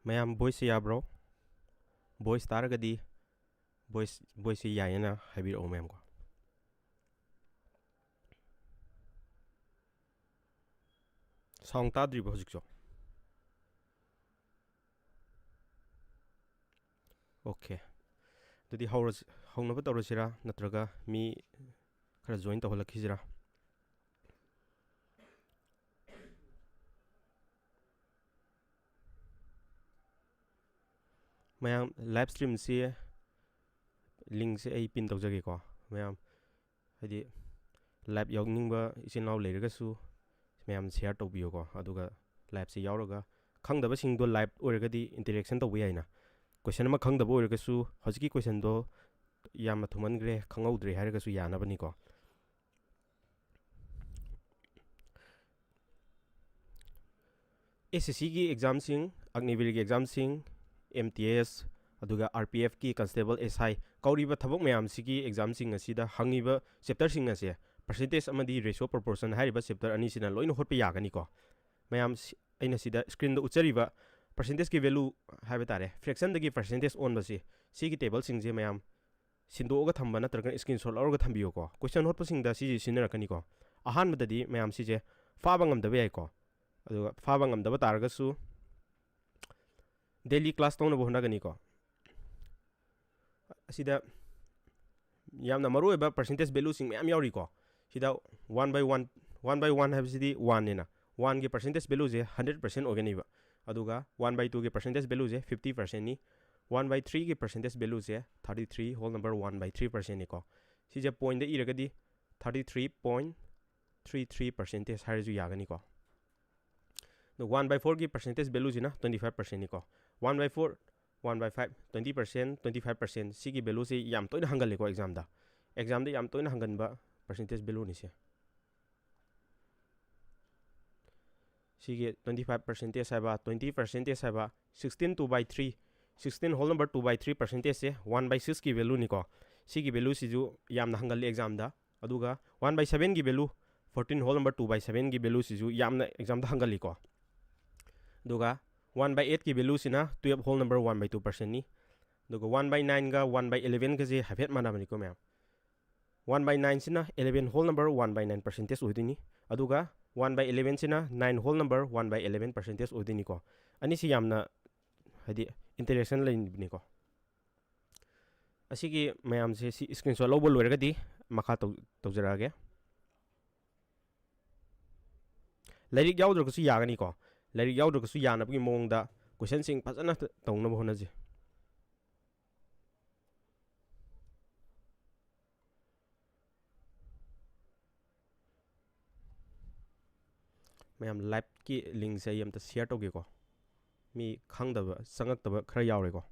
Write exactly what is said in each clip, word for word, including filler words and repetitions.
ꯃꯌꯥꯝ ꯚꯣꯏꯁꯁꯦ ꯌꯥꯕ꯭ꯔꯣ? ꯚꯣꯏꯁ ꯇꯥꯔꯒꯗꯤ ꯚꯣꯏꯁ ꯚꯣꯏꯁꯁꯦ ꯌꯥꯏꯌꯦꯅ ꯍꯥꯏꯕꯤꯔꯛꯑꯣ ꯃꯌꯥꯝꯀꯣ꯫ ꯁꯥꯎꯟ ꯇꯥꯗ꯭ꯔꯤꯕꯣ ꯍꯧꯖꯤꯛꯁꯨ? ꯑꯣꯀꯦ, ꯑꯗꯨꯗꯤ ꯍꯧꯔꯁꯤ, ꯍꯧꯅꯕ ꯇꯧꯔꯁꯤꯔꯥ, ꯅꯠꯇ꯭ꯔꯒ ꯃꯤ ꯈꯔ ꯖꯣꯏꯟ ꯇꯧꯍꯜꯂꯛꯈꯤꯁꯤꯔꯥ? ꯃꯌꯥꯝ, ꯂꯥꯏꯚ ꯁ꯭ꯇ꯭ꯔꯤꯝꯁꯤ ꯂꯤꯡꯁꯦ ꯑꯩ ꯄꯤꯟ ꯇꯧꯖꯒꯦꯀꯣ꯫ ꯃꯌꯥꯝ, ꯍꯥꯏꯗꯤ, ꯂꯥꯏꯚ ꯌꯥꯎꯅꯤꯡꯕ ꯏꯆꯤꯟ ꯏꯅꯥꯎ ꯂꯩꯔꯒꯁꯨ ꯃꯌꯥꯝ ꯁꯤꯌꯥꯔ ꯇꯧꯕꯤꯌꯨꯀꯣ꯫ ꯑꯗꯨꯒ ꯂꯥꯏꯚꯁꯦ ꯌꯥꯎꯔꯒ, ꯈꯪꯗꯕꯁꯤꯡꯗꯣ ꯂꯥꯏꯚ ꯑꯣꯏꯔꯒꯗꯤ ꯏꯟꯇꯔꯦꯛꯁꯟ ꯇꯧꯕ ꯌꯥꯏꯅ꯫ ꯀꯣꯏꯁꯟ ꯑꯃ ꯈꯪꯗꯕ ꯑꯣꯏꯔꯒꯁꯨ, ꯍꯧꯖꯤꯛꯀꯤ ꯀꯣꯏꯁꯟꯗꯣ ꯌꯥꯝꯅ ꯊꯨꯃꯟꯈ꯭ꯔꯦ, ꯈꯪꯍꯧꯗ꯭ꯔꯦ ꯍꯥꯏꯔꯒꯁꯨ ꯌꯥꯅꯕꯅꯤꯀꯣ꯫ ꯑꯦꯁ ꯑꯦꯁ ꯁꯤꯒꯤ ꯑꯦꯛꯖꯥꯝꯁꯤꯡ, ꯑꯒꯅꯤꯕꯤꯔꯒꯤ ꯑꯦꯛꯖꯥꯝꯁꯤꯡ, ꯑꯦꯝ ꯇꯤ ꯑꯦꯁ, ꯑꯗꯨꯒ ꯑꯥꯔ ꯄꯤ ꯑꯦꯐꯀꯤ ꯀꯟꯁꯇꯦꯕꯜ, ꯑꯦꯁ ꯑꯥꯏ ꯀꯧꯔꯤꯕ ꯊꯕꯛ ꯃꯌꯥꯝꯁꯤꯒꯤ ꯑꯦꯛꯖꯥꯝꯁꯤꯡ ꯑꯁꯤꯗ ꯍꯪꯉꯤꯕ ꯆꯦꯞꯇꯔꯁꯤꯡ ꯑꯁꯦ, ꯄꯔꯁꯦꯟꯇꯦꯖ ꯑꯃꯗꯤ ꯔꯦꯁꯤꯌꯣ ꯄ꯭ꯔꯣꯄꯣꯔꯁꯟ ꯍꯥꯏꯔꯤꯕ ꯆꯦꯞꯇꯔ ꯑꯅꯤꯁꯤꯅ ꯂꯣꯏꯅ ꯍꯣꯠꯄ ꯌꯥꯒꯅꯤꯀꯣ꯫ ꯃꯌꯥꯝ, ꯁꯤ-, ꯑꯩꯅ ꯁꯤꯗ ꯁ꯭ꯀ꯭ꯔꯤꯟꯗ ꯎꯠꯆꯔꯤꯕ ꯄꯔꯁꯦꯟꯇꯦꯖꯀꯤ ꯚꯦꯂꯨ ꯍꯥꯏꯕ ꯇꯥꯔꯦ, ꯐ꯭ꯔꯦꯛꯁꯟꯗꯒꯤ ꯄꯔꯁꯦꯟꯇꯦꯖ ꯑꯣꯟꯕꯁꯤ, ꯁꯤꯒꯤ ꯇꯦꯕꯜꯁꯤꯡꯁꯦ ꯃꯌꯥꯝ ꯁꯤꯟꯗꯣꯛꯑꯒ ꯊꯝꯕ ꯅꯠꯇ꯭ꯔꯒꯅ ꯁ꯭ꯀ꯭ꯔꯤꯟꯁꯣꯠ ꯂꯧꯔꯒ ꯊꯝꯕꯤꯌꯨꯀꯣ꯫ ꯀꯣꯏꯁꯟ ꯍꯣꯠꯄꯁꯤꯡꯗ ꯁꯤꯁꯦ ꯁꯤꯖꯤꯟꯅꯔꯛꯀꯅꯤꯀꯣ꯫ ꯑꯍꯥꯟꯕꯗꯗꯤ ꯃꯌꯥꯝ ꯁꯤꯁꯦ ꯐꯥꯕ ꯉꯝꯗꯕ ꯌꯥꯏꯀꯣ꯫ ꯑꯗꯨꯒ ꯐꯥꯕ ꯉꯝꯗꯕ ꯇꯥꯔꯒꯁꯨ ꯗꯦꯂꯤ ꯀ꯭ꯂꯥꯁ ꯇꯧꯅꯕ ꯍꯣꯠꯅꯒꯅꯤꯀꯣ꯫ ꯑꯁꯤꯗ ꯌꯥꯝꯅ ꯃꯔꯨꯑꯣꯏꯕ ꯄꯔꯁꯦꯟꯇꯦꯖ ꯚꯦꯂꯨꯁꯤꯡ ꯃꯌꯥꯝ ꯌꯥꯎꯔꯤꯀꯣ꯫ ꯁꯤꯗ one by one, one by one ꯍꯥꯏꯕꯁꯤꯗꯤ ꯋꯥꯟꯅꯦꯅ, ꯋꯥꯟꯒꯤ ꯄꯔꯁꯦꯟꯇꯦꯖ ꯚꯦꯂꯨꯁꯦ ꯍꯟꯗ꯭ꯔꯦꯠ ꯄꯔꯁꯦꯟ ꯑꯣꯏꯒꯅꯤꯕ꯫ ꯑꯗꯨꯒ ꯋꯥꯟ ꯕꯥꯏ ꯇꯨꯒꯤ ꯄꯔꯁꯦꯟꯇꯦꯖ ꯚꯦꯂꯨꯁꯦ ꯐꯤꯐꯇꯤ ꯄꯔꯁꯦꯟꯅꯤ꯫ ꯋꯥꯟ ꯕꯥꯏ ꯊ꯭ꯔꯤꯒꯤ ꯄꯔꯁꯦꯟꯇꯦꯖ ꯚꯦꯂꯨꯁꯦ thirty three whole number one by three ꯄꯔꯁꯦꯟꯅꯤꯀꯣ꯫ ꯁꯤꯁꯦ ꯄꯣꯏꯟꯗ ꯏꯔꯒꯗꯤ thirty three point three three percentage ꯍꯥꯏꯔꯁꯨ ꯌꯥꯒꯅꯤꯀꯣ꯫ ꯑꯗꯣ ꯋꯥꯟ ꯕꯥꯏ ꯐꯣꯔꯒꯤ ꯄꯔꯁꯦꯟꯇꯦꯖ ꯚꯦꯂꯨꯁꯤꯅ ꯇ꯭ꯋꯦꯟꯇꯤ ꯐꯥꯏꯚ ꯄꯔꯁꯦꯟꯅꯤꯀꯣ꯫ One by four, one by five, twenty percent, twenty five percent, ꯁꯤꯒꯤ ꯚꯦꯂꯨꯁꯤ ꯌꯥꯝ ꯇꯣꯏꯅ ꯍꯪꯒꯜꯂꯤꯀꯣ ꯑꯦꯛꯖꯥꯝꯗ꯫ ꯑꯦꯛꯖꯥꯝꯗ ꯌꯥꯝ ꯇꯣꯏꯅ ꯍꯪꯒꯟꯕ ꯄꯔꯁꯦꯟꯇꯦꯖ ꯚꯦꯂꯨꯅꯤꯁꯦ꯫ ꯁꯤꯒꯤ ꯇ꯭ꯋꯦꯟꯇꯤ ꯐꯥꯏꯚ ꯄꯔꯁꯦꯟꯇꯦꯖ ꯍꯥꯏꯕ, ꯇ꯭ꯋꯦꯟꯇꯤ ꯄꯔꯁꯦꯟꯇꯦꯖ ꯍꯥꯏꯕ, sixteen two by three, sixteen whole number two by three ꯄꯔꯁꯦꯟꯇꯦꯖꯁꯦ ꯋꯥꯟ ꯕꯥꯏ ꯁꯤꯛꯁꯀꯤ ꯚꯦꯂꯨꯅꯤꯀꯣ꯫ ꯁꯤꯒꯤ ꯚꯦꯂꯨꯁꯤꯁꯨ ꯌꯥꯝꯅ ꯍꯪꯒꯜꯂꯤ ꯑꯦꯛꯖꯥꯝꯗ꯫ ꯑꯗꯨꯒ ꯋꯥꯟ ꯕꯥꯏ ꯁꯕꯦꯟꯒꯤ value, fourteen whole number two by ꯁꯕꯦꯟꯒꯤ ꯚꯦꯂꯨꯁꯤꯁꯨ ꯌꯥꯝꯅ ꯑꯦꯛꯖꯥꯝꯗ ꯍꯪꯒꯜꯂꯤꯀꯣ꯫ ꯑꯗꯨꯒ One by eight ꯀꯤ value ꯁꯤꯅ twelve whole number one by two percent ꯅꯤ꯫ ꯑꯗꯨꯒ one by nine ꯒ one by eleven ꯒꯁꯦ ꯍꯥꯏꯐꯦꯠ ꯃꯥꯟꯅꯕꯅꯤꯀꯣ ꯃꯌꯥꯝ꯫ One by nine ꯁꯤꯅ eleven whole number one by nine percentage ꯑꯣꯏꯗꯣꯏꯅꯤ꯫ ꯑꯗꯨꯒ one by eleven ꯁꯤꯅ nine whole number one by eleven percentage ꯑꯣꯏꯗꯣꯏꯅꯤꯀꯣ꯫ ꯑꯅꯤꯁꯤ ꯌꯥꯝꯅ, ꯍꯥꯏꯗꯤ, interaction ꯂꯩꯕꯅꯤꯀꯣ꯫ ꯑꯁꯤꯒꯤ ꯃꯌꯥꯝꯁꯦ ꯁꯤ screenshot ꯂꯧꯕ ꯂꯣꯏꯔꯒꯗꯤ ꯃꯈꯥ ꯇꯧ-, ꯇꯧꯖꯔꯛꯑꯒꯦ꯫ ꯂꯥꯏꯔꯤꯛ ꯌꯥꯎꯗ꯭ꯔꯒꯁꯨ ꯌꯥꯒꯅꯤꯀꯣ꯫ ꯂꯥꯏꯔꯤꯛ ꯌꯥꯎꯗ꯭ꯔꯒꯁꯨ ꯌꯥꯅꯕꯒꯤ ꯃꯑꯣꯡꯗ questionꯁꯤꯡ ꯐꯖꯅ ꯇꯧꯅꯕ ꯍꯣꯠꯅꯁꯤ꯫ ꯃꯌꯥꯝ, liveꯀꯤ linkꯁꯦ ꯑꯩ ꯑꯝꯇ share ꯇꯧꯒꯦꯀꯣ꯫ ꯃꯤ ꯈꯪꯗꯕ, ꯆꯪꯉꯛꯇꯕ ꯈꯔ ꯌꯥꯎꯔꯦꯀꯣ꯫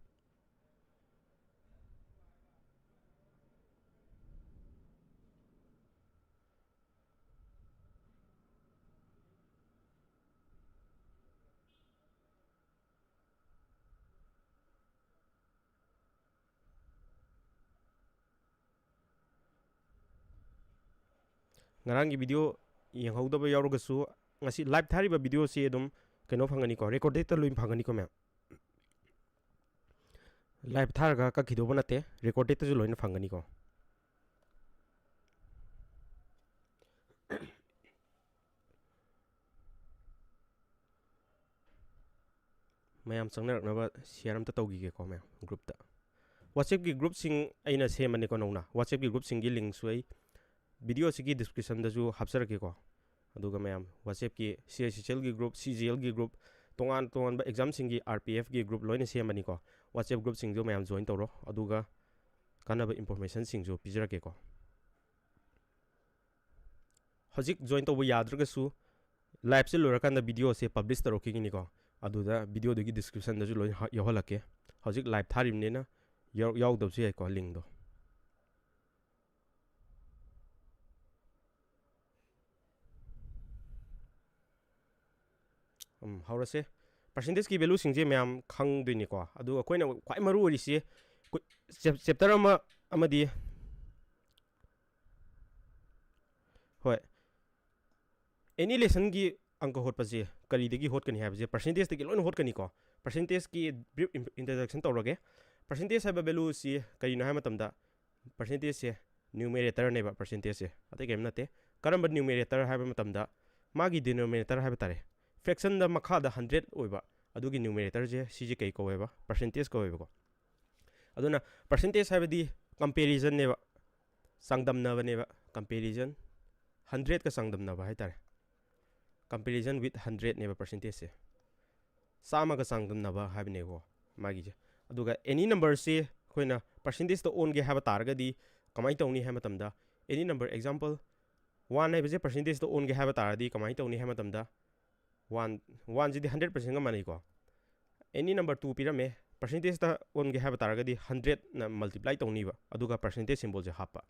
ꯉꯔꯥꯡꯒꯤ video ꯌꯦꯡꯍꯧꯗꯕ ꯌꯥꯎꯔꯒꯁꯨ, ꯉꯁꯤ live ꯊꯥꯔꯤꯕ videoꯁꯤ ꯑꯗꯨꯝ ꯀꯩꯅꯣ ꯐꯪꯒꯅꯤꯀꯣ, recordedꯇ ꯂꯣꯏ ꯐꯪꯒꯅꯤꯀꯣ ꯃꯌꯥꯝ꯫ Live ꯊꯥꯔꯒ ꯀꯛꯈꯤꯗꯧꯕ ꯅꯠꯇꯦ, recordedꯇꯁꯨ ꯂꯣꯏꯅ ꯐꯪꯒꯅꯤꯀꯣ꯫ ꯃꯌꯥꯝ ꯆꯪꯅꯔꯛꯅꯕ share ꯑꯝꯇ ꯇꯧꯈꯤꯒꯦꯀꯣ ꯃꯌꯥꯝ groupꯇ꯫ WhatsAppꯀꯤ groupꯁꯤꯡ ꯑꯩꯅ ꯁꯦꯝꯕꯅꯤꯀꯣ ꯅꯧꯅ꯫ WhatsAppꯀꯤ groupꯁꯤꯡꯒꯤ linkꯁꯨ ꯑꯩ videoꯁꯤꯒꯤ descriptionꯗꯁꯨ ꯍꯥꯞꯆꯔꯛꯀꯦꯀꯣ꯫ ꯑꯗꯨꯒ ꯃꯌꯥꯝ WhatsAppꯀꯤ CICCLꯒꯤ group, CGLꯒꯤ group, ꯇꯣꯉꯥꯟ ꯇꯣꯉꯥꯟꯕ examꯁꯤꯡꯒꯤ RPFꯀꯤ group ꯂꯣꯏꯅ ꯁꯦꯝꯕꯅꯤꯀꯣ꯫ WhatsApp groupꯁꯤꯡꯗꯨ ꯃꯌꯥꯝ join ꯇꯧꯔꯣ, ꯑꯗꯨꯒ ꯀꯥꯟꯅꯕ informationꯁꯤꯡꯁꯨ ꯄꯤꯖꯔꯛꯀꯦꯀꯣ꯫ ꯍꯧꯖꯤꯛ join ꯇꯧꯕ ꯌꯥꯗ꯭ꯔꯒꯁꯨ, liveꯁꯦ ꯂꯣꯏꯔꯀꯥꯟꯗ videoꯁꯦ publish ꯇꯧꯔꯛꯈꯤꯒꯅꯤꯀꯣ꯫ ꯑꯗꯨꯗ videoꯗꯨꯒꯤ descriptionꯗꯁꯨ ꯂꯣꯏ ꯍꯥ-, ꯌꯥꯎꯍꯜꯂꯛꯀꯦ꯫ ꯍꯧꯖꯤꯛ live ꯊꯥꯔꯤꯕꯅꯤꯅ ꯌꯥꯎ-, ꯌꯥꯎꯗꯕꯁꯨ ꯌꯥꯏꯀꯣ linkꯗꯣ꯫ ꯎꯝ, ꯍꯧꯔꯁꯦ꯫ Percentageꯀꯤ valueꯁꯤꯡꯁꯦ ꯃꯌꯥꯝ ꯈꯪꯗꯣꯏꯅꯤꯀꯣ꯫ ꯑꯗꯨꯒ ꯑꯩꯈꯣꯏꯅ ꯈ꯭ꯋꯥꯏ ꯃꯔꯨ ꯑꯣꯏꯔꯤꯁꯤ, ꯑꯩꯈꯣꯏ chap-, chapter ꯑꯃ ꯑꯃꯗꯤ, ꯍꯣꯏ, any lessonꯒꯤ ꯑꯪꯀ ꯍꯣꯠꯄꯁꯦ ꯀꯔꯤꯗꯒꯤ ꯍꯣꯠꯀꯅꯤ ꯍꯥꯏꯕꯁꯦ percentageꯇꯒꯤ ꯂꯣꯏꯅ ꯍꯣꯠꯀꯅꯤꯀꯣ꯫ Percentageꯀꯤ brief introduction ꯇꯧꯔꯒꯦ꯫ Percentage ꯍꯥꯏꯕ valueꯁꯤ ꯀꯔꯤꯅꯣ ꯍꯥꯏꯕ ꯃꯇꯝꯗ, percentageꯁꯦ numeratorꯅꯦꯕ, percentageꯁꯦ ꯑꯇꯩ ꯀꯔꯤꯝ ꯅꯠꯇꯦ꯫ ꯀꯔꯝꯕ numerator ꯍꯥꯏꯕ ꯃꯇꯝꯗ, ꯃꯥꯒꯤ denominator ꯍꯥꯏꯕ ꯇꯥꯔꯦ, fractionꯗ ꯃꯈꯥꯗ hundred ꯑꯣꯏꯕ, ꯑꯗꯨꯒꯤ numeratorꯁꯦ ꯁꯤꯁꯦ ꯀꯩ ꯀꯧꯋꯦꯕ? Percentage ꯀꯧꯋꯦꯕꯀꯣ꯫ ꯑꯗꯨꯅ percentage ꯍꯥꯏꯕꯗꯤ comparisonꯅꯦꯕ, ꯆꯥꯡꯗꯝꯅꯕꯅꯦꯕ, comparison, hundredꯀ ꯆꯥꯡꯗꯝꯅꯕ ꯍꯥꯏꯇꯥꯔꯦ, comparison with hundredꯅꯦꯕ percentageꯁꯦ, ꯆꯥꯝꯃꯒ ꯆꯥꯡꯗꯝꯅꯕ ꯍꯥꯏꯕꯅꯦꯀꯣ ꯃꯥꯒꯤꯁꯦ꯫ ꯑꯗꯨꯒ any numberꯁꯦ ꯑꯩꯈꯣꯏꯅ percentageꯇ ꯑꯣꯟꯒꯦ ꯍꯥꯏꯕ ꯇꯥꯔꯒꯗꯤ ꯀꯃꯥꯏꯅ ꯇꯧꯅꯤ ꯍꯥꯏꯕ ꯃꯇꯝꯗ, any number, example, one ꯍꯥꯏꯕꯁꯦ percentageꯇ ꯑꯣꯟꯒꯦ ꯍꯥꯏꯕ ꯇꯥꯔꯗꯤ ꯀꯃꯥꯏꯅ ꯇꯧꯅꯤ ꯍꯥꯏꯕ ꯃꯇꯝꯗ, one, oneꯁꯤꯗꯤ hundred percentꯒ ꯃꯥꯟꯅꯩꯀꯣ꯫ Any number two ꯄꯤꯔꯝꯃꯦ, percentageꯇ ꯑꯣꯟꯒꯦ ꯍꯥꯏꯕ ꯇꯥꯔꯒꯗꯤ hundredꯅ multiply ꯇꯧꯅꯤꯕ, ꯑꯗꯨꯒ percentage symbolꯁꯦ ꯍꯥꯞꯄ꯫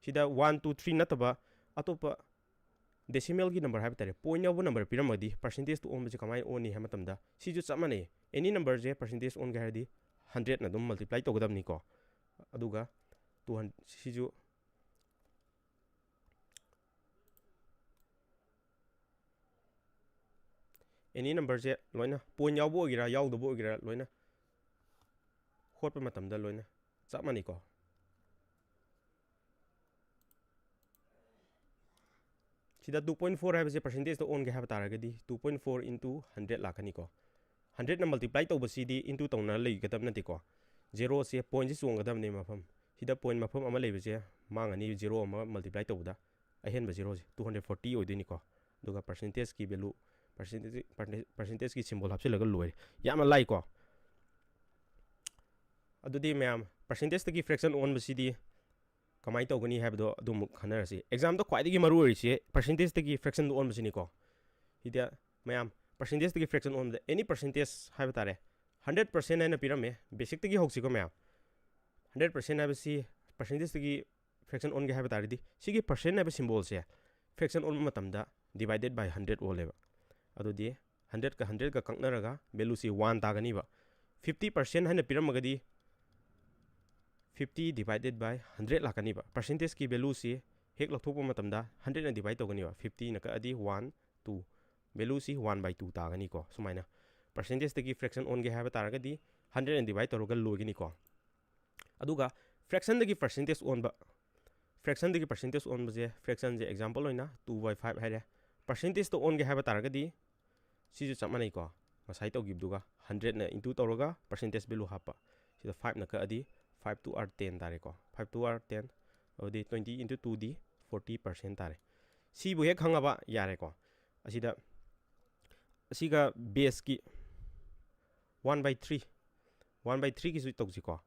ꯁꯤꯗ one, two, three ꯅꯠꯇꯕ ꯑꯇꯣꯞꯄ decimalꯒꯤ number ꯍꯥꯏꯕ ꯇꯥꯔꯦ, point ꯌꯥꯎꯕ number ꯄꯤꯔꯝꯃꯗꯤ percentageꯇ ꯑꯣꯟꯕꯁꯦ ꯀꯃꯥꯏꯅ ꯑꯣꯟꯅꯤ ꯍꯥꯏꯕ ꯃꯇꯝꯗ, ꯁꯤꯁꯨ ꯆꯞ ꯃꯥꯟꯅꯩ꯫ Any numberꯁꯦ percentage ꯑꯣꯟꯒꯦ ꯍꯥꯏꯔꯗꯤ hundredꯅ ꯑꯗꯨꯝ multiply ꯇꯧꯒꯗꯕꯅꯤꯀꯣ꯫ ꯑꯗꯨꯒ two hundred, ꯁꯤꯁꯨ any numberꯁꯦ ꯂꯣꯏꯅ point ꯌꯥꯎꯕ ꯑꯣꯏꯒꯦꯔꯥ ꯌꯥꯎꯗꯕ ꯑꯣꯏꯒꯦꯔꯥ ꯂꯣꯏꯅ ꯍꯣꯠꯄ ꯃꯇꯝꯗ ꯂꯣꯏꯅ ꯆꯞ ꯃꯥꯟꯅꯩꯀꯣ꯫ ꯁꯤꯗ two point four ꯍꯥꯏꯕꯁꯦ percentageꯇ ꯑꯣꯟꯒꯦ ꯍꯥꯏꯕ ꯇꯥꯔꯒꯗꯤ two point four into hundred ꯂꯥꯛꯀꯅꯤꯀꯣ꯫ Hundredꯅ multiply ꯇꯧꯕꯁꯤꯗꯤ into ꯇꯧꯅ ꯂꯩꯒꯗꯕ ꯅꯠꯇꯦꯀꯣ꯫ Zeroꯁꯦ pointꯁꯦ ꯆꯣꯡꯒꯗꯕꯅꯦ ꯃꯐꯝ꯫ ꯁꯤꯗ point ꯃꯐꯝ ꯑꯃ ꯂꯩꯕꯁꯦ ꯃꯥꯡꯉꯅꯤ, zero ꯑꯃ multiply ꯇꯧꯕꯗ ꯑꯍꯦꯟꯕ zeroꯁꯦ two hundred forty ꯑꯣꯏꯗꯣꯏꯅꯤꯀꯣ꯫ ꯑꯗꯨꯒ percentageꯀꯤ value, percentage, percentageꯀꯤ symbol ꯍꯥꯞꯆꯤꯜꯂꯒ ꯂꯣꯏꯔꯦ꯫ ꯌꯥꯝꯅ ꯂꯥꯏꯀꯣ꯫ ꯑꯗꯨꯗꯤ ꯃꯌꯥꯝ, percentageꯇꯒꯤ fraction ꯑꯣꯟꯕꯁꯤꯗꯤ ꯀꯃꯥꯏꯅ ꯇꯧꯒꯅꯤ ꯍꯥꯏꯕꯗꯣ ꯑꯗꯨꯃꯨꯛ ꯈꯟꯅꯔꯁꯤ꯫ Examꯗ ꯈ꯭ꯋꯥꯏꯗꯒꯤ ꯃꯔꯨ ꯑꯣꯏꯔꯤꯁꯦ percentageꯇꯒꯤ fractionꯗ ꯑꯣꯟꯕꯁꯤꯅꯤꯀꯣ꯫ ꯁꯤꯗ ꯃꯌꯥꯝ, percentageꯇꯒꯤ fraction ꯑꯣꯟꯕꯗ any percentage ꯍꯥꯏꯕ ꯇꯥꯔꯦ, hundred percent ꯍꯥꯏꯅ ꯄꯤꯔꯝꯃꯦ꯫ Basicꯇꯒꯤ ꯍꯧꯁꯤꯀꯣ ꯃꯌꯥꯝ꯫ Hundred percent ꯍꯥꯏꯕꯁꯤ percentageꯇꯒꯤ fraction ꯑꯣꯟꯒꯦ ꯍꯥꯏꯕ ꯇꯥꯔꯗꯤ, ꯁꯤꯒꯤ percent ꯍꯥꯏꯕ symbolꯁꯦ fraction ꯑꯣꯟꯕ ꯃꯇꯝꯗ divided by hundred ꯑꯣꯜꯂꯦꯕ꯫ ꯑꯗꯨꯗꯤ hundredꯀ hundredꯀ ꯀꯛꯅꯔꯒ valueꯁꯤ one ꯇꯥꯒꯅꯤꯕ꯫ Fifty percent ꯍꯥꯏꯅ ꯄꯤꯔꯝꯃꯒꯗꯤ fifty divided by hundred ꯂꯥꯛꯀꯅꯤꯕ꯫ Percentageꯀꯤ valueꯁꯤ ꯍꯦꯛ ꯂꯧꯊꯣꯛꯄ ꯃꯇꯝꯗ hundredꯅ divide ꯇꯧꯒꯅꯤꯕ꯫ Fiftyꯅ ꯀꯛꯑꯗꯤ one, two, ꯚꯦꯂꯨꯁꯤ ꯋꯥꯟ ꯕꯥꯏ ꯇꯨ ꯇꯥꯒꯅꯤꯀꯣ꯫ ꯁꯨꯃꯥꯏꯅ ꯄꯥꯔꯁꯦꯟꯇꯦꯖꯇꯒꯤ ꯐ꯭ꯔꯦꯛꯁꯟ ꯑꯣꯟꯒꯦ ꯍꯥꯏꯕ ꯇꯥꯔꯒꯗꯤ ꯍꯟꯗ꯭ꯔꯦꯠꯅ ꯗꯤꯚꯥꯏꯠ ꯇꯧꯔꯒ ꯂꯣꯏꯒꯅꯤꯀꯣ꯫ ꯑꯗꯨꯒ ꯐ꯭ꯔꯦꯛꯁꯟꯗꯒꯤ ꯄꯥꯔꯁꯦꯟꯇꯦꯖ ꯑꯣꯟꯕ, ꯐ꯭ꯔꯦꯛꯁꯟꯗꯒꯤ ꯄꯥꯔꯁꯦꯟꯇꯦꯖ ꯑꯣꯟꯕꯁꯦ, ꯐ꯭ꯔꯦꯛꯁꯟꯁꯦ ꯑꯦꯛꯖꯥꯝꯄꯜ ꯑꯣꯏꯅ ꯇꯨ ꯕꯥꯏ ꯐꯥꯏꯚ ꯍꯥꯏꯔꯦ, ꯄꯥꯔꯁꯦꯟꯇꯦꯖꯇ ꯑꯣꯟꯒꯦ ꯍꯥꯏꯕ ꯇꯥꯔꯒꯗꯤ ꯁꯤꯁꯨ ꯆꯞ ꯃꯥꯟꯅꯩꯀꯣ꯫ ꯉꯁꯥꯏ ꯇꯧꯈꯤꯕꯗꯨꯒ ꯍꯟꯗ꯭ꯔꯦꯠꯅ ꯏꯟꯇꯨ ꯇꯧꯔꯒ ꯄꯥꯔꯁꯦꯟꯇꯦꯖ ꯚꯦꯂꯨ ꯍꯥꯞꯄ꯫ ꯁꯤꯗ ꯐꯥꯏꯚꯅ ꯀꯛꯑꯗꯤ ꯐꯥꯏꯚ ꯇꯨ ꯑꯥꯔ ꯇꯦꯟ ꯇꯥꯔꯦꯀꯣ꯫ ꯐꯥꯏꯚ ꯇꯨ ꯑꯥꯔ ꯇꯦꯟ, ꯑꯗꯨꯗꯤ ꯇ꯭ꯋꯦꯟꯇꯤ ꯏꯟꯇꯨ ꯇꯨꯗꯤ ꯐꯣꯔꯇꯤ ꯄꯥꯔꯁꯦꯟ ꯇꯥꯔꯦ꯫ ꯁꯤꯕꯨ ꯍꯦꯛ ꯈꯪꯉꯕ ꯌꯥꯔꯦꯀꯣ꯫ ꯑꯁꯤꯗ, ꯑꯁꯤꯒ ꯕꯦꯁꯀꯤ one by three, one by ꯊ꯭ꯔꯤꯒꯤꯁꯨ ꯇꯧꯁꯤꯀꯣ꯫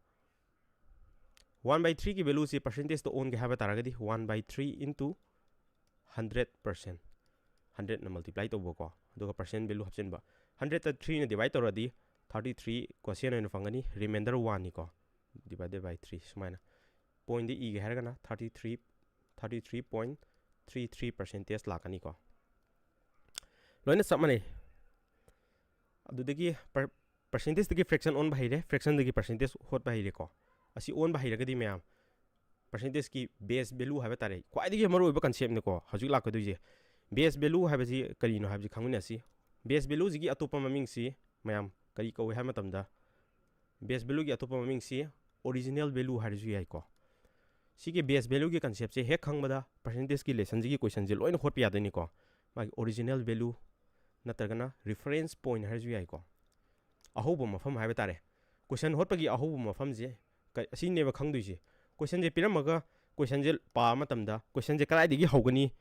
One ꯕꯥꯏ ꯊ꯭ꯔꯤꯒꯤ ꯚꯦꯂꯨꯁꯤ ꯄꯥꯔꯁꯦꯟꯇꯦꯖꯇ ꯑꯣꯟꯒꯦ ꯍꯥꯏꯕ ꯇꯥꯔꯒꯗꯤ one by three into hundred percent, ꯍꯟꯗ꯭ꯔꯦꯠꯅ ꯃꯜꯇꯤꯄ꯭ꯂꯥꯏ ꯇꯧꯕꯀꯣ, ꯑꯗꯨꯒ ꯄꯥꯔꯁꯦꯟ ꯚꯦꯂꯨ ꯍꯥꯞꯆꯤꯟꯕ꯫ ꯍꯟꯗ꯭ꯔꯦꯠꯇ ꯊ꯭ꯔꯤꯅ ꯗꯤꯚꯥꯏꯠ ꯇꯧꯔꯗꯤ ꯊꯥꯔꯇꯤ ꯊ꯭ꯔꯤ ꯀꯣꯁꯤꯌꯟ ꯑꯣꯏꯅ ꯐꯪꯒꯅꯤ, ꯔꯤꯃꯦꯟꯗꯔ ꯋꯥꯟꯅꯤꯀꯣ, ꯗꯤꯚꯥꯏꯗꯦꯠ ꯕꯥꯏ ꯊ꯭ꯔꯤ꯫ ꯁꯨꯃꯥꯏꯅ ꯄꯣꯏꯟꯗ ꯏꯒꯦ ꯍꯥꯏꯔꯒꯅ thirty three, thirty three point three three percentage ꯂꯥꯛꯀꯅꯤꯀꯣ꯫ ꯂꯣꯏꯅ ꯆꯞ ꯃꯥꯟꯅꯩ꯫ ꯑꯗꯨꯗꯒꯤ ꯄꯥꯔꯁꯦꯟꯇꯦꯖꯇꯒꯤ ꯐ꯭ꯔꯦꯛꯁꯟ ꯑꯣꯟꯕ ꯍꯩꯔꯦ, ꯐ꯭ꯔꯦꯛꯁꯟꯗꯒꯤ ꯄꯥꯔꯁꯦꯟꯇꯦꯖ ꯍꯣꯠꯄ ꯍꯩꯔꯦꯀꯣ꯫ ꯑꯁꯤ ꯑꯣꯟꯕ ꯍꯩꯔꯒꯗꯤ ꯃꯌꯥꯝ, ꯄꯥꯔꯁꯦꯟꯇꯦꯖꯀꯤ ꯕꯦꯁ ꯚꯦꯂꯨ ꯍꯥꯏꯕ ꯇꯥꯔꯦ, ꯈ꯭ꯋꯥꯏꯗꯒꯤ ꯃꯔꯨꯑꯣꯏꯕ ꯀꯟꯁꯦꯞꯅꯤꯀꯣ ꯍꯧꯖꯤꯛ ꯂꯥꯛꯀꯗꯣꯏꯁꯦ꯫ ꯕꯦꯁ ꯚꯦꯂꯨ ꯍꯥꯏꯕꯁꯤ ꯀꯔꯤꯅꯣ ꯍꯥꯏꯕꯁꯤ ꯈꯪꯃꯤꯟꯅꯁꯤ꯫ ꯕꯦꯁ ꯚꯦꯂꯨꯁꯤꯒꯤ ꯑꯇꯣꯞꯄ ꯃꯃꯤꯡꯁꯤ ꯃꯌꯥꯝ ꯀꯔꯤ ꯀꯧꯏ ꯍꯥꯏꯕ ꯃꯇꯝꯗ, ꯕꯦꯁ ꯚꯦꯂꯨꯒꯤ ꯑꯇꯣꯞꯄ ꯃꯃꯤꯡꯁꯤ ꯑꯣꯔꯤꯖꯤꯅꯦꯜ ꯚꯦꯂꯨ ꯍꯥꯏꯔꯁꯨ ꯌꯥꯏꯀꯣ꯫ ꯁꯤꯒꯤ ꯕꯦꯁ ꯚꯦꯂꯨꯒꯤ ꯀꯟꯁꯦꯞꯁꯦ ꯍꯦꯛ ꯈꯪꯕꯗ ꯄꯥꯔꯁꯦꯟꯇꯦꯖꯀꯤ ꯂꯦꯁꯟꯁꯤꯒꯤ ꯀꯣꯏꯁꯟꯁꯦ ꯂꯣꯏꯅ ꯍꯣꯠꯄ ꯌꯥꯗꯣꯏꯅꯤꯀꯣ꯫ ꯃꯥꯒꯤ ꯑꯣꯔꯤꯖꯤꯅꯦꯜ ꯚꯦꯂꯨ ꯅꯠꯇ꯭ꯔꯒꯅ ꯔꯤꯐꯔꯦꯟꯁ ꯄꯣꯏꯟ ꯍꯥꯏꯔꯁꯨ ꯌꯥꯏꯀꯣ꯫ ꯑꯍꯧꯕ ꯃꯐꯝ ꯍꯥꯏꯕ ꯇꯥꯔꯦ꯫ ꯀꯣꯏꯁꯟ ꯍꯣꯠꯄꯒꯤ ꯑꯍꯧꯕ ꯃꯐꯝꯁꯦ ꯀ-, ꯑꯁꯤꯅꯦꯕ ꯈꯪꯗꯣꯏꯁꯦ꯫ ꯀꯣꯏꯁꯟꯁꯦ ꯄꯤꯔꯝꯃꯒ ꯀꯣꯏꯁꯟꯁꯦ ꯄꯥꯕ ꯃꯇꯝꯗ ꯀꯣꯏꯁꯟꯁꯦ ꯀꯗꯥꯏꯗꯒꯤ ꯍꯧꯒꯅꯤ,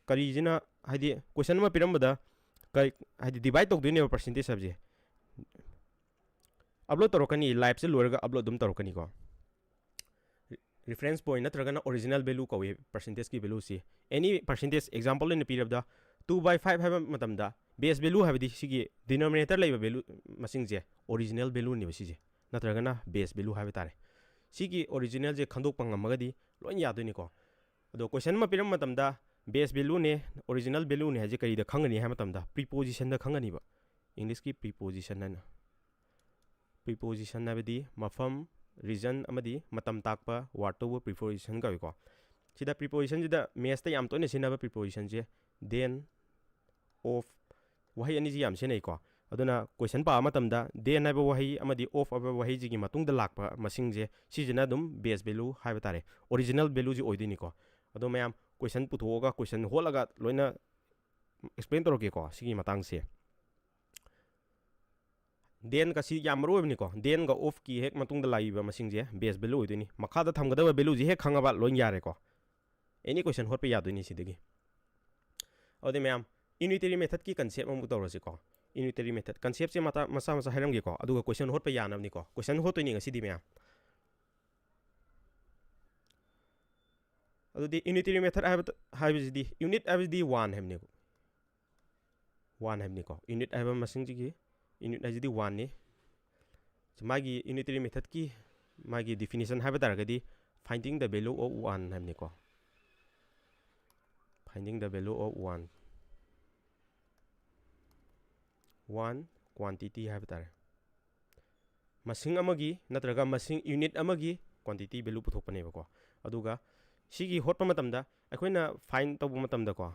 ꯀꯔꯤꯁꯤꯅ, ꯍꯥꯏꯗꯤ ꯀꯣꯏꯁꯟ ꯑꯃ ꯄꯤꯔꯝꯕꯗ ꯀꯔꯤ, ꯍꯥꯏꯗꯤ ꯗꯤꯚꯥꯏꯠ ꯇꯧꯗꯣꯏꯅꯦꯕ ꯄꯥꯔꯁꯦꯟꯇꯦꯖ ꯍꯥꯏꯕꯁꯦ꯫ ꯑꯞꯂꯣꯗ ꯇꯧꯔꯛꯀꯅꯤ, ꯂꯥꯏꯞꯁꯦ ꯂꯣꯏꯔꯒ ꯑꯞꯂꯣꯗ ꯑꯗꯨꯝ ꯇꯧꯔꯛꯀꯅꯤꯀꯣ꯫ ꯔꯤꯐꯔꯦꯟꯁ ꯄꯣꯏꯟ ꯅꯠꯇ꯭ꯔꯒꯅ ꯑꯣꯔꯤꯖꯤꯅꯦꯜ ꯚꯦꯂꯨ ꯀꯧꯏ ꯄꯥꯔꯁꯦꯟꯇꯦꯖꯀꯤ ꯚꯦꯂꯨꯁꯤ꯫ ꯑꯦꯅꯤ ꯄꯥꯔꯁꯦꯟꯇꯦꯖ ꯑꯦꯛꯖꯥꯝꯄꯜ ꯑꯣꯏꯅ ꯄꯤꯔꯕꯗ ꯇꯨ ꯕꯥꯏ ꯐꯥꯏꯚ ꯍꯥꯏꯕ ꯃꯇꯝꯗ ꯕꯦꯁ ꯚꯦꯂꯨ ꯍꯥꯏꯕꯗꯤ ꯁꯤꯒꯤ ꯗꯤꯅꯣꯃꯤꯅꯦꯇꯔ ꯂꯩꯕ ꯚꯦꯂꯨ ꯃꯁꯤꯡꯁꯦ ꯑꯣꯔꯤꯖꯤꯅꯦꯜ ꯚꯦꯂꯨꯅꯦꯕ ꯁꯤꯁꯦ, ꯅꯠꯇ꯭ꯔꯒꯅ ꯕꯦꯁ ꯚꯦꯂꯨ ꯍꯥꯏꯕ ꯇꯥꯔꯦ꯫ ꯁꯤꯒꯤ ꯑꯣꯔꯤꯖꯤꯅꯦꯜꯁꯦ ꯈꯪꯗꯣꯛꯄ ꯉꯝꯃꯒꯗꯤ ꯂꯣꯏ ꯌꯥꯗꯣꯏꯅꯤꯀꯣ꯫ ꯑꯗꯣ ꯀꯣꯏꯁꯟ ꯑꯃ ꯄꯤꯔꯝꯕ ꯃꯇꯝꯗ ꯕꯦꯁ ꯚꯦꯂꯨꯅꯦ, ꯑꯣꯔꯤꯖꯤꯅꯦꯜ ꯚꯦꯂꯨꯅꯦ ꯍꯥꯏꯁꯦ ꯀꯔꯤꯗ ꯈꯪꯒꯅꯤ ꯍꯥꯏꯕ ꯃꯇꯝꯗ ꯄ꯭ꯔꯤꯄꯣꯖꯤꯁꯟꯗ ꯈꯪꯒꯅꯤꯕ꯫ ꯏꯪꯂꯤꯁꯀꯤ ꯄ꯭ꯔꯤꯄꯣꯖꯤꯁꯟ ꯍꯥꯏꯅ, ꯄ꯭ꯔꯤꯄꯣꯖꯤꯁꯟ ꯍꯥꯏꯕꯗꯤ ꯃꯐꯝ, ꯔꯤꯖꯟ ꯑꯃꯗꯤ ꯃꯇꯝ ꯇꯥꯛꯄ ꯋꯥꯔꯗꯇꯕꯨ ꯄ꯭ꯔꯤꯄꯣꯖꯤꯁꯟ ꯀꯧꯏꯀꯣ꯫ ꯁꯤꯗ ꯄ꯭ꯔꯤꯄꯣꯖꯤꯁꯟꯁꯤꯗ ꯃꯦꯠꯁꯇ ꯌꯥꯝ ꯇꯣꯏꯅ ꯁꯤꯖꯤꯟꯅꯕ ꯄ꯭ꯔꯤꯄꯣꯖꯤꯁꯟꯁꯦ than, of, ꯋꯥꯍꯩ ꯑꯅꯤꯁꯤ ꯌꯥꯝ ꯁꯤꯖꯤꯟꯅꯩꯀꯣ꯫ ꯑꯗꯨꯅ question ꯄꯥꯕ ꯃꯇꯝꯗ than ꯍꯥꯏꯕ ꯋꯥꯍꯩ ꯑꯃꯗꯤ of ꯍꯥꯏꯕ ꯋꯥꯍꯩꯁꯤꯒꯤ ꯃꯇꯨꯡꯗ ꯂꯥꯛꯄ ꯃꯁꯤꯡꯁꯦ, ꯁꯤꯁꯤꯅ ꯑꯗꯨꯝ base value ꯍꯥꯏꯕ ꯇꯥꯔꯦ, original valueꯁꯤ ꯑꯣꯏꯗꯣꯏꯅꯤꯀꯣ꯫ ꯑꯗꯣ ꯃꯌꯥꯝ question ꯄꯨꯊꯣꯛꯑꯒ, question ꯍꯣꯠꯂꯒ ꯂꯣꯏꯅ explain ꯇꯧꯔꯛꯀꯦꯀꯣ ꯁꯤꯒꯤ ꯃꯇꯥꯡꯁꯦ꯫ Thanꯒ ꯁꯤ ꯌꯥꯝ ꯃꯔꯨ ꯑꯣꯏꯕꯅꯤꯀꯣ꯫ Thanꯒ ofꯀꯤ ꯍꯦꯛ ꯃꯇꯨꯡꯗ ꯂꯥꯛꯏꯕ ꯃꯁꯤꯡꯁꯦ base value ꯑꯣꯏꯗꯣꯏꯅꯤ꯫ ꯃꯈꯥꯗ ꯊꯝꯒꯗꯕ valueꯁꯦ ꯍꯦꯛ ꯈꯪꯉꯕ ꯂꯣꯏ ꯌꯥꯔꯦꯀꯣ꯫ Any question ꯍꯣꯠꯄ ꯌꯥꯗꯣꯏꯅꯤ ꯁꯤꯗꯒꯤ꯫ ꯑꯗꯨꯗꯤ ꯃꯌꯥꯝ, unitary methodꯀꯤ concept ꯑꯃꯨꯛ ꯇꯧꯔꯁꯤꯀꯣ꯫ Unitary method conceptꯁꯦ ꯃꯆꯥ ꯃꯆꯥ ꯃꯆꯥ ꯍꯥꯏꯔꯝꯒꯦꯀꯣ, ꯑꯗꯨꯒ question ꯍꯣꯠꯄ ꯌꯥꯅꯕꯅꯤꯀꯣ꯫ Question ꯍꯣꯠꯇꯣꯏꯅꯤ ꯉꯁꯤꯗꯤ ꯃꯌꯥꯝ꯫ ꯑꯗꯨꯗꯤ unitary method ꯍꯥꯏꯕ, ꯍꯥꯏꯕꯁꯤꯗꯤ, unit ꯍꯥꯏꯕꯁꯤꯗꯤ one ꯍꯥꯏꯕꯅꯦꯀꯣ꯫ One ꯍꯥꯏꯕꯅꯤꯀꯣ꯫ Unit ꯍꯥꯏꯕ ꯃꯁꯤꯡꯁꯤꯒꯤ unit ꯍꯥꯏꯁꯤꯗꯤ oneꯅꯤ꯫ ꯃꯥꯒꯤ unitary methodꯀꯤ ꯃꯥꯒꯤ definition ꯍꯥꯏꯕ ꯇꯥꯔꯒꯗꯤ, finding the value of one ꯍꯥꯏꯕꯅꯤꯀꯣ꯫ Finding the value of one, one quantity ꯍꯥꯏꯕ ꯇꯥꯔꯦ꯫ ꯃꯁꯤꯡ ꯑꯃꯒꯤ ꯅꯠꯇ꯭ꯔꯒ ꯃꯁꯤꯡ unit ꯑꯃꯒꯤ quantity value ꯄꯨꯊꯣꯛꯄꯅꯦꯕꯀꯣ꯫ ꯑꯗꯨꯒ ꯁꯤꯒꯤ ꯍꯣꯠꯄ ꯃꯇꯝꯗ, ꯑꯩꯈꯣꯏꯅ find ꯇꯧꯕ ꯃꯇꯝꯗꯀꯣ,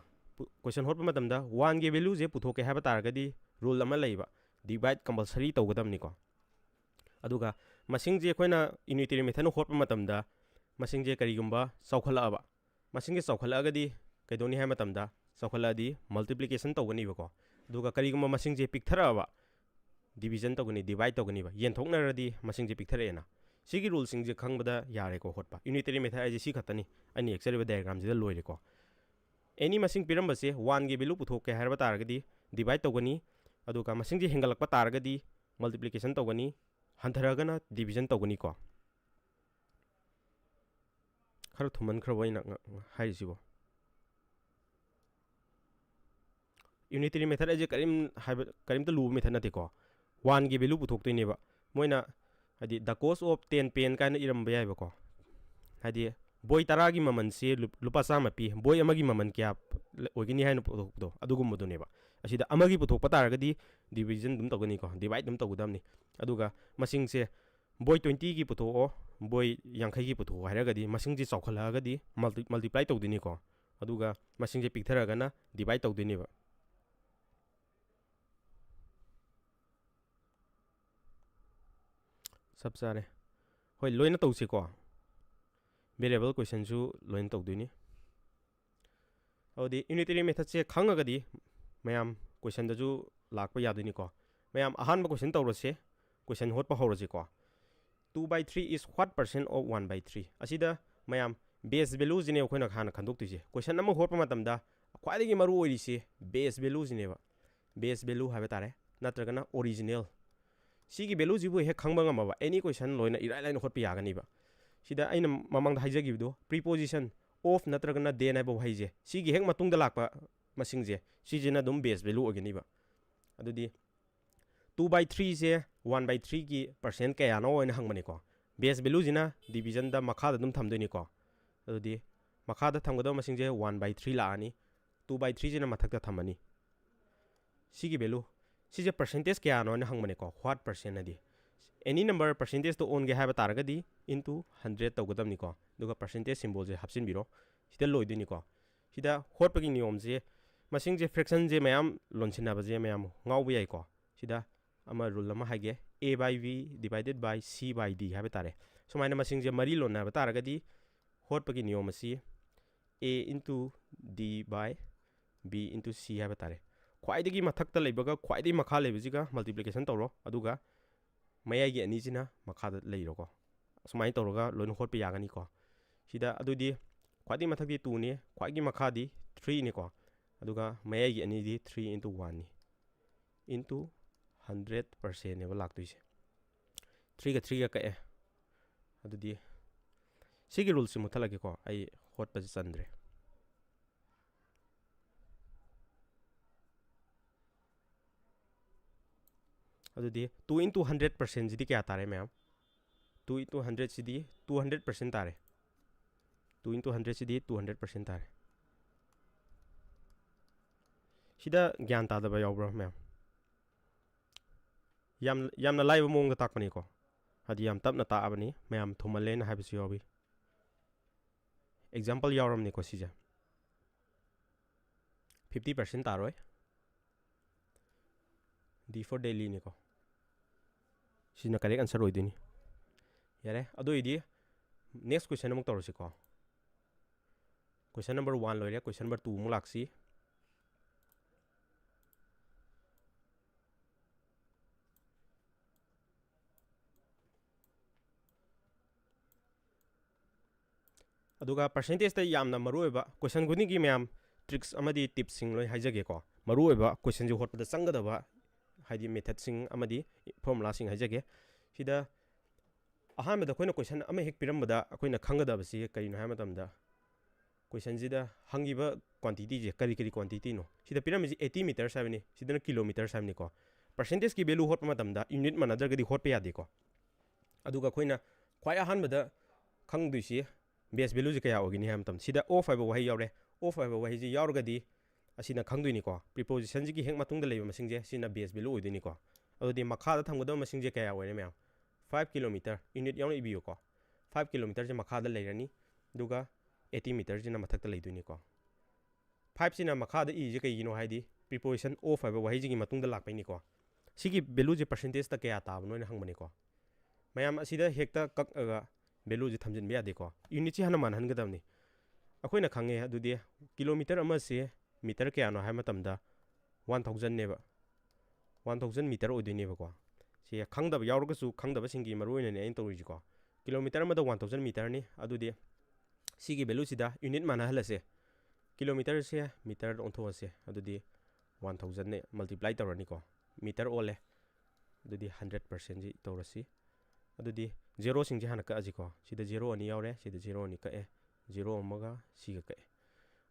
question ꯍꯣꯠꯄ ꯃꯇꯝꯗ oneꯒꯤ valueꯁꯦ ꯄꯨꯊꯣꯛꯀꯦ ꯍꯥꯏꯕ ꯇꯥꯔꯒꯗꯤ rule ꯑꯃ ꯂꯩꯕ, divide compulsory ꯇꯧꯒꯗꯕꯅꯤꯀꯣ꯫ ꯑꯗꯨꯒ ꯃꯁꯤꯡꯁꯦ ꯑꯩꯈꯣꯏꯅ unitary methodꯅ ꯍꯣꯠꯄ ꯃꯇꯝꯗ ꯃꯁꯤꯡꯁꯦ ꯀꯔꯤꯒꯨꯝꯕ ꯆꯥꯎꯈꯠꯂꯛꯑꯕ, ꯃꯁꯤꯡꯁꯦ ꯆꯥꯎꯈꯠꯂꯛꯑꯒꯗꯤ ꯀꯩꯗꯧꯅꯤ ꯍꯥꯏꯕ ꯃꯇꯝꯗ, ꯆꯥꯎꯈꯠꯂꯛꯑꯗꯤ multiplication ꯇꯧꯒꯅꯤꯕꯀꯣ꯫ ꯑꯗꯨꯒ ꯀꯔꯤꯒꯨꯝꯕ ꯃꯁꯤꯡꯁꯦ ꯄꯤꯛꯊꯔꯛꯑꯕ, division ꯇꯧꯒꯅꯤ, divide ꯇꯧꯒꯅꯤꯕ, ꯌꯦꯟꯊꯣꯛꯅꯔꯗꯤ ꯃꯁꯤꯡꯁꯦ ꯄꯤꯛꯊꯔꯛꯑꯦꯅ꯫ ꯁꯤꯒꯤ ruleꯁꯤꯡꯁꯦ ꯈꯪꯕꯗ ꯌꯥꯔꯦꯀꯣ ꯍꯣꯠꯄ꯫ Unitary method ꯍꯥꯏꯁꯦ ꯁꯤ ꯈꯛꯇꯅꯤ ꯑꯩꯅ ꯌꯦꯛꯆꯔꯤꯕ diagramꯁꯤꯗ ꯂꯣꯏꯔꯦꯀꯣ꯫ Any ꯃꯁꯤꯡ ꯄꯤꯔꯝꯕꯁꯦ oneꯒꯤ value ꯄꯨꯊꯣꯛꯀꯦ ꯍꯥꯏꯔꯕ ꯇꯥꯔꯒꯗꯤ divide ꯇꯧꯒꯅꯤ, ꯑꯗꯨꯒ ꯃꯁꯤꯡꯁꯦ ꯍꯦꯟꯒꯠꯂꯛꯄ ꯇꯥꯔꯒꯗꯤ multiplication ꯇꯧꯒꯅꯤ, ꯍꯟꯊꯔꯒꯅ division ꯇꯧꯒꯅꯤꯀꯣ꯫ ꯈꯔ ꯊꯨꯃꯟꯈ꯭ꯔꯕ ꯑꯩꯅ ꯉ-, ꯍꯥꯏꯔꯤꯁꯤꯕꯣ꯫ Unitary method ꯍꯥꯏꯁꯦ ꯀꯔꯤꯝ ꯍꯥꯏꯕ, ꯀꯔꯤꯝꯇ ꯂꯨꯕ method ꯅꯠꯇꯦꯀꯣ꯫ Oneꯒꯤ value ꯄꯨꯊꯣꯛꯇꯣꯏꯅꯦꯕ꯫ ꯃꯣꯏꯅ ꯍꯥꯏꯗꯤ the cost of ten pen ꯀꯥꯏꯅ ꯏꯔꯝꯕ ꯌꯥꯏꯕꯀꯣ꯫ ꯍꯥꯏꯗꯤ ꯕꯣꯏ ꯇꯔꯥꯒꯤ ꯃꯃꯜꯁꯤ ꯂꯨ-, ꯂꯨꯄꯥ ꯆꯥꯝꯃ ꯄꯤ, ꯕꯣꯏ ꯑꯃꯒꯤ ꯃꯃꯜ ꯀꯌꯥ ꯑꯣꯏꯒꯅꯤ ꯍꯥꯏꯅ ꯄꯨꯊꯣꯛꯄꯗꯣ, ꯑꯗꯨꯒꯨꯝꯕꯗꯨꯅꯦꯕ꯫ ꯑꯁꯤꯗ ꯑꯃꯒꯤ ꯄꯨꯊꯣꯛꯄ ꯇꯥꯔꯒꯗꯤ division ꯑꯗꯨꯝ ꯇꯧꯒꯅꯤꯀꯣ, divide ꯑꯗꯨꯝ ꯇꯧꯒꯗꯕꯅꯤ꯫ ꯑꯗꯨꯒ ꯃꯁꯤꯡꯁꯦ ꯕꯣꯏ twentyꯒꯤ ꯄꯨꯊꯣꯛꯑꯣ, ꯕꯣꯏ ꯌꯥꯡꯈꯩꯒꯤ ꯄꯨꯊꯣꯛꯑꯣ ꯍꯥꯏꯔꯒꯗꯤ ꯃꯁꯤꯡꯁꯦ ꯆꯥꯎꯈꯠꯂꯛꯑꯒꯗꯤ multi-, multiply ꯇꯧꯗꯣꯏꯅꯤꯀꯣ꯫ ꯑꯗꯨꯒ ꯃꯁꯤꯡꯁꯦ ꯄꯤꯛꯊꯔꯒꯅ divide ꯇꯧꯗꯣꯏꯅꯦꯕ꯫ ꯆꯞ ꯆꯥꯔꯦ꯫ ꯍꯣꯏ, ꯂꯣꯏꯅ ꯇꯧꯁꯤꯀꯣ꯫ Variable questionꯁꯨ ꯂꯣꯏꯅ ꯇꯧꯗꯣꯏꯅꯤ꯫ ꯑꯗꯨꯗꯤ unitary methodꯁꯦ ꯈꯪꯉꯒꯗꯤ ꯃꯌꯥꯝ questionꯗꯁꯨ ꯂꯥꯛꯄ ꯌꯥꯗꯣꯏꯅꯤꯀꯣ꯫ ꯃꯌꯥꯝ, ꯑꯍꯥꯟꯕ question ꯇꯧꯔꯁꯦ꯫ Question ꯍꯣꯠꯄ ꯍꯧꯔꯁꯤꯀꯣ꯫ Two by three is what percent of one by three? ꯑꯁꯤꯗ ꯃꯌꯥꯝ, base valueꯁꯤꯅꯦ ꯑꯩꯈꯣꯏꯅ ꯍꯥꯟꯅ ꯈꯟꯗꯣꯛꯇꯣꯏꯁꯦ꯫ Question ꯑꯃ ꯍꯣꯠꯄ ꯃꯇꯝꯗ ꯈ꯭ꯋꯥꯏꯗꯒꯤ ꯃꯔꯨ ꯑꯣꯏꯔꯤꯁꯦ base valueꯁꯤꯅꯦꯕ꯫ Base value ꯍꯥꯏꯕ ꯇꯥꯔꯦ, ꯅꯠꯇ꯭ꯔꯒꯅ original꯫ ꯁꯤꯒꯤ valueꯁꯤꯕꯨ ꯍꯦꯛ ꯈꯪꯕ ꯉꯝꯃꯕ, any question ꯂꯣꯏꯅ ꯏꯔꯥꯏ ꯂꯥꯏꯅ ꯍꯣꯠꯄ ꯌꯥꯒꯅꯤꯕ꯫ ꯁꯤꯗ ꯑꯩꯅ ꯃꯃꯥꯡꯗ ꯍꯥꯏꯖꯈꯤꯕꯗꯣ, preposition of ꯅꯠꯇ꯭ꯔꯒꯅ than ꯍꯥꯏꯕ ꯋꯥꯍꯩꯁꯦ, ꯁꯤꯒꯤ ꯍꯦꯛ ꯃꯇꯨꯡꯗ ꯂꯥꯛꯄ ꯃꯁꯤꯡꯁꯦ, ꯁꯤꯁꯤꯅ ꯑꯗꯨꯝ base value ꯑꯣꯏꯒꯅꯤꯕ꯫ ꯑꯗꯨꯗꯤ two by threeꯁꯦ one by threeꯒꯤ percent ꯀꯌꯥꯅꯣ ꯑꯣꯏꯅ ꯍꯪꯕꯅꯤꯀꯣ꯫ Base valueꯁꯤꯅ divisionꯗ ꯃꯈꯥꯗ ꯑꯗꯨꯝ ꯊꯝꯗꯣꯏꯅꯤꯀꯣ꯫ ꯑꯗꯨꯗꯤ ꯃꯈꯥꯗ ꯊꯝꯒꯗꯕ ꯃꯁꯤꯡꯁꯦ one by three ꯂꯥꯛꯑꯅꯤ, two by threeꯁꯤꯅ ꯃꯊꯛꯇ ꯊꯝꯃꯅꯤ꯫ ꯁꯤꯒꯤ value, ꯁꯤꯁꯦ percentage ꯀꯌꯥꯅꯣ ꯍꯥꯏꯅ ꯍꯪꯕꯅꯦꯀꯣ, what percent ꯍꯥꯏꯗꯤ꯫ Any number percentageꯇ ꯑꯣꯟꯒꯦ ꯍꯥꯏꯕ ꯇꯥꯔꯒꯗꯤ into hundred ꯇꯧꯒꯗꯕꯅꯤꯀꯣ, ꯑꯗꯨꯒ percentage symbolꯁꯦ ꯍꯥꯞꯆꯤꯟꯕꯤꯔꯣ꯫ ꯁꯤꯗ ꯂꯣꯏꯗꯣꯏꯅꯤꯀꯣ꯫ ꯁꯤꯗ ꯍꯣꯠꯄꯒꯤ ꯅꯤꯌꯣꯝꯁꯦ, ꯃꯁꯤꯡꯁꯦ fractionꯁꯦ ꯃꯌꯥꯝ ꯂꯣꯟꯁꯤꯟꯅꯕꯁꯦ ꯃꯌꯥꯝ ꯉꯥꯎꯕ ꯌꯥꯏꯀꯣ꯫ ꯁꯤꯗ ꯑꯃ rule ꯑꯃ ꯍꯥꯏꯒꯦ, A by B divided by C by D ꯍꯥꯏꯕ ꯇꯥꯔꯦ꯫ ꯁꯨꯃꯥꯏꯅ ꯃꯁꯤꯡꯁꯦ ꯃꯔꯤ ꯂꯣꯟꯅꯕ ꯇꯥꯔꯒꯗꯤ ꯍꯣꯠꯄꯒꯤ ꯅꯤꯌꯣꯝ ꯑꯁꯤ A into D by B into C ꯍꯥꯏꯕ ꯇꯥꯔꯦ꯫ ꯈ꯭ꯋꯥꯏꯗꯒꯤ ꯃꯊꯛꯇ ꯂꯩꯕꯒ ꯈ꯭ꯋꯥꯏꯗꯒꯤ ꯃꯈꯥ ꯂꯩꯕꯁꯤꯒ multiplication ꯇꯧꯔꯣ, ꯑꯗꯨꯒ ꯃꯌꯥꯏꯒꯤ ꯑꯅꯤꯁꯤꯅ ꯃꯈꯥꯗ ꯂꯩꯔꯣꯀꯣ꯫ ꯑꯁꯨꯃꯥꯏꯅ ꯇꯧꯔꯒ ꯂꯣꯏꯅ ꯍꯣꯠꯄ ꯌꯥꯒꯅꯤꯀꯣ꯫ ꯁꯤꯗ ꯑꯗꯨꯗꯤ ꯈ꯭ꯋꯥꯏꯗꯒꯤ ꯃꯊꯛꯇꯤ twoꯅꯤ, ꯈ꯭ꯋꯥꯏꯗꯒꯤ ꯃꯈꯥꯗꯤ threeꯅꯤꯀꯣ, ꯑꯗꯨꯒ ꯃꯌꯥꯏꯒꯤ ꯑꯅꯤꯗꯤ three into oneꯅꯤ, into hundred percentꯅꯦꯕ ꯂꯥꯛꯇꯣꯏꯁꯦ꯫ Threeꯒ threeꯒ ꯀꯛꯑꯦ꯫ ꯑꯗꯨꯗꯤ ꯁꯤꯒꯤ ruleꯁꯤ ꯃꯨꯠꯊꯠꯂꯒꯦꯀꯣ, ꯑꯩ ꯍꯣꯠꯄꯁꯦ ꯆꯟꯗ꯭ꯔꯦ꯫ ꯑꯗꯨꯗꯤ two into hundred percentꯁꯤꯗꯤ ꯀꯌꯥ ꯇꯥꯔꯦ ꯃꯌꯥꯝ? Two into hundredꯁꯤꯗꯤ two hundred percent ꯇꯥꯔꯦ꯫ Two into hundredꯁꯤꯗꯤ two hundred percent ꯇꯥꯔꯦ꯫ ꯁꯤꯗ ꯒ꯭ꯌꯥꯟ ꯇꯥꯗꯕ ꯌꯥꯎꯕ꯭ꯔꯣ ꯃꯌꯥꯝ? ꯌꯥꯝ, ꯌꯥꯝꯅ ꯂꯥꯏꯕ ꯃꯑꯣꯡꯗ ꯇꯥꯛꯄꯅꯤꯀꯣ, ꯍꯥꯏꯗꯤ ꯌꯥꯝ ꯇꯞꯅ ꯇꯥꯛꯑꯕꯅꯤ, ꯃꯌꯥꯝ ꯊꯨꯃꯜꯂꯦꯅ ꯍꯥꯏꯕꯁꯨ ꯌꯥꯎꯏ꯫ Example ꯌꯥꯎꯔꯝꯅꯤꯀꯣ ꯁꯤꯁꯦ꯫ Fifty percent ꯇꯥꯔꯣꯏ꯫ D for Delhiꯅꯤꯀꯣ꯫ ꯁꯤꯅ correct answer ꯑꯣꯏꯗꯣꯏꯅꯤ꯫ ꯌꯥꯔꯦ, ꯑꯗꯨ ꯑꯣꯏꯗꯤ next question ꯑꯃꯨꯛ ꯇꯧꯔꯁꯤꯀꯣ꯫ Question number one ꯂꯣꯏꯔꯦ, question number two ꯑꯃꯨꯛ ꯂꯥꯛꯁꯤ꯫ ꯑꯗꯨꯒ percentageꯇ ꯌꯥꯝꯅ ꯃꯔꯨꯑꯣꯏꯕ question ꯈꯨꯗꯤꯡꯒꯤ ꯃꯌꯥꯝ tricks ꯑꯃꯗꯤ tipsꯁꯤꯡ ꯂꯣꯏ ꯍꯥꯏꯖꯒꯦꯀꯣ꯫ ꯃꯔꯨꯑꯣꯏꯕ questionꯁꯦ ꯍꯣꯠꯄꯗ ꯆꯪꯒꯗꯕ ꯍꯥꯏꯗꯤ methodꯁꯤꯡ ꯑꯃꯗꯤ formulaꯁꯤꯡ ꯍꯥꯏꯖꯒꯦ꯫ ꯁꯤꯗ ꯑꯍꯥꯟꯕꯗ ꯑꯩꯈꯣꯏꯅ question ꯑꯃ ꯍꯦꯛ ꯄꯤꯔꯝꯕꯗ ꯑꯩꯈꯣꯏꯅ ꯈꯪꯒꯗꯕꯁꯤ ꯀꯔꯤꯅꯣ ꯍꯥꯏꯕ ꯃꯇꯝꯗ, questionꯁꯤꯗ ꯍꯪꯉꯤꯕ quantityꯁꯦ ꯀꯔꯤ ꯀꯔꯤ quantityꯅꯣ? ꯁꯤꯗ ꯄꯤꯔꯝꯃꯤꯁꯤ eighty meters ꯍꯥꯏꯕꯅꯤ, ꯁꯤꯗꯅ kilometers ꯍꯥꯏꯕꯅꯤꯀꯣ꯫ Percentageꯀꯤ value ꯍꯣꯠꯄ ꯃꯇꯝꯗ unit ꯃꯥꯟꯅꯗ꯭ꯔꯒꯗꯤ ꯍꯣꯠꯄ ꯌꯥꯗꯦꯀꯣ꯫ ꯑꯗꯨꯒ ꯑꯩꯈꯣꯏꯅ ꯈ꯭ꯋꯥꯏ ꯑꯍꯥꯟꯕꯗ ꯈꯪꯗꯣꯏꯁꯤ base valueꯁꯦ ꯀꯌꯥ ꯑꯣꯏꯒꯅꯤ ꯍꯥꯏꯕ ꯃꯇꯝꯗ, ꯁꯤꯗ of ꯍꯥꯏꯕ ꯋꯥꯍꯩ ꯌꯥꯎꯔꯦ꯫ Of ꯍꯥꯏꯕ ꯋꯥꯍꯩꯁꯤ ꯌꯥꯎꯔꯒꯗꯤ ꯑꯁꯤꯅ ꯈꯪꯗꯣꯏꯅꯤꯀꯣ, prepositionꯁꯤꯒꯤ ꯍꯦꯛ ꯃꯇꯨꯡꯗ ꯂꯩꯕ ꯃꯁꯤꯡꯁꯦ ꯁꯤꯅ base value ꯑꯣꯏꯗꯣꯏꯅꯤꯀꯣ꯫ ꯑꯗꯨꯗꯤ ꯃꯈꯥꯗ ꯊꯝꯒꯗꯕ ꯃꯁꯤꯡꯁꯦ ꯀꯌꯥ ꯑꯣꯏꯔꯦ ꯃꯌꯥꯝ? Five kilometer, unit ꯌꯥꯎꯅ ꯏꯕꯤꯌꯨꯀꯣ꯫ Five kilometerꯁꯦ ꯃꯈꯥꯗ ꯂꯩꯔꯅꯤ, ꯑꯗꯨꯒ eighty meterꯁꯤꯅ ꯃꯊꯛꯇ ꯂꯩꯗꯣꯏꯅꯤꯀꯣ꯫ Fiveꯁꯤꯅ ꯃꯈꯥꯗ ꯏꯔꯤꯁꯦ ꯀꯩꯒꯤꯅꯣ ꯍꯥꯏꯗꯤ preposition of ꯍꯥꯏꯕ ꯋꯥꯍꯩꯁꯤꯒꯤ ꯃꯇꯨꯡꯗ ꯂꯥꯛꯄꯩꯅꯤꯀꯣ꯫ ꯁꯤꯒꯤ valueꯁꯦ percentageꯇ ꯀꯌꯥ ꯇꯥꯕꯅꯣ ꯍꯥꯏꯅ ꯍꯪꯕꯅꯤꯀꯣ꯫ ꯃꯌꯥꯝ ꯑꯁꯤꯗ ꯍꯦꯛꯇ ꯀꯛꯑꯒ valueꯁꯦ ꯊꯝꯖꯤꯟꯕ ꯌꯥꯗꯦꯀꯣ꯫ Unitꯁꯤ ꯍꯥꯟꯅ ꯃꯥꯟꯅꯍꯟꯒꯗꯕꯅꯤ꯫ ꯑꯩꯈꯣꯏꯅ ꯈꯪꯉꯦ ꯑꯗꯨꯗꯤ kilometer ꯑꯃꯁꯦ meter ꯀꯌꯥꯅꯣ ꯍꯥꯏꯕ ꯃꯇꯝꯗ one thousandꯅꯦꯕ꯫ One thousand meter ꯑꯣꯏꯗꯣꯏꯅꯦꯕꯀꯣ꯫ ꯁꯤ ꯈꯪꯗꯕ ꯌꯥꯎꯔꯒꯁꯨ ꯈꯪꯗꯕꯁꯤꯡꯒꯤ ꯃꯔꯨꯑꯣꯏꯅꯅꯦ ꯑꯩꯅ ꯇꯧꯔꯤꯁꯤꯀꯣ꯫ Kilometer ꯑꯃꯗ one thousand meterꯅꯤ꯫ ꯑꯗꯨꯗꯤ ꯁꯤꯒꯤ valueꯁꯤꯗ unit ꯃꯥꯟꯅꯍꯜꯂꯁꯦ꯫ Kilometerꯁꯦ meterꯗ ꯑꯣꯟꯊꯣꯛꯑꯁꯦ꯫ ꯑꯗꯨꯗꯤ one thousandꯅ multiply ꯇꯧꯔꯅꯤꯀꯣ꯫ Meter ꯑꯣꯜꯂꯦ꯫ ꯑꯗꯨꯗꯤ hundred percentꯁꯤ ꯇꯧꯔꯁꯤ꯫ ꯑꯗꯨꯗꯤ zeroꯁꯤꯡꯁꯦ ꯍꯥꯟꯅ ꯀꯛꯑꯁꯤꯀꯣ꯫ ꯁꯤꯗ zero ꯑꯅꯤ ꯌꯥꯎꯔꯦ, ꯁꯤꯗ zero ꯑꯅꯤ ꯀꯛꯑꯦ, zero ꯑꯃꯒ ꯁꯤꯒ ꯀꯛꯑꯦ꯫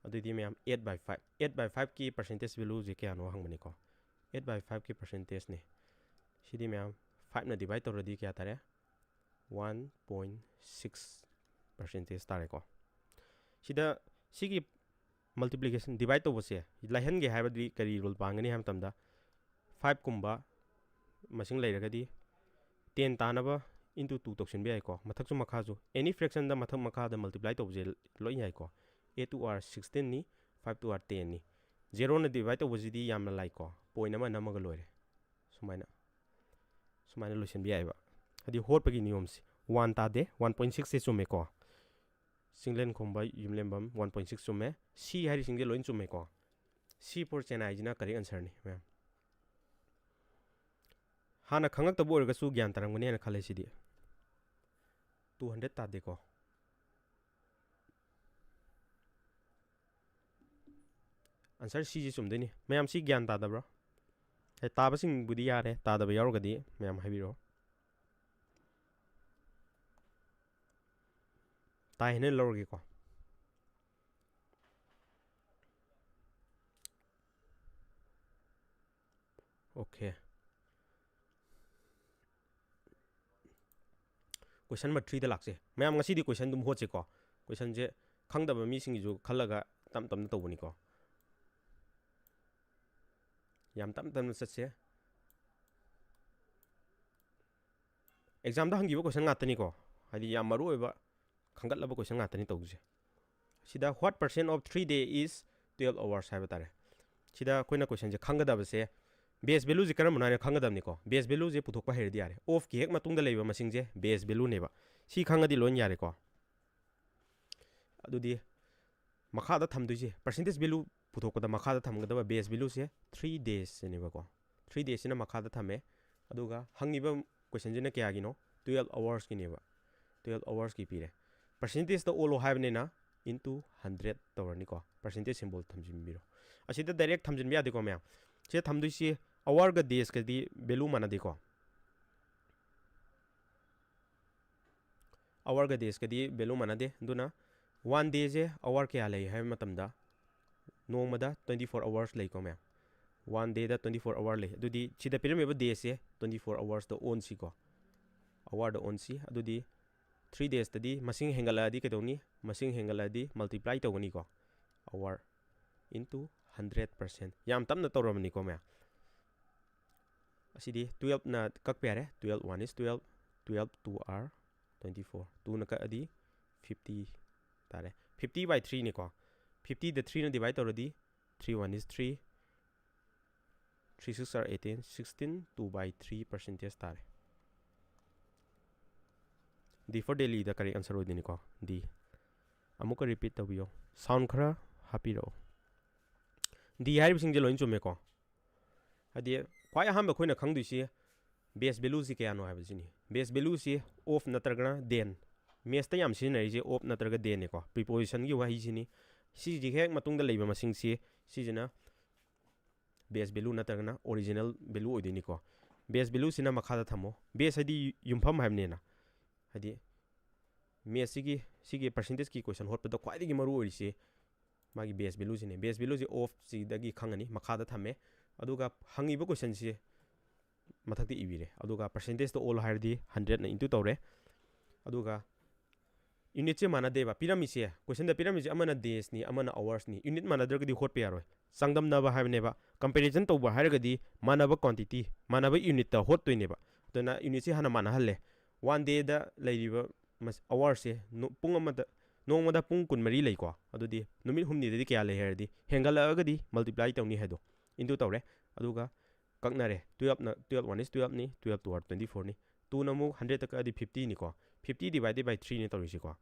ꯑꯗꯨꯗꯤ ꯃꯌꯥꯝ eight by five, eight by fiveꯀꯤ percentage valueꯁꯦ ꯀꯌꯥꯅꯣ ꯍꯪꯕꯅꯤꯀꯣ꯫ Eight by fiveꯀꯤ percentageꯅꯤ꯫ ꯁꯤꯗꯤ ꯃꯌꯥꯝ fiveꯅ divide ꯇꯧꯔꯗꯤ ꯀꯌꯥ ꯇꯥꯔꯦ? One point six percentage ꯇꯥꯔꯦꯀꯣ꯫ ꯁꯤꯗ ꯁꯤꯒꯤ multiplication, divide ꯇꯧꯕꯁꯦ ꯂꯥꯏꯍꯟꯒꯦ ꯍꯥꯏꯕꯗꯤ ꯀꯔꯤ rule ꯄꯥꯟꯒꯅꯤ ꯍꯥꯏꯕ ꯃꯇꯝꯗ, fiveꯀꯨꯝꯕ ꯃꯁꯤꯡ ꯂꯩꯔꯒꯗꯤ ten ꯇꯥꯅꯕ into two ꯇꯧꯁꯤꯟꯕ ꯌꯥꯏꯀꯣ꯫ ꯃꯊꯛꯁꯨ ꯃꯈꯥꯁꯨ any fractionꯗ ꯃꯊꯛ ꯃꯈꯥꯗ multiply ꯇꯧꯕꯁꯦ ꯂꯣꯏ ꯌꯥꯏꯀꯣ꯫ Eight two are sixteenꯅꯤ, five two are tenꯅꯤ꯫ Zeroꯅ divide ꯇꯧꯕꯁꯤꯗꯤ ꯌꯥꯝꯅ ꯂꯥꯏꯀꯣ, point ꯑꯃ ꯅꯝꯃꯒ ꯂꯣꯏꯔꯦ꯫ ꯁꯨꯃꯥꯏꯅ, ꯁꯨꯃꯥꯏꯅ ꯂꯣꯏꯁꯤꯟꯕ ꯌꯥꯏꯑꯕ, ꯍꯥꯏꯗꯤ ꯍꯣꯠꯄꯒꯤ ꯅꯤꯌꯣꯝꯁꯦ꯫ ꯋꯥꯟ ꯇꯥꯗꯦ, ꯋꯥꯟ ꯄꯣꯏꯟ ꯁꯤꯛꯁꯁꯦ ꯆꯨꯝꯃꯦꯀꯣ꯫ ꯆꯤꯡꯂꯦꯟ ꯈꯣꯝꯕ ꯌꯨꯝꯂꯦꯝꯕꯝ, ꯋꯥꯟ ꯄꯣꯏꯟ ꯁꯤꯛꯁ ꯆꯨꯝꯃꯦ꯫ ꯁꯤ ꯍꯥꯏꯔꯤꯁꯤꯡꯁꯦ ꯂꯣꯏ ꯆꯨꯝꯃꯦꯀꯣ꯫ ꯁꯤ ꯐꯣꯔ ꯆꯦꯟꯅꯥꯏꯁꯤꯅ ꯀꯔꯦꯛ ꯑꯟꯁꯔꯅꯤ, ꯃꯌꯥꯝ꯫ ꯍꯥꯟꯅ ꯈꯪꯉꯛꯇꯕ ꯑꯣꯏꯔꯒꯁꯨ ꯒ꯭ꯌꯥꯟ ꯇꯥꯔꯝꯒꯅꯤ ꯍꯥꯏꯅ ꯈꯜꯂꯦ ꯁꯤꯗꯤ꯫ ꯇꯨ ꯍꯟꯗ꯭ꯔꯦꯠ ꯇꯥꯗꯦꯀꯣ꯫ ꯑꯟꯁꯔ ꯁꯤꯁꯦ ꯆꯨꯝꯗꯣꯏꯅꯤ꯫ ꯃꯌꯥꯝ ꯁꯤ ꯒ꯭ꯌꯥꯟ ꯇꯥꯗꯕ꯭ꯔꯣ? ꯍꯦ, ꯇꯥꯕꯁꯤꯡꯕꯨꯗꯤ ꯌꯥꯔꯦ, ꯇꯥꯗꯕ ꯌꯥꯎꯔꯒꯗꯤ ꯃꯌꯥꯝ ꯍꯥꯏꯕꯤꯔꯛꯑꯣ꯫ ꯇꯥꯏ ꯍꯥꯏꯅ ꯂꯧꯔꯒꯦꯀꯣ꯫ ꯑꯣꯀꯦ꯫ ꯀꯣꯏꯁꯟ ꯅꯝꯕꯔ ꯊ꯭ꯔꯤꯗ ꯂꯥꯛꯁꯦ꯫ ꯃꯌꯥꯝ ꯉꯁꯤꯗꯤ ꯀꯣꯏꯁꯟ ꯑꯗꯨꯝ ꯍꯣꯠꯁꯦꯀꯣ꯫ ꯀꯣꯏꯁꯟꯁꯦ ꯈꯪꯗꯕ ꯃꯤꯁꯤꯡꯒꯤꯁꯨ ꯈꯜꯂꯒ ꯇꯞ ꯇꯞꯅ ꯇꯧꯕꯅꯤꯀꯣ꯫ ꯌꯥꯝ ꯇꯞ ꯇꯞꯅ ꯆꯠꯁꯦ꯫ ꯑꯦꯛꯖꯥꯝꯗ ꯍꯪꯈꯤꯕ ꯀꯣꯏꯁꯟ ꯉꯥꯛꯇꯅꯤꯀꯣ, ꯍꯥꯏꯗꯤ ꯌꯥꯝ ꯃꯔꯨ ꯑꯣꯏꯕ ꯈꯟꯒꯠꯂꯕ ꯀꯣꯏꯁꯟ ꯉꯥꯛꯇꯅꯤ ꯇꯧꯗꯣꯏꯁꯦ꯫ ꯁꯤꯗ what percent of three day is twelve hours ꯍꯥꯏꯕ ꯇꯥꯔꯦ꯫ ꯁꯤꯗ ꯑꯩꯈꯣꯏꯅ ꯀꯣꯏꯁꯟꯁꯦ ꯈꯪꯒꯗꯕꯁꯦ, ꯕꯦꯁ ꯚꯦꯂꯨꯁꯦ ꯀꯔꯝꯕꯅꯣ ꯍꯥꯏꯅ ꯈꯪꯒꯗꯕꯅꯤꯀꯣ꯫ ꯕꯦꯁ ꯚꯦꯂꯨꯁꯦ ꯄꯨꯊꯣꯛꯄ ꯍꯩꯔꯗꯤ ꯌꯥꯔꯦ꯫ ꯑꯣꯐꯀꯤ ꯍꯦꯛ ꯃꯇꯨꯡꯗ ꯂꯩꯕ ꯃꯁꯤꯡꯁꯦ ꯕꯦꯁ ꯚꯦꯂꯨꯅꯦꯕ꯫ ꯁꯤ ꯈꯪꯉꯗꯤ ꯂꯣꯏꯅ ꯌꯥꯔꯦꯀꯣ꯫ ꯑꯗꯨꯗꯤ ꯃꯈꯥꯗ ꯊꯝꯗꯣꯏꯁꯦ, ꯄꯔꯁꯦꯟꯇꯦꯖ ꯚꯦꯂꯨ ꯄꯨꯊꯣꯛꯄꯗ ꯃꯈꯥꯗ ꯊꯝꯒꯗꯕ ꯕꯦꯁ ꯚꯦꯂꯨꯁꯦ ꯊ꯭ꯔꯤ ꯗꯦꯖꯁꯤꯅꯦꯕꯀꯣ꯫ ꯊ꯭ꯔꯤ ꯗꯦꯖꯁꯤꯅ ꯃꯈꯥꯗ ꯊꯝꯃꯦ꯫ ꯑꯗꯨꯒ ꯍꯪꯉꯤꯕ ꯀꯣꯏꯁꯟꯁꯤꯅ ꯀꯌꯥꯒꯤꯅꯣ? ꯇꯨꯌꯦꯜꯞ ꯑꯋꯥꯔꯁꯀꯤꯅꯦꯕ꯫ ꯇꯨꯌꯦꯜꯞ ꯑꯋꯥꯔꯁꯀꯤ ꯄꯤꯔꯦ꯫ ꯄꯔꯁꯦꯟꯇꯦꯖꯇ ꯑꯣꯜꯂꯣ ꯍꯥꯏꯕꯅꯤꯅ ꯏꯟꯇꯨ ꯍꯟꯗ꯭ꯔꯦꯠ ꯇꯧꯔꯅꯤꯀꯣ꯫ ꯄꯔꯁꯦꯟꯇꯦꯖ ꯁꯤꯝꯕꯣꯜ ꯊꯝꯖꯤꯟꯕꯤꯔꯣ꯫ ꯑꯁꯤꯗ ꯗꯥꯏꯔꯦꯛ ꯊꯝꯖꯤꯟꯕ ꯌꯥꯗꯦꯀꯣ ꯃꯌꯥꯝ꯫ ꯁꯤꯗ ꯊꯝꯗꯣꯏꯁꯤ ꯑꯋꯥꯔꯒ ꯗꯦꯖꯀꯗꯤ ꯚꯦꯂꯨ ꯃꯥꯟꯅꯗꯦꯀꯣ꯫ ꯑꯋꯥꯔꯒ ꯗꯦꯖꯀꯗꯤ ꯚꯦꯂꯨ ꯃꯥꯟꯅꯗꯦ꯫ ꯑꯗꯨꯅ ꯋꯥꯟ ꯗꯦꯁꯦ ꯑꯋꯥꯔ ꯀꯌꯥ ꯂꯩ ꯍꯥꯏꯕ ꯃꯇꯝꯗ, ꯅꯣꯡꯃꯗ ꯇ꯭ꯋꯦꯟꯇꯤ ꯐꯣꯔ ꯑꯋꯥꯔꯁ ꯂꯩꯀꯣ ꯃꯌꯥꯝ꯫ ꯋꯥꯟ ꯗꯦꯗ ꯇ꯭ꯋꯦꯟꯇꯤ ꯐꯣꯔ ꯑꯋꯥꯔ ꯂꯩ꯫ ꯑꯗꯨꯗꯤ ꯁꯤꯗ ꯄꯤꯔꯝꯃꯤꯕ ꯗꯦꯁꯦ ꯇ꯭ꯋꯦꯟꯇꯤ ꯐꯣꯔ ꯑꯋꯥꯔꯁꯇ ꯑꯣꯟꯁꯤꯀꯣ, ꯑꯋꯥꯔꯗ ꯑꯣꯟꯁꯤ꯫ ꯑꯗꯨꯗꯤ ꯊ꯭ꯔꯤ ꯗꯦꯖꯇꯗꯤ ꯃꯁꯤꯡ ꯍꯦꯟꯒꯠꯂꯛꯑꯗꯤ ꯀꯩꯗꯧꯅꯤ? ꯃꯁꯤꯡ ꯍꯦꯟꯒꯠꯂꯛꯑꯗꯤ ꯃꯜꯇꯤꯄ꯭ꯂꯥꯏ ꯇꯧꯒꯅꯤꯀꯣ, ꯑꯋꯥꯔ ꯏꯟꯇꯨ ꯍꯟꯗ꯭ꯔꯦꯠ ꯄꯔꯁꯦꯟ꯫ ꯌꯥꯝ ꯇꯞꯅ ꯇꯧꯔꯕꯅꯤꯀꯣ ꯃꯌꯥꯝ꯫ ꯑꯁꯤꯗꯤ ꯇꯨꯌꯦꯜꯞꯅ ꯀꯛꯄ ꯌꯥꯔꯦ꯫ Twelve one is twelve, twelve two are twenty four꯫ ꯇꯨꯅ ꯀꯛꯑꯗꯤ ꯐꯤꯐꯇꯤ ꯇꯥꯔꯦ꯫ ꯐꯤꯐꯇꯤ ꯕꯥꯏ ꯊ꯭ꯔꯤꯅꯤꯀꯣ꯫ ꯐꯤꯐꯇꯤꯗ ꯊ꯭ꯔꯤꯅ ꯗꯤꯚꯥꯏꯠ ꯇꯧꯔꯗꯤ three one is three, three six are eighteen, sixteen, two by three percentage ꯇꯥꯔꯦ꯫ D for Delhi the correct answer ꯑꯣꯏꯗꯣꯏꯅꯤꯀꯣ, D꯫ ꯑꯃꯨꯛꯀ repeat ꯇꯧꯕꯤꯌꯣ, sound ꯈꯔ ꯍꯥꯞꯄꯤꯔꯛꯑꯣ꯫ D ꯍꯥꯏꯔꯤꯕꯁꯤꯡꯁꯦ ꯂꯣꯏ ꯆꯨꯝꯃꯦꯀꯣ꯫ ꯍꯥꯏꯗꯤ ꯈ꯭ꯋꯥꯏ ꯑꯍꯥꯟꯕ ꯑꯩꯈꯣꯏꯅ ꯈꯪꯗꯣꯏꯁꯤ base value ꯁꯤ ꯀꯌꯥꯅꯣ ꯍꯥꯏꯕꯁꯤꯅꯤ꯫ Base value ꯁꯤ of ꯅꯠꯇ꯭ꯔꯒꯅ than꯫ Maths ꯇ ꯌꯥꯝ ꯁꯤꯖꯤꯟꯅꯔꯤꯁꯦ of ꯅꯠꯇ꯭ꯔꯒ than ꯅꯤꯀꯣ, preposition ꯒꯤ ꯋꯥꯍꯩꯁꯤꯅꯤ꯫ ꯁꯤꯁꯤ ꯍꯦꯛ ꯃꯇꯨꯡꯗ ꯂꯩꯕ ꯃꯁꯤꯡꯁꯤ, ꯁꯤꯁꯤꯅ base value ꯅꯠꯇ꯭ꯔꯒꯅ original value ꯑꯣꯏꯗꯣꯏꯅꯤꯀꯣ꯫ Base value ꯁꯤꯅ ꯃꯈꯥꯗ ꯊꯝꯃꯣ꯫ Base ꯍꯥꯏꯗꯤ ꯌꯨꯝꯐꯝ ꯍꯥꯏꯕꯅꯤꯅ, ꯍꯥꯏꯗꯤ maths ꯁꯤꯒꯤ, ꯁꯤꯒꯤ percentage ꯀꯤ question ꯍꯣꯠꯄꯗ ꯈ꯭ꯋꯥꯏꯗꯒꯤ ꯃꯔꯨ ꯑꯣꯏꯔꯤꯁꯤ ꯃꯥꯒꯤ base value ꯁꯤꯅꯤ꯫ Base value ꯁꯤ of ꯁꯤꯗꯒꯤ ꯈꯪꯉꯅꯤ, ꯃꯈꯥꯗ ꯊꯝꯃꯦ꯫ ꯑꯗꯨꯒ ꯍꯪꯉꯤꯕ question ꯁꯤ ꯃꯊꯛꯇ ꯏꯕꯤꯔꯦ꯫ ꯑꯗꯨꯒ percentage ꯇ all ꯍꯥꯏꯔꯗꯤ hundred ꯅ into ꯇꯧꯔꯦ꯫ ꯑꯗꯨꯒ unit ꯁꯦ ꯃꯥꯟꯅꯗꯦꯕ꯫ ꯄꯤꯔꯝꯃꯤꯁꯦ, question ꯗ ꯄꯤꯔꯝꯃꯤꯁꯦ ꯑꯃꯅ days ꯅꯤ, ꯑꯃꯅ hours ꯅꯤ꯫ Unit ꯃꯥꯟꯅꯗ꯭ꯔꯒꯗꯤ ꯍꯣꯠꯄ ꯌꯥꯔꯣꯏ꯫ ꯆꯥꯡꯗꯝꯅꯕ ꯍꯥꯏꯕꯅꯦꯕ꯫ Comparison ꯇꯧꯕ ꯍꯥꯏꯔꯒꯗꯤ ꯃꯥꯟꯅꯕ quantity, ꯃꯥꯟꯅꯕ unit ꯇ ꯍꯣꯠꯇꯣꯏꯅꯦꯕ꯫ ꯑꯗꯨꯅ unit ꯁꯤ ꯍꯥꯟꯅ ꯃꯥꯟꯅꯍꯜꯂꯦ꯫ One day ꯗ ꯂꯩꯔꯤꯕ ꯃꯁ-, hour ꯁꯦ ꯅꯣ-, ꯄꯨꯡ ꯑꯃꯗ, ꯅꯣꯡꯃꯗ ꯄꯨꯡ ꯀꯨꯟꯃꯔꯤ ꯂꯩꯀꯣ꯫ ꯑꯗꯨꯗꯤ ꯅꯨꯃꯤꯠ ꯍꯨꯝꯅꯤꯗꯗꯤ ꯀꯌꯥ ꯂꯩ ꯍꯥꯏꯔꯗꯤ, ꯍꯦꯟꯒꯠꯂꯛꯑꯒꯗꯤ multiply ꯇꯧꯅꯤ ꯍꯥꯏꯗꯣ, into ꯇꯧꯔꯦ꯫ ꯑꯗꯨꯒ ꯀꯛꯅꯔꯦ꯫ Twelve ꯅ, twelve one is twelve ꯅꯤ, twelve two are twenty four ꯅꯤ꯫ Two ꯅ ꯑꯃꯨꯛ hundred ꯇ ꯀꯛꯑꯗꯤ fifty ꯅꯤꯀꯣ꯫ Fifty divide by three ꯅꯤ ꯇꯧꯔꯤꯁꯤꯀꯣ꯫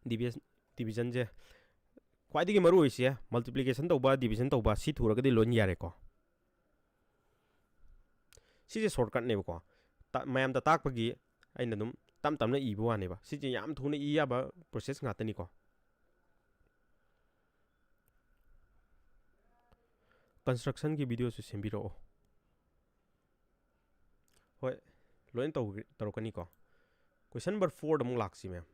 Division, division ꯁꯦ ꯈ꯭ꯋꯥꯏꯗꯒꯤ ꯃꯔꯨ ꯑꯣꯏꯔꯤꯁꯦ, multiplication ꯇꯧꯕ, division ꯇꯧꯕ, ꯁꯤ ꯊꯨꯔꯒꯗꯤ ꯂꯣꯏꯅ ꯌꯥꯔꯦꯀꯣ꯫ ꯁꯤꯁꯦ shortcut ꯅꯦꯕꯀꯣ꯫ ꯇ-, ꯃꯌꯥꯝꯗ ꯇꯥꯛꯄꯒꯤ ꯑꯩꯅ ꯑꯗꯨꯝ ꯇꯞ ꯇꯞꯅ ꯏꯕ ꯋꯥꯅꯦꯕ꯫ ꯁꯤꯁꯦ ꯌꯥꯝ ꯊꯨꯅ ꯏ ꯌꯥꯕ process ꯉꯥꯛꯇꯅꯤꯀꯣ꯫ Construction ꯒꯤ video ꯁꯨ ꯁꯦꯝꯕꯤꯔꯛꯑꯣ꯫ ꯍꯣꯏ, ꯂꯣꯏꯅ ꯇꯧ-, ꯇꯧꯔꯛꯀꯅꯤꯀꯣ꯫ Question number four ꯗ ꯑꯃꯨꯛ ꯂꯥꯛꯁꯤ, ꯃꯌꯥꯝ꯫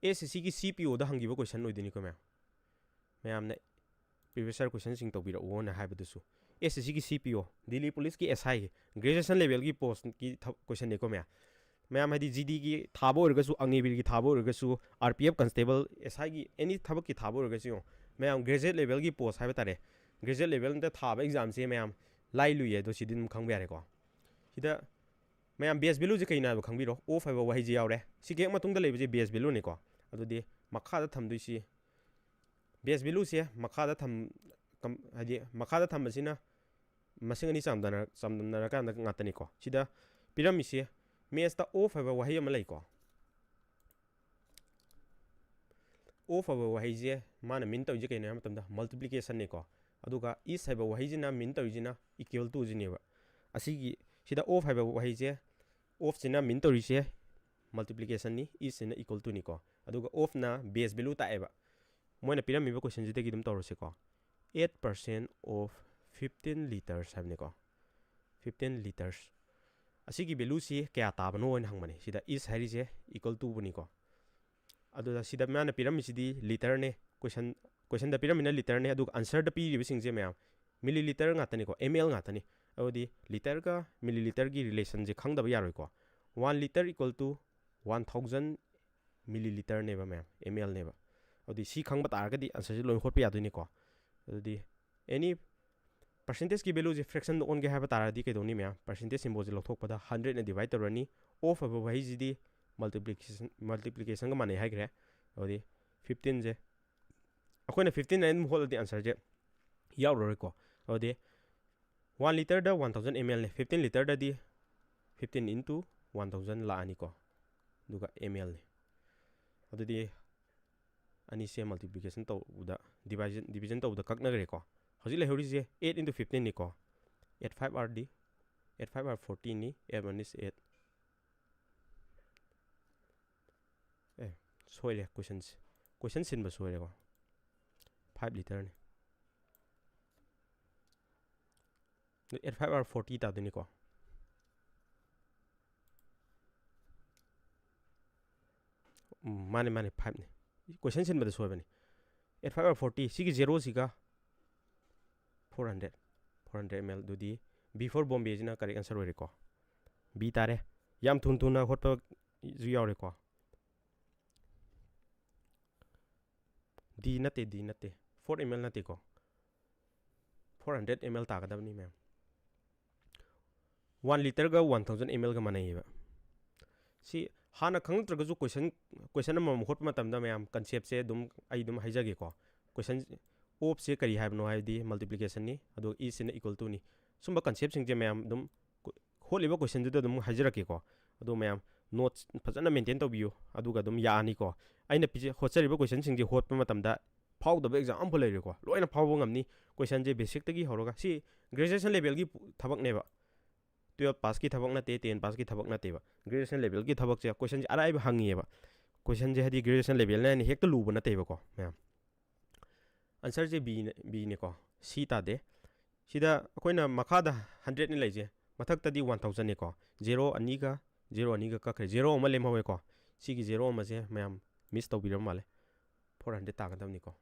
S S C ꯒꯤ C P O ꯗ ꯍꯪꯈꯤꯕ question ꯑꯣꯏꯗꯣꯏꯅꯤꯀꯣ, ꯃꯌꯥꯝ꯫ ꯃꯌꯥꯝꯅ previous year question ꯁꯤꯡ ꯇꯧꯕꯤꯔꯛꯎꯅ ꯍꯥꯏꯕꯗꯨꯁꯨ꯫ S S C ꯒꯤ C P O, Delhi Police ꯀꯤ S I, graduation level ꯒꯤ post ꯀꯤ ꯊ-, question ꯅꯤꯀꯣ, ꯃꯌꯥꯝ꯫ ꯃꯌꯥꯝ ꯍꯥꯏꯗꯤ G D ꯒꯤ ꯊꯥꯕ ꯑꯣꯏꯔꯒꯁꯨ, Agniveer ꯒꯤ ꯊꯥꯕ ꯑꯣꯏꯔꯒꯁꯨ, R P F constable, S I ꯒꯤ any ꯊꯕꯛꯀꯤ ꯊꯥꯕ ꯑꯣꯏꯔꯒꯁꯨ ꯌꯦꯡꯉꯣ, ꯃꯌꯥꯝ graduate level ꯒꯤ post ꯍꯥꯏꯕ ꯇꯥꯔꯦ, graduate level ꯗ ꯊꯥꯕ exam ꯁꯦ ꯃꯌꯥꯝ ꯂꯥꯏ ꯂꯨꯏꯌꯦ, ꯑꯗꯣ ꯁꯤꯗꯤ ꯑꯗꯨꯝ ꯈꯪꯕ ꯌꯥꯔꯦꯀꯣ꯫ ꯁꯤꯗ ꯃꯌꯥꯝ base value ꯁꯦ ꯀꯩꯅꯣ ꯍꯥꯏꯕ ꯈꯪꯕꯤꯔꯣ? Of ꯍꯥꯏꯕ ꯋꯥꯍꯩꯁꯦ ꯌꯥꯎꯔꯦ꯫ ꯁꯤꯒꯤ ꯍꯦꯛ ꯃꯇꯨꯡꯗ ꯂꯩꯕꯁꯦ base value ꯅꯤꯀꯣ꯫ ꯑꯗꯨꯗꯤ ꯃꯈꯥꯗ ꯊꯝꯗꯣꯏꯁꯤ, base value ꯁꯦ ꯃꯈꯥꯗ ꯊꯝ-, ꯀꯝ-, ꯍꯥꯏꯗꯤ ꯃꯈꯥꯗ ꯊꯝꯕꯁꯤꯅ ꯃꯁꯤꯡ ꯑꯅꯤ ꯆꯥꯡꯗꯝꯅꯔ-, ꯆꯥꯡꯗꯝꯅꯔꯀꯥꯟꯗ ꯉꯥꯛꯇꯅꯤꯀꯣ꯫ ꯁꯤꯗ ꯄꯤꯔꯝꯃꯤꯁꯦ, mathsꯇ of ꯍꯥꯏꯕ ꯋꯥꯍꯩ ꯑꯃ ꯂꯩꯀꯣ꯫ Of ꯍꯥꯏꯕ ꯋꯥꯍꯩꯁꯦ ꯃꯥꯅ mean ꯇꯧꯔꯤꯁꯦ ꯀꯩꯅꯣ ꯍꯥꯏꯕ ꯃꯇꯝꯗ multiplicationꯅꯤꯀꯣ꯫ ꯑꯗꯨꯒ is ꯍꯥꯏꯕ ꯋꯥꯍꯩꯁꯤꯅ mean ꯇꯧꯔꯤꯁꯤꯅ equal toꯁꯤꯅꯦꯕ꯫ ꯑꯁꯤꯒꯤ, ꯁꯤꯗ of ꯍꯥꯏꯕ ꯋꯥꯍꯩꯁꯦ, ofꯁꯤꯅ mean ꯇꯧꯔꯤꯁꯦ multiplicationꯅꯤ, isꯁꯤꯅ equal toꯅꯤꯀꯣ꯫ ꯑꯗꯨꯒ ofꯅ base value ꯇꯥꯛꯑꯦꯕ꯫ ꯃꯣꯏꯅ ꯄꯤꯔꯝꯃꯤꯕ questionꯁꯤꯗꯒꯤ ꯑꯗꯨꯝ ꯇꯧꯔꯁꯤꯀꯣ꯫ Eight percent of fifteen litres ꯍꯥꯏꯕꯅꯤꯀꯣ꯫ Fifteen litres꯫ ꯑꯁꯤꯒꯤ valueꯁꯤ ꯀꯌꯥ ꯇꯥꯕꯅꯣ ꯍꯥꯏꯅ ꯍꯪꯕꯅꯤ꯫ ꯁꯤꯗ is ꯍꯥꯏꯔꯤꯁꯦ equal toꯕꯨꯅꯤꯀꯣ꯫ ꯑꯗꯨꯗ ꯁꯤꯗ ꯃꯥꯅ ꯄꯤꯔꯝꯃꯤꯁꯤꯗꯤ literꯅꯦ, question, questionꯗ ꯄꯤꯔꯝꯃꯤꯅ literꯅꯦ, ꯑꯗꯨꯒ answerꯗ ꯄꯤꯔꯤꯕꯁꯤꯡꯁꯦ ꯃꯌꯥꯝ milliliter ꯉꯥꯛꯇꯅꯤꯀꯣ, ml ꯉꯥꯛꯇꯅꯤ꯫ ꯑꯗꯨꯗꯤ literꯒ milliliterꯒꯤ relationꯁꯦ ꯈꯪꯗꯕ ꯌꯥꯔꯣꯏꯀꯣ꯫ One litre equal to one thousand milliliterꯅꯦꯕ ꯃꯌꯥꯝ, mlꯅꯦꯕ꯫ ꯑꯗꯨꯗꯤ ꯁꯤ ꯈꯪꯕ ꯇꯥꯔꯒꯗꯤ answerꯁꯦ ꯂꯣꯏ ꯍꯣꯠꯄ ꯌꯥꯗꯣꯏꯅꯤꯀꯣ꯫ ꯑꯗꯨꯗꯤ any percentageꯀꯤ valueꯁꯦ fractionꯗ ꯑꯣꯟꯒꯦ ꯍꯥꯏꯕ ꯇꯥꯔꯗꯤ ꯀꯩꯗꯧꯅꯤ ꯃꯌꯥꯝ? Percentage symbolꯁꯦ ꯂꯧꯊꯣꯛꯄꯗ hundredꯅ divide ꯇꯧꯔꯅꯤ꯫ Of ꯍꯥꯏꯕ ꯋꯥꯍꯩꯁꯤꯗꯤ multiplication, multiplicationꯒ ꯃꯥꯟꯅꯩ ꯍꯥꯏꯈ꯭ꯔꯦ꯫ ꯑꯗꯨꯗꯤ fifteenꯁꯦ ꯑꯩꯈꯣꯏꯅ fifteen ꯍꯥꯏꯅ ꯑꯗꯨꯝ ꯍꯣꯠꯂꯗꯤ answerꯁꯦ ꯌꯥꯎꯔꯔꯣꯏꯀꯣ꯫ ꯑꯗꯨꯗꯤ one litreꯗ one thousand mlꯅꯦ, fifteen litreꯗꯗꯤ fifteen into one thousand ꯂꯥꯛꯑꯅꯤꯀꯣ꯫ ꯑꯗꯨꯒ mlꯅꯦ꯫ ꯑꯗꯨꯗꯤ ꯑꯅꯤꯁꯦ multiplication ꯇꯧꯕꯗ, division, division ꯇꯧꯕꯗ ꯀꯛꯅꯈ꯭ꯔꯦꯀꯣ꯫ ꯍꯧꯖꯤꯛ ꯂꯩꯍꯧꯔꯤꯁꯦ eight into fifteenꯅꯤꯀꯣ꯫ Eight five are D, eight five are fortyꯅꯤ, eight one is eight꯫ ꯑꯦ, ꯁꯣꯏꯔꯦ questionꯁꯦ꯫ Question ꯁꯤꯟꯕ ꯁꯣꯏꯔꯦꯀꯣ꯫ Five litreꯅꯤ꯫ Eight five are forty ꯇꯥꯗꯣꯏꯅꯤꯀꯣ꯫ ꯎꯝ, ꯃꯥꯅꯦ, ꯃꯥꯅꯦ, fiveꯅꯦ꯫ Question ꯁꯤꯟꯕꯗ ꯁꯣꯏꯕꯅꯤ꯫ Eight five are forty, ꯁꯤꯒꯤ zeroꯁꯤꯒ four hundred, four hundred ml ꯑꯗꯨꯗꯤ B for Bombayꯁꯤꯅ correct answer ꯑꯣꯏꯔꯦꯀꯣ꯫ B ꯇꯥꯔꯦ꯫ ꯌꯥꯝ ꯊꯨꯅ ꯊꯨꯅ ꯍꯣꯠꯄꯁꯨ ꯌꯥꯎꯔꯦꯀꯣ꯫ D ꯅꯠꯇꯦ, D ꯅꯠꯇꯦ꯫ Four ml ꯅꯠꯇꯦꯀꯣ꯫ Four hundred ml ꯇꯥꯒꯗꯕꯅꯤ ꯃꯌꯥꯝ꯫ One litreꯒ one thousand mlꯒ ꯃꯥꯟꯅꯩꯌꯦꯕ꯫ ꯁꯤ ꯍꯥꯟꯅ ꯈꯪꯉꯛꯇ꯭ꯔꯒꯁꯨ question, question ꯑꯃꯃꯝ ꯍꯣꯠꯄ ꯃꯇꯝꯗ ꯃꯌꯥꯝ conceptꯁꯦ ꯑꯗꯨꯝ ꯑꯩ ꯑꯗꯨꯝ ꯍꯥꯏꯖꯒꯦꯀꯣ꯫ Question, ofꯁꯦ ꯀꯔꯤ ꯍꯥꯏꯕꯅꯣ ꯍꯥꯏꯕꯗꯤ multiplicationꯅꯤ, ꯑꯗꯨꯒ isꯁꯤꯅ equal toꯅꯤ꯫ ꯁꯨꯝꯕ ꯀꯟꯁꯦꯞꯁꯤꯡꯁꯦ ꯃꯌꯥꯝ ꯑꯗꯨꯝ ꯀꯣ-, ꯍꯣꯠꯂꯤꯕ ꯀꯣꯏꯁꯟꯗꯨꯗ ꯑꯗꯨꯝ ꯍꯥꯏꯖꯔꯛꯀꯦꯀꯣ꯫ ꯑꯗꯣ ꯃꯌꯥꯝ ꯅꯣꯠꯁ ꯐꯖꯅ ꯃꯦꯟꯇꯦꯟ ꯇꯧꯕꯤꯌꯨ, ꯑꯗꯨꯒ ꯑꯗꯨꯝ ꯌꯥꯅꯤꯀꯣ꯫ ꯑꯩꯅ ꯄꯤꯖ-, ꯍꯣꯠꯆꯔꯤꯕ ꯀꯣꯏꯁꯟꯁꯤꯡꯁꯦ ꯍꯣꯠꯄ ꯃꯇꯝꯗ ꯐꯥꯎꯗꯕ ꯑꯦꯛꯖꯥꯝ ꯑꯃꯐꯥꯎ ꯂꯩꯔꯣꯏꯀꯣ, ꯂꯣꯏꯅ ꯐꯥꯎꯕ ꯉꯝꯅꯤ꯫ ꯀꯣꯏꯁꯟꯁꯦ ꯕꯦꯁꯤꯛꯇꯒꯤ ꯍꯧꯔꯒ, ꯁꯤ ꯒ꯭ꯔꯦꯖꯨꯑꯦꯁꯟ ꯂꯦꯚꯦꯜꯒꯤ ꯊꯕꯛꯅꯦꯕ, ꯇꯨꯌꯦꯜꯞ ꯄꯥꯁꯀꯤ ꯊꯕꯛ ꯅꯠꯇꯦ, ꯇꯦꯟ ꯄꯥꯁꯀꯤ ꯊꯕꯛ ꯅꯠꯇꯦꯕ, ꯒ꯭ꯔꯦꯖꯨꯑꯦꯁꯟ ꯂꯦꯚꯦꯜꯒꯤ ꯊꯕꯛꯁꯦ ꯀꯣꯏꯁꯟꯁꯦ ꯑꯔꯥꯏꯕ ꯍꯪꯉꯤꯑꯕ꯫ ꯀꯣꯏꯁꯟꯁꯦ ꯍꯥꯏꯗꯤ ꯒ꯭ꯔꯦꯖꯨꯑꯦꯁꯟ ꯂꯦꯚꯦꯜꯅ ꯍꯦꯟꯅ ꯍꯦꯛꯇ ꯂꯨꯕ ꯅꯠꯇꯦꯕꯀꯣ ꯃꯌꯥꯝ꯫ ꯑꯟꯁꯔꯁꯦ ꯕꯤꯅ, ꯕꯤꯅꯦꯀꯣ, ꯁꯤ ꯇꯥꯗꯦ꯫ ꯁꯤꯗ ꯑꯩꯈꯣꯏꯅ ꯃꯈꯥꯗ ꯍꯟꯗ꯭ꯔꯦꯠꯅꯤ ꯂꯩꯁꯦ, ꯃꯊꯛꯇꯗꯤ ꯋꯥꯟ ꯊꯥꯎꯖꯟꯅꯦꯀꯣ꯫ ꯖꯦꯔꯣ ꯑꯅꯤꯒ, ꯖꯦꯔꯣ ꯑꯅꯤꯒ ꯀꯛꯈ꯭ꯔꯦ, ꯖꯦꯔꯣ ꯑꯃ ꯂꯦꯝꯍꯧꯋꯦꯀꯣ꯫ ꯁꯤꯒꯤ ꯖꯦꯔꯣ ꯑꯃꯁꯦ ꯃꯌꯥꯝ ꯃꯤꯁ ꯇꯧꯕꯤꯔꯕ ꯃꯥꯜꯂꯦ, ꯐꯣꯔ ꯍꯟꯗ꯭ꯔꯦꯠ ꯇꯥꯒꯗꯕꯅꯤꯀꯣ꯫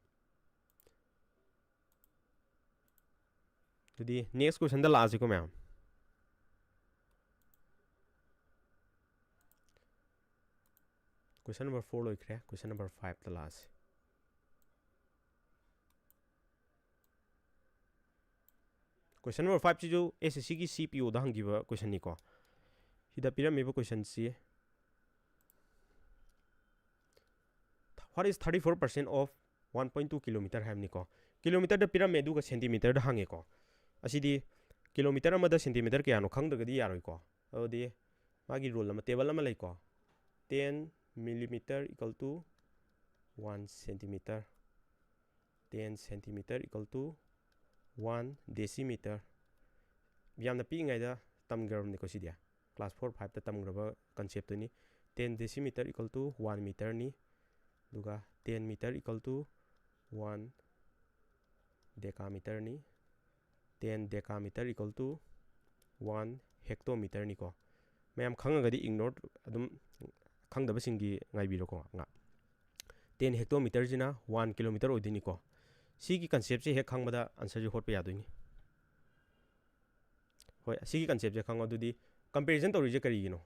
ꯑꯗꯨꯗꯤ ꯅꯦꯛꯁ ꯀꯣꯏꯁꯟꯗ ꯂꯥꯛꯑꯁꯤꯀꯣ ꯃꯌꯥꯝ꯫ ꯀꯣꯏꯁꯟ ꯅꯝꯕꯔ ꯐꯣꯔ ꯂꯣꯏꯈ꯭ꯔꯦ, ꯀꯣꯏꯁꯟ ꯅꯝꯕꯔ ꯐꯥꯏꯚꯇ ꯂꯥꯛꯑꯁꯤ꯫ ꯀꯣꯏꯁꯟ ꯅꯝꯕꯔ ꯐꯥꯏꯚꯁꯤꯁꯨ ꯑꯦꯁ ꯑꯦꯁ ꯁꯤꯒꯤ ꯁꯤ ꯄꯤ ꯑꯣꯗ ꯍꯪꯈꯤꯕ ꯀꯣꯏꯁꯟꯅꯤꯀꯣ꯫ ꯁꯤꯗ ꯄꯤꯔꯝꯃꯤꯕ ꯀꯣꯏꯁꯟꯁꯤ, "What is thirty four percent of one point two kilometer?" ꯍꯥꯏꯕꯅꯤꯀꯣ꯫ ꯀꯤꯂꯣꯃꯤꯇꯔꯗ ꯄꯤꯔꯝꯃꯦ, ꯑꯗꯨꯒ ꯁꯦꯟꯇꯤꯃꯤꯇꯔꯗ ꯍꯪꯉꯦꯀꯣ꯫ ꯑꯁꯤꯗꯤ ꯀꯤꯂꯣꯃꯤꯇꯔ ꯑꯃꯗ ꯁꯦꯟꯇꯤꯃꯤꯇꯔ ꯀꯌꯥꯅꯣ ꯈꯪꯗ꯭ꯔꯒꯗꯤ ꯌꯥꯔꯣꯏꯀꯣ꯫ ꯑꯗꯨꯗꯤ ꯃꯥꯒꯤ ꯔꯨꯜ ꯑꯃ, ꯇꯦꯕꯜ ꯑꯃ ꯂꯩꯀꯣ꯫ Ten millimeter equal to one centimeter, ten centimeter equal to one decimeter꯫ ꯌꯥꯝꯅ ꯄꯤꯛꯏꯉꯩꯗ ꯇꯝꯈ꯭ꯔꯕꯅꯤꯀꯣ ꯁꯤꯗꯤ, ꯀ꯭ꯂꯥꯁ ꯐꯣꯔ ꯐꯥꯏꯚꯇ ꯇꯝꯈ꯭ꯔꯕ ꯀꯟꯁꯦꯞꯇꯨꯅꯤ꯫ Ten decimeter equal to one meterꯅꯤ, ꯑꯗꯨꯒ ten meter equal to one decameterꯅꯤ, ten decameter equal to one hectometerꯅꯤꯀꯣ꯫ ꯃꯌꯥꯝ ꯈꯪꯉꯒꯗꯤ ignore ꯑꯗꯨꯝ, ꯈꯪꯗꯕꯁꯤꯡꯒꯤ ꯉꯥꯏꯕꯤꯔꯣꯀꯣ ꯉꯥꯏꯍꯥꯛ꯫ Ten hectometerꯁꯤꯅ one kilometer ꯑꯣꯏꯗꯣꯏꯅꯤꯀꯣ꯫ ꯁꯤꯒꯤ ꯀꯟꯁꯦꯞꯁꯦ ꯍꯦꯛ ꯈꯪꯕꯗ ꯑꯟꯁꯔꯁꯦ ꯍꯣꯠꯄ ꯌꯥꯗꯣꯏꯅꯤ꯫ ꯍꯣꯏ, ꯑꯁꯤꯒꯤ ꯀꯟꯁꯦꯞꯁꯦ ꯈꯪꯉꯣ꯫ ꯑꯗꯨꯗꯤ ꯀꯝꯄꯦꯔꯤꯖꯟ ꯇꯧꯔꯤꯁꯦ ꯀꯔꯤꯒꯤꯅꯣ?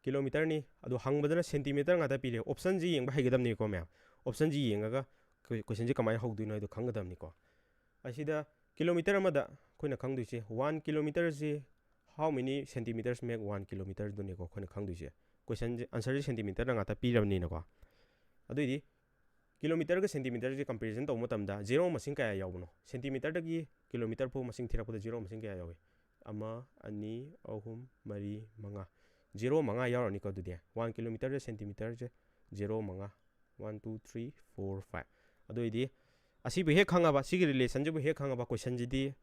ꯀꯤꯂꯣꯃꯤꯇꯔꯅꯤ, ꯑꯗꯣ ꯍꯪꯕꯗꯅ ꯁꯦꯟꯇꯤꯃꯤꯇꯔ ꯉꯥꯛꯇ ꯄꯤꯔꯦ꯫ ꯑꯣꯞꯁꯟꯁꯤ ꯌꯦꯡꯕ ꯍꯩꯒꯗꯕꯅꯤꯀꯣ ꯃꯌꯥꯝ꯫ ꯑꯣꯞꯁꯟꯁꯤ ꯌꯦꯡꯉꯒ ꯀꯣꯏ-, ꯀꯣꯏꯁꯟꯁꯤ ꯀꯃꯥꯏꯅ ꯍꯧꯗꯣꯏꯅꯣ ꯍꯥꯏꯗꯣ ꯈꯪꯒꯗꯕꯅꯤꯀꯣ꯫ ꯑꯁꯤꯗ ꯀꯤꯂꯣꯃꯤꯇꯔ ꯑꯃꯗ ꯑꯩꯈꯣꯏꯅ ꯈꯪꯗꯣꯏꯁꯦ, one kilometerꯁꯤ how many centimeters make one kilometerꯗꯨꯅꯦꯀꯣ ꯑꯩꯈꯣꯏꯅ ꯈꯪꯗꯣꯏꯁꯦ꯫ ꯀꯣꯏꯁꯟꯁꯦ, ꯑꯟꯁꯔꯁꯦ ꯁꯦꯟꯇꯤꯃꯤꯇꯔꯗ ꯉꯥꯛꯇ ꯄꯤꯔꯕꯅꯤꯅꯀꯣ꯫ ꯑꯗꯨꯏꯗꯤ ꯀꯤꯂꯣꯃꯤꯇꯔꯒ ꯁꯦꯟꯇꯤꯃꯤꯇꯔꯁꯦ ꯀꯝꯄꯦꯔꯤꯖꯟ ꯇꯧꯕ ꯃꯇꯝꯗ ꯖꯦꯔꯣ ꯃꯁꯤꯡ ꯀꯌꯥ ꯌꯥꯎꯕꯅꯣ? ꯁꯦꯟꯇꯤꯃꯤꯇꯔꯗꯒꯤ ꯀꯤꯂꯣꯃꯤꯇꯔ ꯐꯥꯎ ꯃꯁꯤꯡ ꯊꯤꯔꯛꯄꯗ ꯖꯦꯔꯣ ꯃꯁꯤꯡ ꯀꯌꯥ ꯌꯥꯎꯏ? ꯑꯃ, ꯑꯅꯤ, ꯑꯍꯨꯝ, ꯃꯔꯤ, ꯃꯉꯥ꯫ ꯖꯦꯔꯣ ꯃꯉꯥ ꯌꯥꯎꯔꯅꯤꯀꯣ꯫ ꯑꯗꯨꯗꯤ ꯋꯥꯟ ꯀꯤꯂꯣꯃꯤꯇꯔꯁꯦ ꯁꯦꯟꯇꯤꯃꯤꯇꯔꯁꯦ ꯖꯦꯔꯣ ꯃꯉꯥ, one, two, three, four, five. ꯑꯗꯨ ꯑꯣꯏꯗꯤ ꯑꯁꯤꯕꯨ ꯍꯦꯛ ꯈꯪꯉꯕ, ꯁꯤꯒꯤ ꯔꯤꯂꯦꯁꯟꯁꯤꯕꯨ ꯍꯦꯛ ꯈꯪꯉꯕ, ꯀꯣꯏꯁꯟꯁꯤꯗꯤ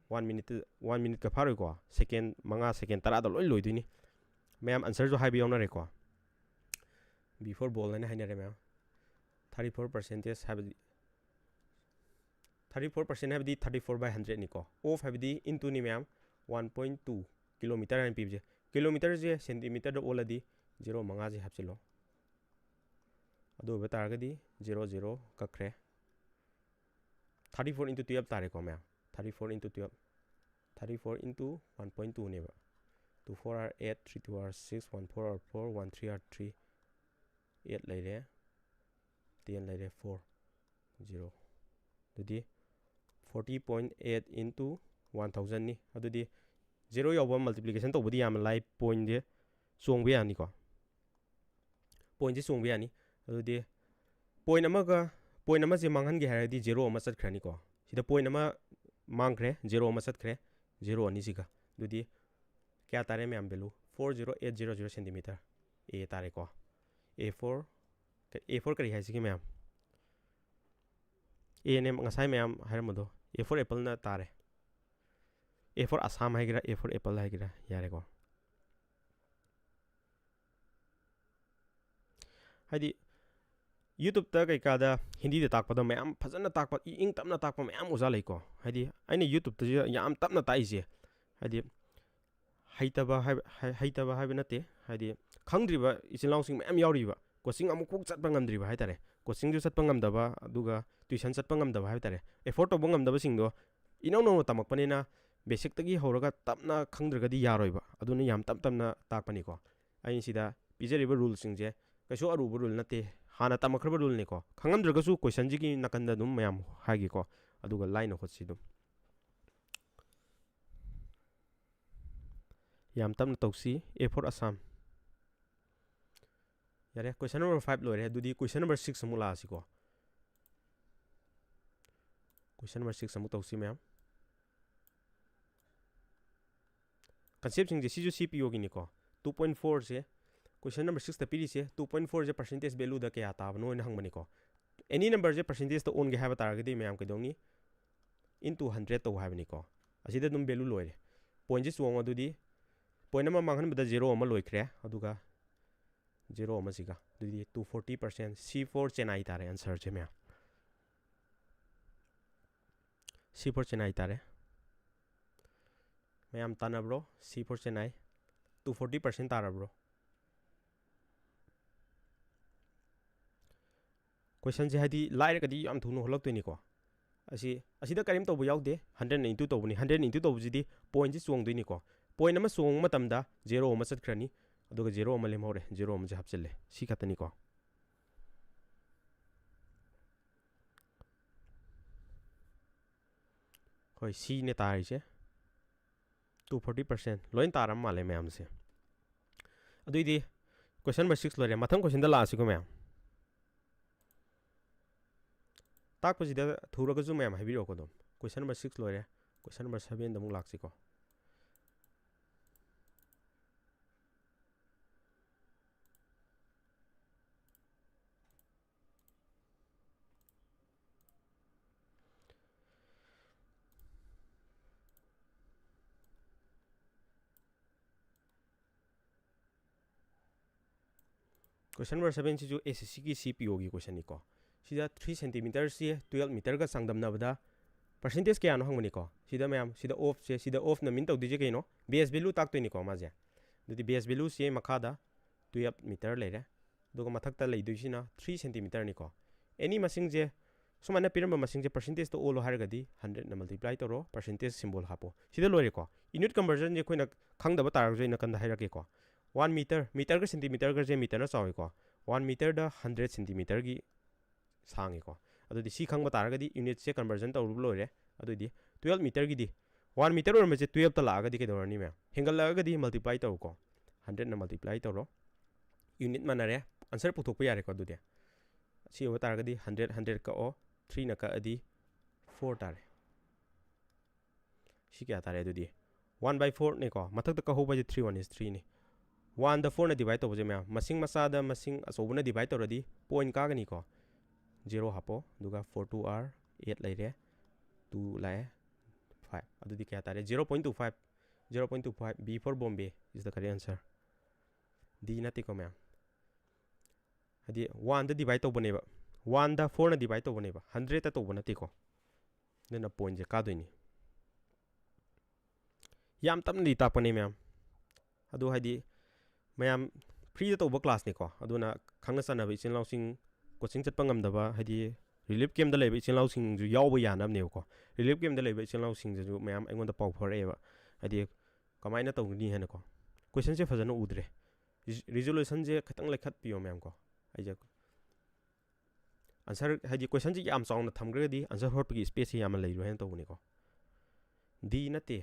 ꯋꯥꯟ ꯃꯤꯅꯤꯠꯇ, ꯋꯥꯟ ꯃꯤꯅꯤꯠꯀ ꯐꯥꯔꯣꯏꯀꯣ꯫ ꯁꯦꯀꯦꯟ ꯃꯉꯥ, ꯁꯦꯀꯦꯟ ꯇꯔꯥꯗ ꯂꯣꯏ ꯂꯣꯏꯗꯣꯏꯅꯤ꯫ ꯃꯌꯥꯝ ꯑꯟꯁꯔꯁꯨ ꯍꯥꯏꯕ ꯌꯥꯎꯅꯔꯦꯀꯣ꯫ ꯕꯤꯐꯣꯔ ꯕꯣꯜ ꯍꯥꯏꯅ ꯍꯥꯏꯅꯔꯦ ꯃꯌꯥꯝ꯫ ꯊꯥꯔꯇꯤ ꯐꯣꯔ ꯄꯥꯔꯁꯦꯟꯇꯦꯖ ꯍꯥꯏꯕꯗꯤ, ꯊꯥꯔꯇꯤ ꯐꯣꯔ ꯄꯥꯔꯁꯦꯟ ꯍꯥꯏꯕꯗꯤ ꯊꯥꯔꯇꯤ ꯐꯣꯔ ꯕꯥꯏ ꯍꯟꯗ꯭ꯔꯦꯠꯅꯤꯀꯣ꯫ ꯑꯣꯐ ꯍꯥꯏꯕꯗꯤ ꯏꯟꯇꯨꯅꯤ ꯃꯌꯥꯝ, ꯋꯥꯟ ꯄꯣꯏꯟ ꯇꯨ ꯀꯤꯂꯣꯃꯤꯇꯔ ꯍꯥꯏꯅ ꯄꯤꯕꯁꯦ꯫ ꯀꯤꯂꯣꯃꯤꯇꯔꯁꯦ ꯁꯦꯟꯇꯤꯃꯤꯇꯔꯗ ꯑꯣꯜꯂꯗꯤ ꯖꯦꯔꯣ ꯃꯉꯥꯁꯦ ꯍꯥꯞꯆꯤꯜꯂꯣ꯫ ꯑꯗꯨ ꯑꯣꯏꯕ ꯇꯥꯔꯒꯗꯤ ꯖꯦꯔꯣ ꯖꯦꯔꯣ ꯀꯛꯈ꯭ꯔꯦ꯫ ꯊꯥꯔꯇꯤ ꯐꯣꯔ ꯏꯟꯇꯨ ꯇꯨꯌꯦꯜꯞ ꯇꯥꯔꯦꯀꯣ ꯃꯌꯥꯝ꯫ Thirty four into twelve. Thirty four into one point ꯇꯨꯅꯦꯕ꯫ Two four are eight, three two are six, one four are four, one three are three, eight ꯂꯩꯔꯦ, ten ꯂꯩꯔꯦ, four, zero. ꯑꯗꯨꯗꯤ forty point eight into one ꯊꯥꯎꯖꯟꯅꯤ꯫ ꯑꯗꯨꯗꯤ zero ꯌꯥꯎꯕ multiplication ꯇꯧꯕꯗꯤ ꯌꯥꯝꯅ ꯂꯥꯏ, ꯄꯣꯏꯟꯁꯦ ꯆꯣꯡꯕ ꯌꯥꯅꯤꯀꯣ꯫ ꯄꯣꯏꯟꯁꯦ ꯆꯣꯡꯕ ꯌꯥꯅꯤ꯫ ꯑꯗꯨꯗꯤ ꯄꯣꯏꯟ ꯑꯃꯒ, ꯄꯣꯏꯟ ꯑꯃꯁꯦ ꯃꯥꯡꯍꯟꯒꯦ ꯍꯥꯏꯔꯗꯤ ꯖꯦꯔꯣ ꯑꯃ ꯆꯠꯈ꯭ꯔꯅꯤꯀꯣ꯫ ꯁꯤꯗ ꯄꯣꯏꯟ ꯑꯃ ꯃꯥꯡꯈ꯭ꯔꯦ, ꯖꯦꯔꯣ ꯑꯃ ꯆꯠꯈ꯭ꯔꯦ, ꯖꯦꯔꯣ ꯑꯅꯤꯁꯤꯒ꯫ ꯑꯗꯨꯗꯤ ꯀꯌꯥ ꯇꯥꯔꯦ ꯃꯌꯥꯝ? Value four zero eight zero zero centimetre ꯑꯦ ꯇꯥꯔꯦꯀꯣ꯫ ꯑꯦ ꯐꯣꯔ, ꯑꯦ ꯐꯣꯔ ꯀꯔꯤ ꯍꯥꯏꯁꯤꯒꯦ ꯃꯌꯥꯝ? ꯑꯦ ꯑꯦꯟ ꯑꯦꯝ ꯉꯁꯥꯏ ꯃꯌꯥꯝ ꯍꯥꯏꯔꯝꯕꯗꯣ ꯑꯦ ꯐꯣꯔ ꯑꯦꯄꯜꯅ ꯇꯥꯔꯦ꯫ ꯑꯦ ꯐꯣꯔ ꯑꯁꯥꯝ ꯍꯥꯏꯒꯦꯔꯥ, ꯑꯦ ꯐꯣꯔ ꯑꯦꯄꯜ ꯍꯥꯏꯒꯦꯔꯥ, ꯌꯥꯔꯦꯀꯣ꯫ ꯍꯥꯏꯗꯤ ꯌꯨꯇ꯭ꯌꯨꯕꯇ ꯀꯩꯀꯥꯗ ꯍꯤꯟꯗꯤꯗ ꯇꯥꯛꯄꯗ ꯃꯌꯥꯝ ꯐꯖꯅ ꯇꯥꯛꯄ, ꯏ-, ꯏꯪ ꯇꯞꯅ ꯇꯥꯛꯄ ꯃꯌꯥꯝ ꯑꯣꯖꯥ ꯂꯩꯀꯣ꯫ ꯍꯥꯏꯗꯤ ꯑꯩꯅ ꯌꯨꯇ꯭ꯌꯨꯕꯇꯁꯨ ꯌꯥꯝ ꯇꯞꯅ ꯇꯥꯛꯏꯁꯦ, ꯍꯥꯏꯗꯤ ꯍꯩꯇꯕ ꯍꯥꯏꯕ, ꯍꯩ-, ꯍꯩꯇꯕ ꯍꯥꯏꯕ ꯅꯠꯇꯦ, ꯍꯥꯏꯗꯤ ꯈꯪꯗ꯭ꯔꯤꯕ ꯏꯆꯤꯜ ꯏꯅꯥꯎꯁꯤꯡ ꯃꯌꯥꯝ ꯌꯥꯎꯔꯤꯕ, ꯀꯣꯆꯤꯡ ꯑꯃꯨꯛꯐꯥꯎ ꯆꯠꯄ ꯉꯝꯗ꯭ꯔꯤꯕ ꯍꯥꯏ ꯇꯥꯔꯦ꯫ ꯀꯣꯆꯤꯡꯁꯨ ꯆꯠꯄ ꯉꯝꯗꯕ, ꯑꯗꯨꯒ ꯇ꯭ꯋꯤꯁꯟ ꯆꯠꯄ ꯉꯝꯗꯕ ꯍꯥꯏꯕ ꯇꯥꯔꯦ꯫ ꯑꯦꯐꯣꯔꯠ ꯇꯧꯕ ꯉꯝꯗꯕꯁꯤꯡꯗꯣ ꯏꯅꯧ ꯅꯧꯅ ꯇꯝꯃꯛꯄꯅꯤꯅ ꯕꯦꯁꯤꯛꯇꯒꯤ ꯍꯧꯔꯒ ꯇꯞꯅ ꯈꯪꯗ꯭ꯔꯒꯗꯤ ꯌꯥꯔꯣꯏꯕ꯫ ꯑꯗꯨꯅ ꯌꯥꯝ ꯇꯞ ꯇꯞꯅ ꯇꯥꯛꯄꯅꯤꯀꯣ꯫ ꯑꯩꯅ ꯁꯤꯗ ꯄꯤꯖꯔꯤꯕ ꯔꯨꯜꯁꯤꯡꯁꯦ ꯀꯩꯁꯨ ꯑꯔꯨꯕ ꯔꯨꯜ ꯅꯠꯇꯦ, ꯍꯥꯟꯅ ꯇꯝꯃꯛꯈ꯭ꯔꯕ ꯔꯨꯜꯅꯤꯀꯣ꯫ ꯈꯪꯉꯝꯗ꯭ꯔꯒꯁꯨ ꯀꯣꯏꯁꯟꯁꯤꯒꯤ ꯅꯥꯀꯟꯗ ꯑꯗꯨꯝ ꯃꯌꯥꯝ ꯍꯥꯏꯒꯦꯀꯣ, ꯑꯗꯨꯒ ꯂꯥꯏꯅ ꯍꯣꯠꯁꯤ ꯑꯗꯨꯝ꯫ ꯌꯥꯝ ꯇꯞꯅ ꯇꯧꯁꯤ꯫ ꯑꯦ ꯐꯣꯔ ꯑꯁꯥꯝ꯫ ꯌꯥꯔꯦ, ꯀꯣꯏꯁꯟ ꯅꯝꯕꯔ ꯐꯥꯏꯚ ꯂꯣꯏꯔꯦ꯫ ꯑꯗꯨꯗꯤ ꯀꯣꯏꯁꯟ ꯅꯝꯕꯔ ꯁꯤꯛꯁ ꯑꯃꯨꯛ ꯂꯥꯛꯑꯁꯤꯀꯣ꯫ Question number six ꯑꯃꯨꯛ ꯇꯧꯁꯤ ꯃꯌꯥꯝ꯫ Conceptꯁꯤꯡꯁꯦ ꯁꯤꯁꯨ C P Oꯒꯤꯅꯤꯀꯣ꯫ Two point fourꯁꯦ, question number sixꯇ ꯄꯤꯔꯤꯁꯦ, two point fourꯁꯦ percentage valueꯗ ꯀꯌꯥ ꯇꯥꯕꯅꯣ ꯍꯥꯏꯅ ꯍꯪꯕꯅꯤꯀꯣ꯫ Any numberꯁꯦ percentageꯇ ꯑꯣꯟꯒꯦ ꯍꯥꯏꯕ ꯇꯥꯔꯒꯗꯤ ꯃꯌꯥꯝ ꯀꯩꯗꯧꯅꯤ? Into hundred ꯇꯧ ꯍꯥꯏꯕꯅꯤꯀꯣ꯫ ꯑꯁꯤꯗ ꯑꯗꯨꯝ value ꯂꯣꯏꯔꯦ꯫ Pointꯁꯦ ꯆꯣꯡꯉꯣ ꯑꯗꯨꯗꯤ꯫ Point ꯑꯃ ꯃꯥꯡꯍꯟꯕꯗ zero ꯑꯃ ꯂꯣꯏꯈ꯭ꯔꯦ꯫ ꯑꯗꯨꯒ zero ꯑꯃꯁꯤꯒ꯫ ꯑꯗꯨꯗꯤ two forty percent, C for Chennai ꯇꯥꯔꯦ answerꯁꯦ ꯃꯌꯥꯝ꯫ C for Chennai ꯇꯥꯔꯦ꯫ ꯃꯌꯥꯝ ꯇꯥꯟꯅꯕ꯭ꯔꯣ? C for Chennai꯫ Two forty percent ꯇꯥꯔꯕ꯭ꯔꯣ? Questionꯁꯦ ꯍꯥꯏꯗꯤ ꯂꯥꯏꯔꯒꯗꯤ ꯌꯥꯝ ꯊꯨꯅ ꯍꯣꯜꯂꯛꯇꯣꯏꯅꯤꯀꯣ꯫ ꯑꯁꯤ, ꯑꯁꯤꯗ ꯀꯔꯤꯝ ꯇꯧꯕ ꯌꯥꯎꯗꯦ, hundredꯅ into ꯇꯧꯕꯅꯤ꯫ Hundredꯅ into ꯇꯧꯕꯁꯤꯗꯤ pointꯁꯤ ꯆꯣꯡꯗꯣꯏꯅꯤꯀꯣ꯫ Point ꯑꯃ ꯆꯣꯡꯕ ꯃꯇꯝꯗ zero ꯑꯃ ꯆꯠꯈ꯭ꯔꯅꯤ, ꯑꯗꯨꯒ zero ꯑꯃ ꯂꯦꯝꯍꯧꯔꯦ, zero ꯑꯃꯁꯦ ꯍꯥꯞꯆꯤꯜꯂꯦ, ꯁꯤ ꯈꯛꯇꯅꯤꯀꯣ꯫ ꯍꯣꯏ, Cꯅꯦ ꯇꯥꯔꯤꯁꯦ꯫ Two forty percent ꯂꯣꯏ ꯇꯥꯔꯝ ꯃꯥꯜꯂꯦ ꯃꯌꯥꯝꯁꯦ꯫ ꯑꯗꯨꯏꯗꯤ question number six ꯂꯣꯏꯔꯦ꯫ ꯃꯊꯪ questionꯗ ꯂꯥꯛꯑꯁꯤꯀꯣ ꯃꯌꯥꯝ꯫ ꯇꯥꯛꯄꯁꯤꯗ ꯊꯨꯔꯒꯁꯨ ꯃꯌꯥꯝ ꯍꯥꯏꯕꯤꯔꯛꯑꯣꯀꯣ ꯑꯗꯨꯝ꯫ Question number six ꯂꯣꯏꯔꯦ꯫ Question number sevenꯗ ꯑꯃꯨꯛ ꯂꯥꯛꯁꯤꯀꯣ꯫ Question number seven ꯁꯤꯁꯨ S S C ꯒꯤ C P Oꯒꯤ questionꯅꯤꯀꯣ꯫ ꯁꯤꯗ three centimeterꯁꯤ twelve meterꯒ ꯆꯥꯡꯗꯝꯅꯕꯗ percentage ꯀꯌꯥꯅꯣ ꯍꯪꯕꯅꯤꯀꯣ꯫ ꯁꯤꯗ ꯃꯌꯥꯝ, ꯁꯤꯗ offꯁꯦ, ꯁꯤꯗ offꯅ mean ꯇꯧꯗꯣꯏꯁꯦ ꯀꯩꯅꯣ? Base value ꯇꯥꯛꯇꯣꯏꯅꯤꯀꯣ ꯃꯥꯁꯦ꯫ ꯑꯗꯨꯗꯤ base valueꯁꯦ ꯃꯈꯥꯗ twelve meter ꯂꯩꯔꯦ꯫ ꯑꯗꯨꯒ ꯃꯊꯛꯇ ꯂꯩꯗꯣꯏꯁꯤꯅ three centimeterꯅꯤꯀꯣ꯫ Any ꯃꯁꯤꯡꯁꯦ, ꯁꯨꯃꯥꯏꯅ ꯄꯤꯔꯝꯕ ꯃꯁꯤꯡꯁꯦ percentageꯇ ꯑꯣꯜꯂꯣ ꯍꯥꯏꯔꯒꯗꯤ hundredꯅ multiply ꯇꯧꯔꯣ, percentage symbol ꯍꯥꯞꯄꯣ꯫ ꯁꯤꯗ ꯂꯣꯏꯔꯦꯀꯣ꯫ Unit conversionꯁꯦ ꯑꯩꯈꯣꯏꯅ ꯈꯪꯗꯕ ꯇꯥꯔꯒꯁꯨ ꯑꯩ ꯅꯥꯀꯟꯗ ꯍꯥꯏꯔꯛꯀꯦꯀꯣ꯫ One meter, meterꯒ centimeterꯒꯁꯦ meterꯅ ꯆꯥꯎꯋꯤꯀꯣ꯫ One meterꯗ hundred centimeterꯒꯤ ꯁꯥꯡꯉꯤꯀꯣ꯫ ꯑꯗꯨꯗꯤ ꯁꯤ ꯈꯪꯕ ꯇꯥꯔꯒꯗꯤ unitꯁꯦ conversion ꯇꯧꯔꯨꯕ ꯂꯣꯏꯔꯦ꯫ ꯑꯗꯨꯗꯤ twelve meterꯒꯤꯗꯤ, one meter ꯑꯣꯏꯔꯝꯕꯁꯦ twelveꯇ ꯂꯥꯛꯑꯒꯗꯤ ꯀꯩꯗꯧꯔꯅꯤ ꯃꯌꯥꯝ? ꯍꯦꯟꯒꯠꯂꯛꯑꯒꯗꯤ multiply ꯇꯧꯔꯣꯀꯣ꯫ Hundredꯅ multiply ꯇꯧꯔꯣ꯫ Unit ꯃꯥꯟꯅꯔꯦ꯫ Answer ꯄꯨꯊꯣꯛꯄ ꯌꯥꯔꯦꯀꯣ ꯑꯗꯨꯗꯤ꯫ ꯁꯤ ꯑꯣꯏꯕ ꯇꯥꯔꯒꯗꯤ hundred, hundred ꯀꯛꯑꯣ꯫ Threeꯅ ꯀꯛꯑꯗꯤ ꯐꯣꯔ ꯇꯥꯔꯦ꯫ ꯁꯤ ꯀꯌꯥ ꯇꯥꯔꯦ ꯑꯗꯨꯗꯤ? ꯋꯥꯟ ꯕꯥꯏ ꯐꯣꯔꯅꯤꯀꯣ꯫ ꯃꯊꯛꯇ ꯀꯛꯍꯧꯕ ꯍꯥꯏꯁꯦ ꯊ꯭ꯔꯤ ꯋꯥꯟ ꯏꯁ ꯊ꯭ꯔꯤꯅꯤ꯫ ꯋꯥꯟꯗ ꯐꯣꯔꯅ ꯗꯤꯚꯥꯏꯠ ꯇꯧꯕꯁꯦ ꯃꯌꯥꯝ, ꯃꯁꯤꯡ ꯃꯆꯥꯗ ꯃꯁꯤꯡ ꯑꯆꯧꯕꯅ ꯗꯤꯚꯥꯏꯠ ꯇꯧꯔꯗꯤ ꯄꯣꯏꯟ ꯀꯥꯒꯅꯤꯀꯣ꯫ ꯖꯦꯔꯣ ꯍꯥꯞꯄꯣ, ꯑꯗꯨꯒ ꯐꯣꯔ ꯇꯨ ꯑꯥꯔ ꯑꯦꯠ ꯂꯩꯔꯦ, ꯇꯨ ꯂꯥꯛꯑꯦ, ꯐꯥꯏꯚ꯫ ꯑꯗꯨꯗꯤ ꯀꯌꯥ ꯇꯥꯔꯦ? Zero point two five. Zero point two five, B for Bombay is the correct answer꯫ ꯗꯤ ꯅꯠꯇꯦꯀꯣ ꯃꯌꯥꯝ꯫ ꯍꯥꯏꯗꯤ ꯋꯥꯟꯗ ꯗꯤꯚꯥꯏꯠ ꯇꯧꯕꯅꯦꯕ, ꯋꯥꯟꯗ ꯐꯣꯔꯅ ꯗꯤꯚꯥꯏꯠ ꯇꯧꯕꯅꯦꯕ, ꯍꯟꯗ꯭ꯔꯦꯠꯇ ꯇꯧꯕ ꯅꯠꯇꯦꯀꯣ꯫ ꯑꯗꯨꯅ ꯄꯣꯏꯟꯁꯦ ꯀꯥꯗꯣꯏꯅꯤ꯫ ꯌꯥꯝ ꯇꯞꯅꯗꯤ ꯇꯥꯛꯄꯅꯦ ꯃꯌꯥꯝ꯫ ꯑꯗꯨ ꯍꯥꯏꯗꯤ ꯃꯌꯥꯝ ꯐ꯭ꯔꯤꯗ ꯇꯧꯕ ꯀ꯭ꯂꯥꯁꯅꯤꯀꯣ, ꯑꯗꯨꯅ ꯈꯪꯅ ꯆꯥꯟꯅꯕ ꯏꯆꯤꯜ ꯏꯅꯥꯎꯁꯤꯡ, ꯀꯣꯆꯤꯡ ꯆꯠꯄ ꯉꯝꯗꯕ, ꯍꯥꯏꯗꯤ ꯔꯤꯂꯤꯐ ꯀꯦꯝꯞꯇ ꯂꯩꯕ ꯏꯆꯤꯜ ꯏꯅꯥꯎꯁꯤꯡꯁꯨ ꯌꯥꯎꯕ ꯌꯥꯅꯕꯅꯦꯕꯀꯣ꯫ ꯔꯤꯂꯤꯐ ꯀꯦꯝꯞꯇ ꯂꯩꯕ ꯏꯆꯤꯜ ꯏꯅꯥꯎꯁꯤꯡꯁꯤꯁꯨ ꯃꯌꯥꯝ ꯑꯩꯉꯣꯟꯗ ꯄꯥꯎ ꯐꯥꯎꯔꯛꯑꯦꯕ, ꯍꯥꯏꯗꯤ ꯀꯃꯥꯏꯅ ꯇꯧꯒꯅꯤ ꯍꯥꯏꯅꯀꯣ꯫ ꯀꯣꯏꯁꯟꯁꯦ ꯐꯖꯅ ꯎꯗ꯭ꯔꯦ, ꯔꯤꯖꯣꯂꯨꯁꯟꯁꯦ ꯈꯤꯇꯪ ꯂꯩꯈꯠꯄꯤꯌꯣ ꯃꯌꯥꯝ ꯀꯣ꯫ ꯑꯩꯁꯦ ꯑꯟꯁꯔ, ꯍꯥꯏꯗꯤ ꯀꯣꯏꯁꯟꯁꯦ ꯌꯥꯝ ꯆꯥꯎꯅ ꯊꯝꯈ꯭ꯔꯒꯗꯤ ꯑꯟꯁꯔ ꯍꯣꯠꯄꯒꯤ ꯏꯁꯄꯦꯁꯁꯦ ꯌꯥꯝꯅ ꯂꯩꯔꯣꯏ ꯍꯥꯏꯅ ꯇꯧꯕꯅꯤꯀꯣ꯫ ꯗꯤ ꯅꯠꯇꯦ,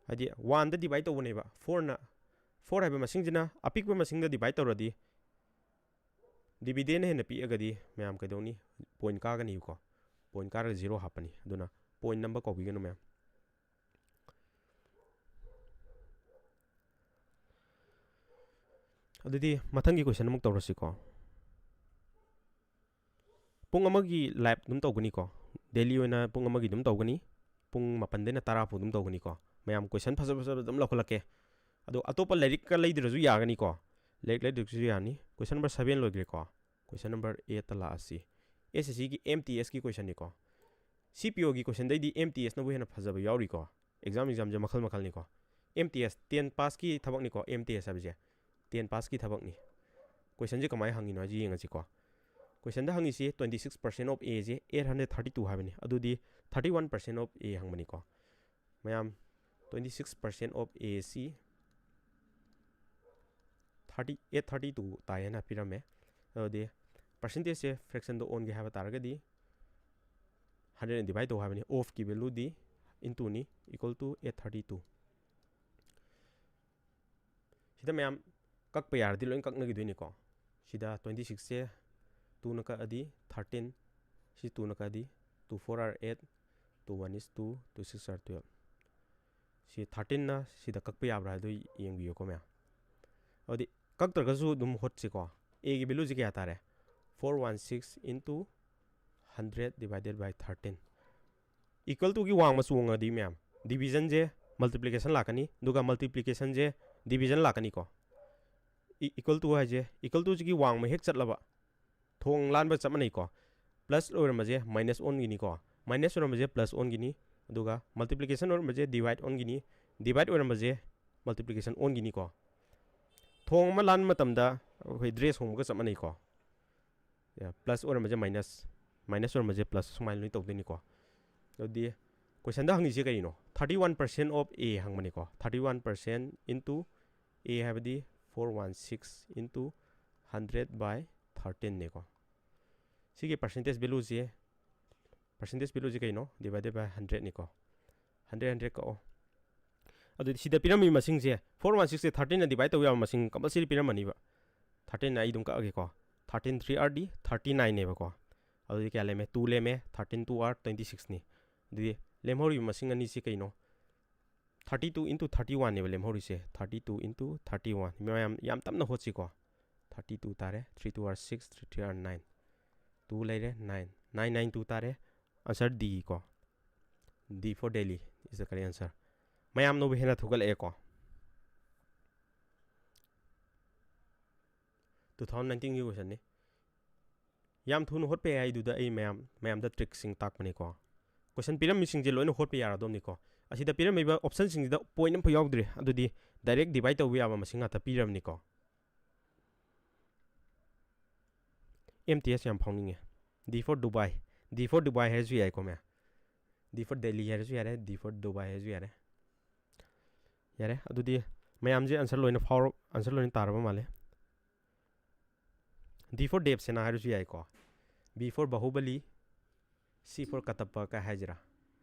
ꯍꯥꯏꯗꯤ ꯋꯥꯟꯗ ꯗꯤꯚꯥꯏꯠ ꯇꯧꯕꯅꯦꯕ, ꯐꯣꯔꯅ, ꯐꯣꯔ ꯍꯥꯏꯕ ꯃꯁꯤꯡꯁꯤꯅ ꯑꯄꯤꯛꯄ ꯃꯁꯤꯡꯗ ꯗꯤꯚꯥꯏꯠ ꯇꯧꯔꯗꯤ ꯗꯤꯚꯤꯗꯦꯟꯅ ꯍꯦꯟꯅ ꯄꯤꯛꯑꯒꯗꯤ ꯃꯌꯥꯝ ꯀꯩꯗꯧꯅꯤ? ꯄꯣꯏꯟ ꯀꯥꯒꯅꯤꯕꯀꯣ꯫ ꯄꯣꯏꯟ ꯀꯥꯔꯒ ꯖꯤꯔꯣ ꯍꯥꯞꯄꯅꯤ꯫ ꯑꯗꯨꯅ ꯄꯣꯏꯟ ꯅꯝꯕ ꯀꯥꯎꯕꯤꯒꯅꯨ ꯃꯌꯥꯝ꯫ ꯑꯗꯨꯗꯤ ꯃꯊꯪꯒꯤ ꯀꯣꯏꯁꯟ ꯑꯃꯨꯛ ꯇꯧꯔꯁꯤꯀꯣ꯫ ꯄꯨꯡ ꯑꯃꯒꯤ ꯂꯥꯏꯞ ꯑꯗꯨꯝ ꯇꯧꯒꯅꯤꯀꯣ꯫ ꯗꯦꯂꯤ ꯑꯣꯏꯅ ꯄꯨꯡ ꯑꯃꯒꯤ ꯑꯗꯨꯝ ꯇꯧꯒꯅꯤ꯫ ꯄꯨꯡ ꯃꯥꯄꯟꯗꯩꯅ ꯇꯔꯥ ꯐꯥꯎ ꯑꯗꯨꯝ ꯇꯧꯒꯅꯤꯀꯣ꯫ ꯃꯌꯥꯝ ꯀꯣꯏꯁꯟ ꯐꯖ ꯐꯖꯕ ꯑꯗꯨꯝ ꯂꯧꯈꯠꯂꯛꯀꯦ꯫ ꯑꯗꯣ ꯑꯇꯣꯞꯄ ꯂꯥꯏꯔꯤꯛꯀ ꯂꯩꯗ꯭ꯔꯁꯨ ꯌꯥꯒꯅꯤꯀꯣ꯫ ꯂꯥꯏꯔꯤꯛ ꯂꯩꯗ꯭ꯔꯁꯨ ꯌꯥꯅꯤ꯫ ꯀꯣꯏꯁꯟ ꯅꯝꯕꯔ ꯁꯚꯦꯟ ꯂꯣꯏꯈ꯭ꯔꯦꯀꯣ꯫ ꯀꯣꯏꯁꯟ ꯅꯝꯕꯔ ꯑꯦꯠꯇ ꯂꯥꯛꯑꯁꯤ꯫ ꯑꯦꯁ ꯑꯦꯁ ꯁꯤꯒꯤ ꯑꯦꯝ ꯇꯤ ꯑꯦꯁꯀꯤ ꯀꯣꯏꯁꯟꯅꯤꯀꯣ꯫ ꯁꯤ ꯄꯤ ꯑꯣꯒꯤ ꯀꯣꯏꯁꯟꯗꯩꯗꯤ ꯑꯦꯝ ꯇꯤ ꯑꯦꯁꯅꯕꯨ ꯍꯦꯟꯅ ꯐꯖꯕ ꯌꯥꯎꯔꯤꯀꯣ꯫ ꯑꯦꯛꯖꯥꯝ, ꯑꯦꯛꯖꯥꯝꯁꯦ ꯃꯈꯜ ꯃꯈꯜꯅꯤꯀꯣ꯫ ꯑꯦꯝ ꯇꯤ ꯑꯦꯁ, ꯇꯦꯟ ꯄꯥꯁꯀꯤ ꯊꯕꯛꯅꯤꯀꯣ ꯑꯦꯝ ꯇꯤ ꯑꯦꯁ ꯍꯥꯏꯕꯁꯦ꯫ ꯇꯦꯟ ꯄꯥꯁꯀꯤ ꯊꯕꯛꯅꯤ꯫ ꯀꯣꯏꯁꯟꯁꯦ ꯀꯃꯥꯏꯅ ꯍꯪꯉꯤꯅꯣ ꯍꯥꯏꯁꯦ ꯌꯦꯡꯉꯁꯤꯀꯣ꯫ ꯀꯣꯏꯁꯟꯗ ꯍꯪꯉꯤꯁꯤ twenty six percent of A say eight hundred thirty two ꯍꯥꯏꯕꯅꯤ꯫ ꯑꯗꯨꯗꯤ thirty one percent of A ꯍꯪꯕꯅꯤꯀꯣ꯫ ꯃꯌꯥꯝ, twenty six percent of A ꯁꯤ thirty, eight thirty two ꯇꯥꯏ ꯍꯥꯏꯅ ꯄꯤꯔꯝꯃꯦ꯫ ꯑꯗꯨꯗꯤ ꯄꯥꯔꯁꯦꯟꯇꯦꯖꯁꯦ ꯐ꯭ꯔꯦꯛꯁꯟꯗ ꯑꯣꯟꯒꯦ ꯍꯥꯏꯕ ꯇꯥꯔꯒꯗꯤ hundred divide ꯇꯧ ꯍꯥꯏꯕꯅꯤ꯫ Of ꯀꯤ value ꯗꯤ into ꯅꯤ, equal to eight thirty two꯫ ꯁꯤꯗ ꯃꯌꯥꯝ ꯀꯛꯄ ꯌꯥꯔꯗꯤ ꯂꯣꯏ ꯀꯛꯅꯈꯤꯗꯣꯏꯅꯤꯀꯣ꯫ ꯁꯤꯗ twenty six ꯁꯦ two ꯅ ꯀꯛꯑꯗꯤ thirteen, ꯁꯤ two ꯅ ꯀꯛꯑꯗꯤ two four are eight, Two one is two, two six are twelve. ꯁꯤ thirteen ꯅ ꯁꯤꯗ ꯀꯛꯄ ꯌꯥꯕ꯭ꯔꯥ ꯍꯥꯏꯗꯨ ꯌꯦꯡꯕꯤꯌꯨꯀꯣ ꯃꯌꯥꯝ꯫ ꯑꯗꯨꯗꯤ ꯀꯛꯇ꯭ꯔꯒꯁꯨ ꯑꯗꯨꯝ ꯍꯣꯠꯁꯤꯀꯣ꯫ A ꯒꯤ value ꯁꯤ ꯀꯌꯥ ꯇꯥꯔꯦ? Four one six into hundred divided by thirteen꯫ Equal to ꯒꯤ ꯋꯥꯡꯃ ꯆꯣꯡꯉꯗꯤ ꯃꯌꯥꯝ, division ꯁꯦ multiplication ꯂꯥꯛꯀꯅꯤ, ꯑꯗꯨꯒ multiplication ꯁꯦ division ꯂꯥꯛꯀꯅꯤꯀꯣ꯫ ꯏ-, equal to ꯍꯥꯏꯁꯦ, equal to ꯁꯤꯒꯤ ꯋꯥꯡꯃ ꯍꯦꯛ ꯆꯠꯂꯕ, ꯊꯣꯡ ꯂꯥꯟꯕ ꯆꯞ ꯃꯥꯟꯅꯩꯀꯣ꯫ Plus ꯑꯣꯏꯔꯝꯕꯁꯦ minus ꯑꯣꯟꯈꯤꯅꯤꯀꯣ, minus ꯑꯣꯏꯔꯝꯕꯁꯦ plus ꯑꯣꯟꯈꯤꯅꯤ, ꯑꯗꯨꯒ multiplication ꯑꯣꯏꯔꯝꯕꯁꯦ divide ꯑꯣꯟꯈꯤꯅꯤ, divide ꯑꯣꯏꯔꯝꯕꯁꯦ multiplication ꯑꯣꯟꯈꯤꯅꯤꯀꯣ꯫ ꯊꯣꯡ ꯑꯃ ꯂꯥꯟꯕ ꯃꯇꯝꯗ ꯑꯩꯈꯣꯏ dress ꯍꯣꯡꯕꯒ ꯆꯞ ꯃꯥꯟꯅꯩꯀꯣ꯫ Plus ꯑꯣꯏꯔꯝꯕꯁꯦ minus, minus ꯑꯣꯏꯔꯝꯕꯁꯦ plus, ꯁꯨꯃꯥꯏꯅ ꯂꯣꯏ ꯇꯧꯗꯣꯏꯅꯤꯀꯣ꯫ ꯑꯗꯨꯗꯤ question ꯗ ꯍꯪꯉꯤꯁꯦ ꯀꯔꯤꯅꯣ? Thirty one percent of A ꯍꯪꯕꯅꯤꯀꯣ꯫ Thirty one percent into A ꯍꯥꯏꯕꯗꯤ four one six into hundred by thirteen ꯅꯦꯀꯣ꯫ ꯁꯤꯒꯤ percentage value ꯁꯦ, percentage value ꯁꯦ ꯀꯩꯅꯣ? Divided by hundred ꯅꯤꯀꯣ꯫ Hundred, hundred ꯀꯛꯑꯣ꯫ ꯑꯗꯨꯗꯤ ꯁꯤꯗ ꯄꯤꯔꯝꯃꯤꯕ ꯃꯁꯤꯡꯁꯦ, four one six ꯁꯦ thirteen ꯅ divide ꯇꯧ ꯌꯥꯕ ꯃꯁꯤꯡ compulsory ꯄꯤꯔꯝꯃꯅꯤꯕ꯫ Thirteen ꯅ ꯑꯩ ꯑꯗꯨꯝ ꯀꯛꯑꯒꯦꯀꯣ꯫ Thirteen three are D thirty nine ꯅꯦꯕꯀꯣ꯫ ꯑꯗꯨꯗꯤ ꯀꯌꯥ ꯂꯦꯝꯃꯦ? Two ꯂꯦꯝꯃꯦ꯫ Thirteen two are twenty six ꯅꯤ꯫ ꯑꯗꯨꯗꯤ ꯂꯦꯝꯍꯧꯔꯤꯕ ꯃꯁꯤꯡ ꯑꯅꯤꯁꯤ ꯀꯩꯅꯣ? Thirty two into thirty one ꯅꯦꯕ ꯂꯦꯝꯍꯧꯔꯤꯁꯦ꯫ Thirty two into thirty one꯫ ꯃꯌꯥꯝ ꯌꯥꯝ ꯇꯞꯅ ꯍꯣꯠꯁꯤꯀꯣ꯫ Thirty two ꯇꯥꯔꯦ꯫ Three two are six, three three are nine꯫ Two ꯂꯩꯔꯦ, nine꯫ Nine nine two ꯇꯥꯔꯦ꯫ Answer D ꯀꯣ꯫ D for Delhi is the correct answer꯫ ꯃꯌꯥꯝꯅꯕꯨ ꯍꯦꯟꯅ ꯊꯨꯒꯠꯂꯛꯑꯦꯀꯣ꯫ Two thousand nineteen ꯒꯤ question ꯅꯤ꯫ ꯌꯥꯝ ꯊꯨꯅ ꯍꯣꯠꯄ ꯌꯥꯏ ꯍꯥꯏꯗꯨꯗ ꯑꯩ ꯃꯌꯥꯝ, ꯃꯌꯥꯝꯗ trick ꯁꯤꯡ ꯇꯥꯛꯄꯅꯤꯀꯣ꯫ Question ꯄꯤꯔꯝꯃꯤꯁꯤꯡꯁꯦ ꯂꯣꯏꯅ ꯍꯣꯠꯄ ꯌꯥꯔꯗꯧꯅꯤꯀꯣ꯫ ꯑꯁꯤꯗ ꯄꯤꯔꯝꯃꯤꯕ option ꯁꯤꯡꯁꯤꯗ point ꯑꯃꯐꯥꯎ ꯌꯥꯎꯗ꯭ꯔꯤ꯫ ꯑꯗꯨꯗꯤ direct divide ꯇꯧꯕ ꯌꯥꯕ ꯃꯁꯤꯡ ꯉꯥꯛꯇ ꯄꯤꯔꯕꯅꯤꯀꯣ꯫ M T S ꯌꯥꯝ ꯐꯥꯎꯅꯤꯡꯉꯦ꯫ D for Dubai꯫ D for Dubai ꯍꯥꯏꯔꯁꯨ ꯌꯥꯏꯀꯣ ꯃꯌꯥꯝ꯫ D for Delhi ꯍꯥꯏꯔꯁꯨ ꯌꯥꯔꯦ, D for Dubai ꯍꯥꯏꯔꯁꯨ ꯌꯥꯔꯦ꯫ ꯌꯥꯔꯦ, ꯑꯗꯨꯗꯤ ꯃꯌꯥꯝꯁꯦ answer ꯂꯣꯏꯅ ꯐꯥꯎꯔ-, answer ꯂꯣꯏꯅ ꯇꯥꯔꯕ ꯃꯥꯜꯂꯦ꯫ D for Dev Sena ꯍꯥꯏꯔꯁꯨ ꯌꯥꯏꯀꯣ꯫ B for Bahubali, C for Katappa ꯀꯥꯏ ꯍꯥꯏꯁꯤꯔꯥ?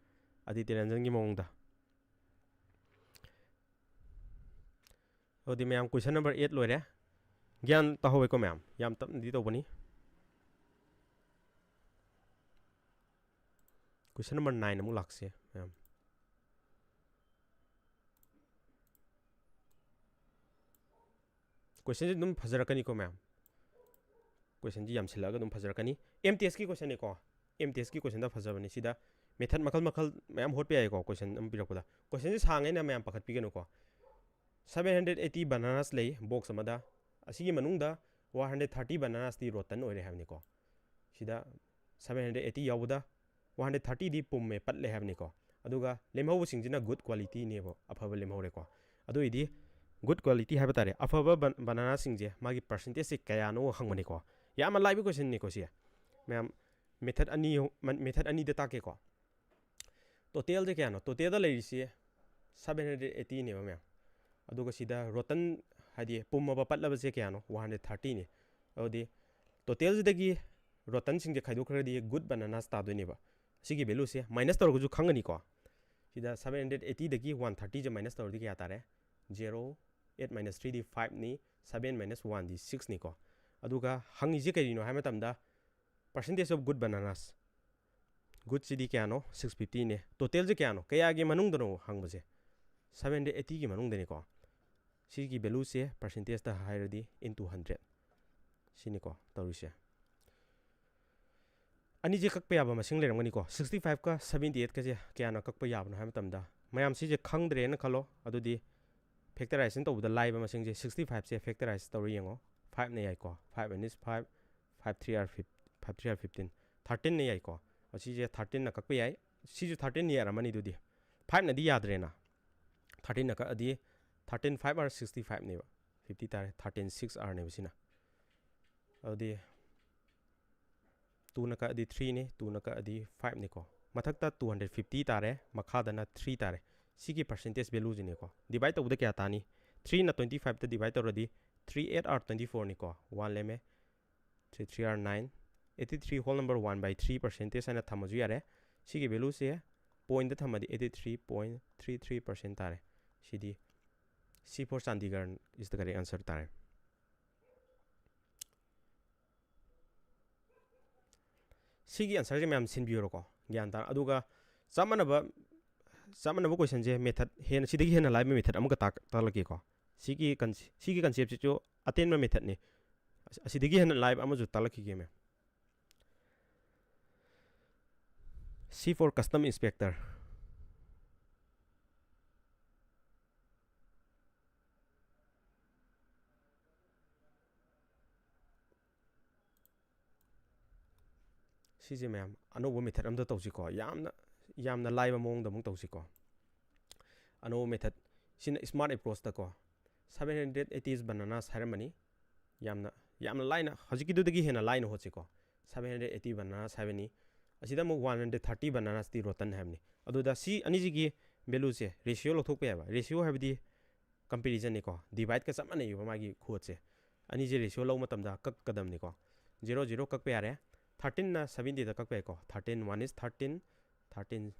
ꯑꯗꯤꯇ꯭ꯌ ꯔꯟꯖꯟꯒꯤ ꯃꯑꯣꯡꯗ꯫ ꯑꯗꯨꯗꯤ ꯃꯌꯥꯝ, question number eight ꯂꯣꯏꯔꯦ꯫ ꯒ꯭ꯌꯥꯟ ꯇꯥꯍꯧꯋꯦꯀꯣ ꯃꯌꯥꯝ? ꯌꯥꯝ ꯇꯞꯅꯗꯤ ꯇꯧꯕꯅꯤ꯫ Question number nine ꯑꯃꯨꯛ ꯂꯥꯛꯁꯦ ꯃꯌꯥꯝ꯫ Questionꯁꯦ ꯑꯗꯨꯝ ꯐꯖꯔꯛꯀꯅꯤꯀꯣ ꯃꯌꯥꯝ꯫ Questionꯁꯤ ꯌꯥꯝꯁꯤꯜꯂꯛꯑꯒ ꯑꯗꯨꯝ ꯐꯖꯔꯛꯀꯅꯤ꯫ ꯑꯦꯝ ꯇꯤ ꯑꯦꯁꯀꯤ questionꯅꯤꯀꯣ꯫ ꯑꯦꯝ ꯇꯤ ꯑꯦꯁꯀꯤ question ꯐꯖꯕꯅꯤ꯫ ꯁꯤꯗ method ꯃꯈꯜ ꯃꯈꯜ ꯃꯌꯥꯝ ꯍꯣꯠꯄ ꯌꯥꯏꯀꯣ, question ꯑꯃ ꯄꯤꯔꯛꯄꯗ꯫ Questionꯁꯦ ꯁꯥꯡꯉꯦꯅ ꯃꯌꯥꯝ ꯄꯥꯈꯠꯄꯤꯒꯅꯨꯀꯣ꯫ Seven hundred eighty bananas ꯂꯩ box ꯑꯃꯗ꯫ ꯑꯁꯤꯒꯤ ꯃꯅꯨꯡꯗ one hundred thirty bananasꯇꯤ rotten ꯑꯣꯏꯔꯦ ꯍꯥꯏꯕꯅꯤꯀꯣ꯫ ꯁꯤꯗ seven hundred eighty ꯌꯥꯎꯕꯗ one hundred thirtyꯗꯤ ꯄꯨꯝꯃꯦ, ꯄꯠꯂꯦ ꯍꯥꯏꯕꯅꯤꯀꯣ꯫ ꯑꯗꯨꯒ ꯂꯦꯝꯍꯧꯕꯁꯤꯡꯁꯤꯅ good qualityꯅꯦꯕ, ꯑꯐꯕ ꯂꯦꯝꯍꯧꯔꯦꯀꯣ꯫ ꯑꯗꯨ ꯑꯣꯏꯗꯤ good quality ꯍꯥꯏꯕ ꯇꯥꯔꯦ, ꯑꯐꯕ ban-, bananaꯁꯤꯡꯁꯦ ꯃꯥꯒꯤ percentageꯁꯦ ꯀꯌꯥꯅꯣ ꯍꯪꯕꯅꯤꯀꯣ꯫ ꯌꯥꯝꯅ ꯂꯥꯏꯕ questionꯅꯤꯀꯣ ꯁꯤ꯫ ꯃꯌꯥꯝ, method ꯑꯅꯤ, method ꯑꯅꯤꯗ ꯇꯥꯛꯀꯦꯀꯣ꯫ Totalꯁꯦ ꯀꯌꯥꯅꯣ? Totalꯗ ꯂꯩꯔꯤꯁꯤ seven hundred eightyꯅꯦꯕ ꯃꯌꯥꯝ꯫ ꯑꯗꯨꯒ ꯁꯤꯗ rotten, ꯍꯥꯏꯗꯤ ꯄꯨꯝꯃꯕ, ꯄꯠꯂꯕꯁꯦ ꯀꯌꯥꯅꯣ? One hundred thirtyꯅꯤ꯫ ꯑꯗꯨꯗꯤ totalꯁꯤꯗꯒꯤ rottenꯁꯤꯡꯁꯦ ꯈꯥꯏꯗꯣꯛꯈ꯭ꯔꯒꯗꯤ good bananas ꯇꯥꯗꯣꯏꯅꯦꯕ꯫ ꯁꯤꯒꯤ valueꯁꯦ minus ꯇꯧꯔꯒꯁꯨ ꯈꯪꯒꯅꯤꯀꯣ꯫ ꯁꯤꯗ seven hundred eightyꯗꯒꯤ one thirtyꯁꯦ minus ꯇꯧꯔꯗꯤ ꯀꯌꯥ ꯇꯥꯔꯦ? Zero, eight minus threeꯗꯤ fiveꯅꯤ, seven minus oneꯗꯤ sixꯅꯤꯀꯣ꯫ ꯑꯗꯨꯒ ꯍꯪꯉꯤꯁꯦ ꯀꯔꯤꯅꯣ ꯍꯥꯏꯕ ꯃꯇꯝꯗ, percentage of good bananas꯫ Goodꯁꯤꯗꯤ ꯀꯌꯥꯅꯣ? Six fiftyꯅꯦ꯫ Totalꯁꯦ ꯀꯌꯥꯅꯣ? ꯀꯌꯥꯒꯤ ꯃꯅꯨꯡꯗꯅꯣ ꯍꯪꯕꯁꯦ? Seven hundred eightyꯒꯤ ꯃꯅꯨꯡꯗꯅꯤꯀꯣ꯫ ꯁꯤꯒꯤ valueꯁꯦ percentageꯇ ꯍꯥꯏꯔꯗꯤ into hundred꯫ ꯁꯤꯅꯤꯀꯣ ꯇꯧꯔꯤꯁꯦ꯫ ꯑꯅꯤꯁꯦ ꯀꯛꯄ ꯌꯥꯕ ꯃꯁꯤꯡ ꯂꯩꯔꯝꯒꯅꯤꯀꯣ꯫ Sixty fiveꯀ seventy eightꯀꯁꯦ ꯀꯌꯥꯅ ꯀꯛꯄ ꯌꯥꯕꯅꯣ ꯍꯥꯏꯕ ꯃꯇꯝꯗ, ꯃꯌꯥꯝ ꯁꯤꯁꯦ ꯈꯪꯗ꯭ꯔꯦꯅ ꯈꯜꯂꯣ꯫ ꯑꯗꯨꯗꯤ factorization ꯇꯧꯕꯗ ꯂꯥꯏꯕ ꯃꯁꯤꯡꯁꯦ, sixty fiveꯁꯦ factorize ꯇꯧꯔ ꯌꯦꯡꯉꯣ꯫ Fiveꯅ ꯌꯥꯏꯀꯣ꯫ Five and is five, five three are fif-, five three are fifteen꯫ Thirteenꯅ ꯌꯥꯏꯀꯣ꯫ ꯑꯁꯤꯁꯦ thirteenꯅ ꯀꯛꯄ ꯌꯥꯏ꯫ ꯁꯤꯁꯨ thirteenꯅ ꯌꯥꯔꯝꯃꯅꯤ ꯑꯗꯨꯗꯤ꯫ Fiveꯅꯗꯤ ꯌꯥꯗ꯭ꯔꯦꯅ꯫ Thirteenꯅ ꯀꯛꯑꯗꯤ thirteen five are sixty fiveꯅꯦꯕ꯫ Fifty ꯇꯥꯔꯦ꯫ Thirteen six areꯅꯦꯕ ꯁꯤꯅ꯫ ꯑꯗꯨꯗꯤ twoꯅ ꯀꯛꯑꯗꯤ threeꯅꯤ, twoꯅ ꯀꯛꯑꯗꯤ fiveꯅꯤꯀꯣ꯫ ꯃꯊꯛꯇ two hundred fifty ꯇꯥꯔꯦ, ꯃꯈꯥꯗꯅ three ꯇꯥꯔꯦ꯫ ꯁꯤꯒꯤ percentage valueꯁꯤꯅꯤꯀꯣ꯫ Divide ꯇꯧꯕꯗ ꯀꯌꯥ ꯇꯥꯅꯤ? Threeꯅ twenty fiveꯇ divide ꯇꯧꯔꯗꯤ three eight are twenty fourꯅꯤꯀꯣ꯫ One ꯂꯦꯝꯃꯦ꯫ Three three are nine꯫ Eighty three whole number one by three percentage ꯍꯥꯏꯅ ꯊꯝꯃꯁꯨ ꯌꯥꯔꯦ꯫ ꯁꯤꯒꯤ valueꯁꯦ pointꯇ ꯊꯝꯃꯗꯤ eighty three point three three percent ꯇꯥꯔꯦ꯫ ꯁꯤꯗꯤ C for Chandigarh is the correct answer ꯇꯥꯔꯦ꯫ ꯁꯤꯒꯤ answerꯁꯦ ꯃꯌꯥꯝ ꯁꯤꯟꯕꯤꯌꯨꯔꯣꯀꯣ꯫ ꯒ꯭ꯌꯥꯟ ꯇꯥ ꯑꯗꯨꯒ ꯆꯞ ꯃꯥꯟꯅꯕ ꯆꯞ ꯃꯥꯟꯅꯕ ꯀꯣꯏꯁꯟꯁꯦ ꯃꯦꯊꯠ ꯍꯦꯟꯅ ꯁꯤꯗꯒꯤ ꯍꯦꯟꯅ ꯂꯥꯏꯕ ꯃꯦꯊꯠ ꯑꯃꯒ ꯇꯥꯛ- ꯇꯥꯛꯂꯛꯀꯦꯀꯣ꯫ ꯁꯤꯒꯤ ꯀꯟ- ꯁꯤꯒꯤ ꯀꯟꯁꯦꯞꯁꯤꯁꯨ ꯑꯇꯦꯟꯕ ꯃꯦꯊꯠꯅꯤ꯫ ꯑꯁ- ꯑꯁꯤꯗꯒꯤ ꯍꯦꯟꯅ ꯂꯥꯏꯕ ꯑꯃꯁꯨ ꯇꯥꯛꯂꯛꯈꯤꯒꯦ ꯃꯦꯝ꯫ C for custom inspector꯫ ꯁꯤꯁꯦ ꯃꯌꯥꯝ ꯑꯅꯧꯕ ꯃꯦꯊꯠ ꯑꯝꯇ ꯇꯧꯁꯤꯀꯣ꯫ ꯌꯥꯝꯅ ꯌꯥꯝꯅ ꯂꯥꯏꯕ ꯃꯑꯣꯡꯗ ꯑꯃꯨꯛ ꯇꯧꯁꯤꯀꯣ꯫ ꯑꯅꯧꯕ ꯃꯦꯊꯠ ꯁꯤꯅ smart approach ꯇꯀꯣ꯫ Seven hundred eighty bananas ꯍꯥꯏꯔꯝꯃꯅꯤ꯫ ꯌꯥꯝꯅ ꯌꯥꯝꯅ ꯂꯥꯏꯅ ꯍꯧꯖꯤꯛꯀꯤꯗꯨꯗꯒꯤ ꯍꯦꯟꯅ ꯂꯥꯏꯅ ꯍꯣꯠꯁꯤꯀꯣ꯫ Seven hundred eighty bananas ꯍꯥꯏꯕꯅꯤ꯫ ꯑꯁꯤꯗ ꯑꯃꯨꯛ one hundred thirty bananas T rotten ꯍꯥꯏꯕꯅꯤ꯫ ꯑꯗꯨꯗ ꯁꯤ ꯑꯅꯤꯁꯤꯒꯤ value ꯁꯦ ratio ꯂꯧꯊꯣꯛꯄ ꯌꯥꯏꯕ꯫ Ratio ꯍꯥꯏꯕꯗꯤ comparison ꯅꯤꯀꯣ꯫ Divide ꯀ ꯆꯞ ꯃꯥꯟꯅꯩꯕ ꯃꯥꯒꯤ ꯈꯨꯍꯣꯠꯁꯦ꯫ ꯑꯅꯤꯁꯦ ratio ꯂꯧꯕ ꯃꯇꯝꯗ ꯀꯛꯀꯗꯕꯅꯤꯀꯣ꯫ Zero zero ꯀꯛꯄ ꯌꯥꯔꯦ꯫ Thirteen ꯅ seventy ꯗ ꯀꯛꯄ ꯌꯥꯏꯀꯣ꯫ Thirteen one is thirteen꯫ Thirteen,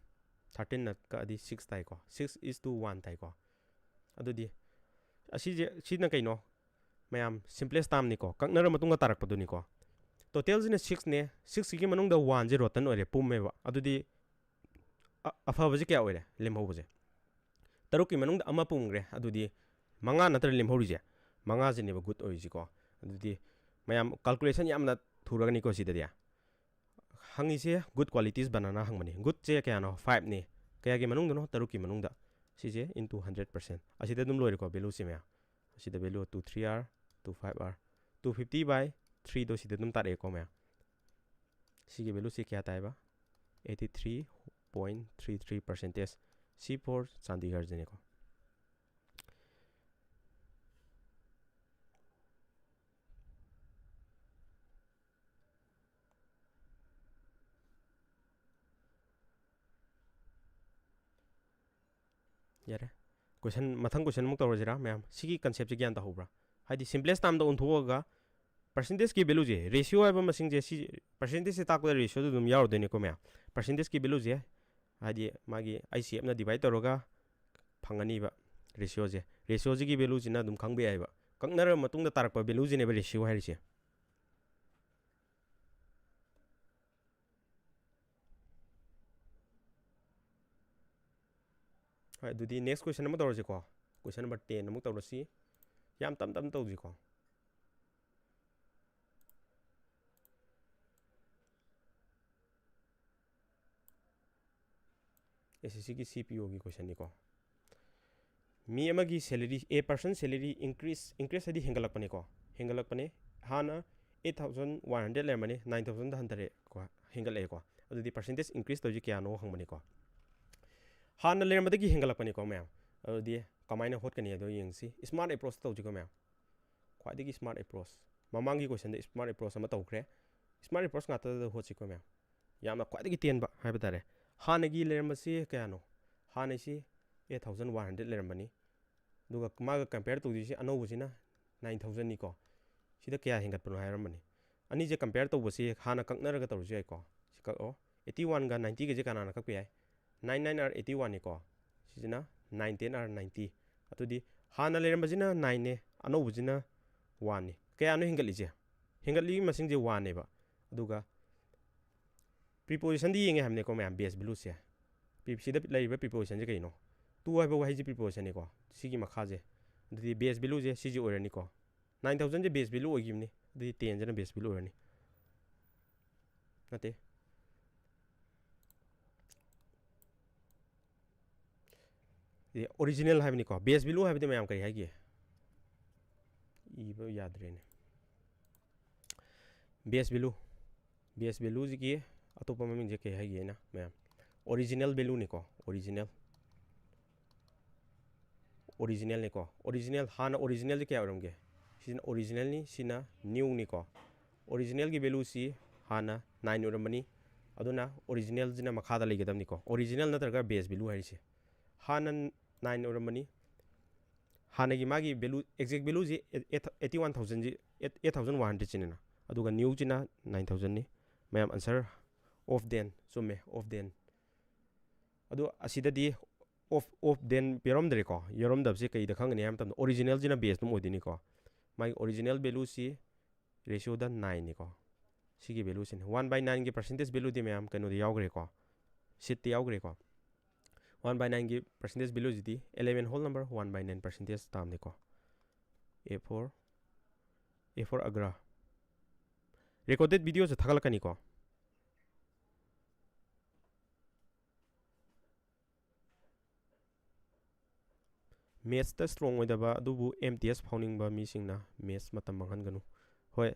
thirteen ꯅ ꯀꯛꯑꯗꯤ six ꯇꯥꯏꯀꯣ꯫ Six is to one ꯇꯥꯏꯀꯣ꯫ ꯑꯗꯨꯗꯤ ꯑꯁꯤꯁꯦ ꯁꯤꯅ ꯀꯩꯅꯣ? ꯃꯌꯥꯝ simplest term ꯅꯤꯀꯣ꯫ ꯀꯛꯅꯔ ꯃꯇꯨꯡꯗ ꯇꯥꯔꯛꯄꯗꯨꯅꯤꯀꯣ꯫ Total ꯁꯤꯅ six ꯅꯦ꯫ Six ꯁꯤꯒꯤ ꯃꯅꯨꯡꯗ one ꯁꯦ rotten ꯑꯣꯏꯔꯦ, ꯄꯨꯝꯃꯦꯕ꯫ ꯑꯗꯨꯗꯤ ꯑ- ꯑꯐꯕꯁꯦ ꯀꯌꯥ ꯑꯣꯏꯔꯦ ꯂꯦꯝꯍꯧꯕꯁꯦ? ꯇꯔꯨꯛꯀꯤ ꯃꯅꯨꯡꯗ ꯑꯃ ꯄꯨꯝꯈ꯭ꯔꯦ꯫ ꯑꯗꯨꯗꯤ ꯃꯉꯥ ꯅꯠꯇ꯭ꯔ ꯂꯦꯝꯍꯧꯔꯤꯁꯦ? ꯃꯉꯥꯁꯤꯅꯦꯕ good ꯑꯣꯏꯔꯤꯁꯤꯀꯣ꯫ ꯑꯗꯨꯗꯤ ꯃꯌꯥꯝ calculation ꯌꯥꯝꯅ ꯊꯨꯔꯒꯅꯤꯀꯣ ꯁꯤꯗꯗꯤ꯫ ꯍꯪꯉꯤꯁꯦ good qualities banana ꯍꯪꯕꯅꯤ꯫ Good ꯁꯦ ꯀꯌꯥꯅꯣ? Five ꯅꯤ꯫ ꯀꯌꯥꯒꯤ ꯃꯅꯨꯡꯗꯅꯣ? ꯇꯔꯨꯛꯀꯤ ꯃꯅꯨꯡꯗ꯫ ꯁꯤꯁꯦ into hundred percent꯫ ꯑꯁꯤꯗ ꯑꯗꯨꯝ ꯂꯣꯏꯔꯦꯀꯣ value ꯁꯦ ꯃꯌꯥꯝ꯫ ꯑꯁꯤꯗ value two three are, two five are, two fifty by three ꯗꯣ ꯁꯤꯗ ꯑꯗꯨꯝ ꯇꯥꯔꯛꯑꯦꯀꯣ ꯃꯌꯥꯝ꯫ ꯁꯤꯒꯤ value ꯁꯤ ꯀꯌꯥ ꯇꯥꯏꯕ? Eighty three point three three percentage꯫ C for ꯆꯥꯟꯗꯤꯒꯔꯁꯤꯅꯦꯀꯣ꯫ ꯌꯥꯔꯦ꯫ Question, ꯃꯊꯪ question ꯑꯃꯨꯛ ꯇꯧꯔꯁꯤꯔꯥ ꯃꯌꯥꯝ? ꯁꯤꯒꯤ concept ꯁꯦ ꯒ꯭ꯌꯥꯟ ꯇꯥꯍꯧꯕ꯭ꯔꯥ? ꯍꯥꯏꯗꯤ simplest term ꯗ ꯑꯣꯟꯊꯣꯛꯑꯒ percentage ꯀꯤ value ꯁꯦ, ratio ꯍꯥꯏꯕ ꯃꯁꯤꯡꯁꯦ, ꯁꯤ percentage ꯁꯦ ꯇꯥꯛꯄꯗ ratio ꯗꯨ ꯑꯗꯨꯝ ꯌꯥꯎꯔꯗꯣꯏꯅꯤꯀꯣ ꯃꯌꯥꯝ꯫ Percentage ꯀꯤ value ꯁꯦ ꯍꯥꯏꯗꯤ ꯃꯥꯒꯤ I C F ꯅ divide ꯇꯧꯔꯒ ꯐꯪꯒꯅꯤꯕ ratio ꯁꯦ꯫ Ratio ꯁꯤꯒꯤ value ꯁꯤꯅ ꯑꯗꯨꯝ ꯈꯪꯕ ꯌꯥꯏꯕ꯫ ꯀꯛꯅꯔꯕ ꯃꯇꯨꯡꯗ ꯇꯥꯔꯛꯄ value ꯁꯤꯅꯦꯕ ratio ꯍꯥꯏꯔꯤꯁꯦ꯫ ꯍꯣꯏ, ꯑꯗꯨꯗꯤ next question ꯑꯃ ꯇꯧꯔꯁꯤꯀꯣ꯫ Question number ten ꯑꯃꯨꯛ ꯇꯧꯔꯁꯤ꯫ ꯌꯥꯝ ꯇꯞ ꯇꯞꯅ ꯇꯧꯁꯤꯀꯣ꯫ ꯑꯦꯁ ꯑꯦꯁ ꯁꯤꯒꯤ ꯁꯤ ꯄꯤ ꯑꯣꯒꯤ questionꯅꯤꯀꯣ꯫ ꯃꯤ ꯑꯃꯒꯤ salary, a person salary increase, increase ꯍꯥꯏꯗꯤ ꯍꯦꯟꯒꯠꯂꯛꯄꯅꯤꯀꯣ, ꯍꯦꯟꯒꯠꯂꯛꯄꯅꯤ꯫ ꯍꯥꯟꯅ eight thousand one hundred ꯂꯩꯔꯝꯕꯅꯤ, nine thousandꯗ ꯍꯟꯊꯔꯛꯑꯦꯀꯣ, ꯍꯦꯟꯒꯠꯂꯛꯑꯦꯀꯣ꯫ ꯑꯗꯨꯗꯤ percentage increase ꯇꯧꯔꯤꯁꯤ ꯀꯌꯥꯅꯣ ꯍꯪꯕꯅꯤꯀꯣ꯫ ꯍꯥꯟꯅ ꯂꯩꯔꯝꯕꯗꯒꯤ ꯍꯦꯟꯒꯠꯂꯛꯄꯅꯤꯀꯣ ꯃꯌꯥꯝ꯫ ꯑꯗꯨꯗꯤ ꯀꯃꯥꯏꯅ ꯍꯣꯠꯀꯅꯤ ꯍꯥꯏꯗꯣ ꯌꯦꯡꯁꯤ꯫ Smart approach ꯇꯧꯁꯤꯀꯣ ꯃꯌꯥꯝ꯫ ꯈ꯭ꯋꯥꯏꯗꯒꯤ smart approach, ꯃꯃꯥꯡꯒꯤ questionꯗ smart approach ꯑꯃ ꯇꯧꯈ꯭ꯔꯦ꯫ Smart approach ꯉꯥꯛꯇꯗ ꯍꯣꯠꯁꯤꯀꯣ ꯃꯌꯥꯝ꯫ ꯌꯥꯝꯅ ꯈ꯭ꯋꯥꯏꯗꯒꯤ ꯇꯦꯟꯕ ꯍꯥꯏꯕ ꯇꯥꯔꯦ꯫ ꯍꯥꯟꯅꯒꯤ ꯂꯩꯔꯝꯕꯁꯤ ꯀꯌꯥꯅꯣ? ꯍꯥꯟꯅꯩꯁꯤ eight thousand one hundred ꯂꯩꯔꯝꯕꯅꯤ꯫ ꯑꯗꯨꯒ ꯃꯥꯒ compare ꯇꯧꯗꯣꯏꯁꯤ ꯑꯅꯧꯕꯁꯤꯅ nine thousandꯅꯤꯀꯣ꯫ ꯁꯤꯗ ꯀꯌꯥ ꯍꯦꯟꯒꯠꯄꯅꯣ ꯍꯥꯏꯔꯝꯕꯅꯤ꯫ ꯑꯅꯤꯁꯦ compare ꯇꯧꯕꯁꯤ ꯍꯥꯟꯅ ꯀꯛꯅꯔꯒ ꯇꯧꯔꯁꯨ ꯌꯥꯏꯀꯣ꯫ ꯁꯤ ꯀꯛꯑꯣ꯫ Eighty oneꯒ ninetyꯒꯁꯦ ꯀꯅꯥꯅ ꯀꯛꯄ ꯌꯥꯏ? Nine nine are eighty oneꯅꯤꯀꯣ꯫ ꯁꯤꯁꯤꯅ nine ten are ninety꯫ ꯑꯗꯨꯗꯤ ꯍꯥꯟꯅ ꯂꯩꯔꯝꯕꯁꯤꯅ nineꯅꯦ, ꯑꯅꯧꯕꯁꯤꯅ oneꯅꯤ꯫ ꯀꯌꯥꯅꯣ ꯍꯦꯟꯒꯠꯂꯤꯁꯦ? ꯍꯦꯟꯒꯠꯂꯤꯒꯤ ꯃꯁꯤꯡꯁꯦ oneꯅꯦꯕ꯫ ꯑꯗꯨꯒ prepositionꯗꯤ ꯌꯦꯡꯉꯦ ꯍꯥꯏꯕꯅꯤꯀꯣ ꯃꯌꯥꯝ, base valueꯁꯦ꯫ ꯄꯤ-, ꯁꯤꯗ ꯂꯩꯔꯤꯕ prepositionꯁꯦ ꯀꯩꯅꯣ? To ꯍꯥꯏꯕ ꯋꯥꯍꯩꯁꯦ prepositionꯅꯤꯀꯣ, ꯁꯤꯒꯤ ꯃꯈꯥꯁꯦ꯫ ꯑꯗꯨꯗꯤ base valueꯁꯦ ꯁꯤꯁꯦ ꯑꯣꯏꯔꯅꯤꯀꯣ꯫ Nine thousandꯁꯦ base value ꯑꯣꯏꯈꯤꯕꯅꯤ, ꯑꯗꯨꯗꯤ tenꯁꯤꯅ base value ꯑꯣꯏꯔꯅꯤ꯫ ꯅꯠꯇꯦ, original ꯍꯥꯏꯕꯅꯤꯀꯣ꯫ Base value ꯍꯥꯏꯕꯗꯤ ꯃꯌꯥꯝ ꯀꯔꯤ ꯍꯥꯏꯒꯦ? ꯏꯕ ꯌꯥꯗ꯭ꯔꯦꯅꯦ꯫ Base value, base valueꯁꯤꯒꯤ ꯑꯇꯣꯞꯄ ꯃꯃꯤꯡꯁꯦ ꯀꯩ ꯍꯥꯏꯒꯦ ꯍꯥꯏꯅ ꯃꯌꯥꯝ? Original valueꯅꯤꯀꯣ, original꯫ Originalꯅꯤꯀꯣ꯫ Original, ꯍꯥꯟꯅ originalꯁꯦ ꯀꯌꯥ ꯑꯣꯏꯔꯝꯒꯦ? ꯁꯤꯅ originalꯅꯤ, ꯁꯤꯅ newꯅꯤꯀꯣ꯫ Originalꯒꯤ valueꯁꯤ ꯍꯥꯟꯅ nine ꯑꯣꯏꯔꯝꯕꯅꯤ, ꯑꯗꯨꯅ originalꯁꯤꯅ ꯃꯈꯥꯗ ꯂꯩꯒꯗꯕꯅꯤꯀꯣ꯫ Original ꯅꯠꯇ꯭ꯔꯒ base value ꯍꯥꯏꯔꯤꯁꯦ꯫ ꯍꯥꯟꯅ nine ꯑꯣꯏꯔꯝꯕꯅꯤ, ꯍꯥꯟꯅꯒꯤ ꯃꯥꯒꯤ value, exact valueꯁꯤ eighty one thousandꯁꯤ, eight thousand one hundredꯁꯤꯅꯤꯅ, ꯑꯗꯨꯒ newꯁꯤꯅ nine thousandꯅꯤ꯫ ꯃꯌꯥꯝ, answer of then, ꯆꯨꯝꯃꯦ, of then꯫ ꯑꯗꯣ ꯑꯁꯤꯗꯗꯤ of, of then ꯌꯥꯎꯔꯝꯗ꯭ꯔꯦꯀꯣ꯫ ꯌꯥꯎꯔꯝꯗꯕꯁꯦ ꯀꯩꯗ ꯈꯪꯒꯅꯤ ꯍꯥꯏꯕ ꯃꯇꯝꯗ originalꯁꯤꯅ base ꯑꯗꯨꯝ ꯑꯣꯏꯗꯣꯏꯅꯤꯀꯣ꯫ ꯃꯥꯒꯤ original valueꯁꯤ ratioꯗ nineꯅꯤꯀꯣ꯫ ꯁꯤꯒꯤ valueꯁꯤꯅꯤ꯫ One by nineꯒꯤ percentage valueꯗꯤ ꯃꯌꯥꯝ ꯀꯩꯅꯣꯗ ꯌꯥꯎꯈ꯭ꯔꯦꯀꯣ, sheetꯇ ꯌꯥꯎꯈ꯭ꯔꯦꯀꯣ꯫ One by nineꯒꯤ percentage value CD eleven whole number one by nine percentage ꯇꯥꯕꯅꯤꯀꯣ꯫ A for, A for Agra꯫ Recorded video say ꯊꯥꯒꯠꯂꯛꯀꯅꯤꯀꯣ꯫ Mathsꯇ strong ꯑꯣꯏꯗꯕ ꯑꯗꯨꯕꯨ M T S ꯐꯥꯎꯅꯤꯡꯕ ꯃꯤꯁꯤꯡꯅ Maths ꯃꯇꯝ ꯃꯥꯡꯍꯟꯒꯅꯨ꯫ ꯍꯣꯏ,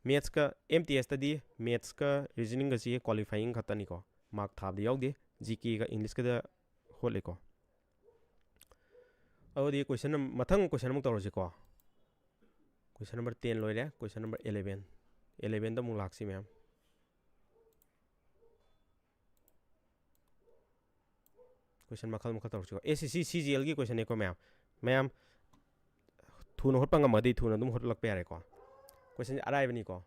Mathsꯀ M T Sꯇꯗꯤ Mathsꯀ reasoningꯒꯁꯤ qualifying ꯈꯛꯇꯅꯤꯀꯣ, mark ꯊꯥꯕꯗ ꯌꯥꯎꯗꯦ꯫ G Kꯒ Englishꯀꯗ ꯍꯣꯠꯂꯤꯀꯣ꯫ ꯑꯗꯨꯗꯤ question ꯑꯃ, ꯃꯊꯪ question ꯑꯃꯨꯛ ꯇꯧꯔꯁꯤꯀꯣ꯫ Question number ten ꯂꯣꯏꯔꯦ, question number eleven꯫ Elevenꯗ ꯑꯃꯨꯛ ꯂꯥꯛꯁꯤ ꯃꯌꯥꯝ꯫ Question ꯃꯈꯜ ꯃꯈꯜ ꯇꯧꯔꯁꯤꯀꯣ꯫ S S C C G Lꯒꯤ questionꯅꯦꯀꯣ ꯃꯌꯥꯝ꯫ ꯃꯌꯥꯝ ꯊꯨꯅ ꯍꯣꯠꯄ ꯉꯝꯃꯒꯗꯤ ꯊꯨꯅ ꯑꯗꯨꯝ ꯍꯣꯠꯂꯛꯄ ꯌꯥꯔꯦꯀꯣ꯫ Questionꯁꯦ ꯑꯔꯥꯏꯕꯅꯤꯀꯣ꯫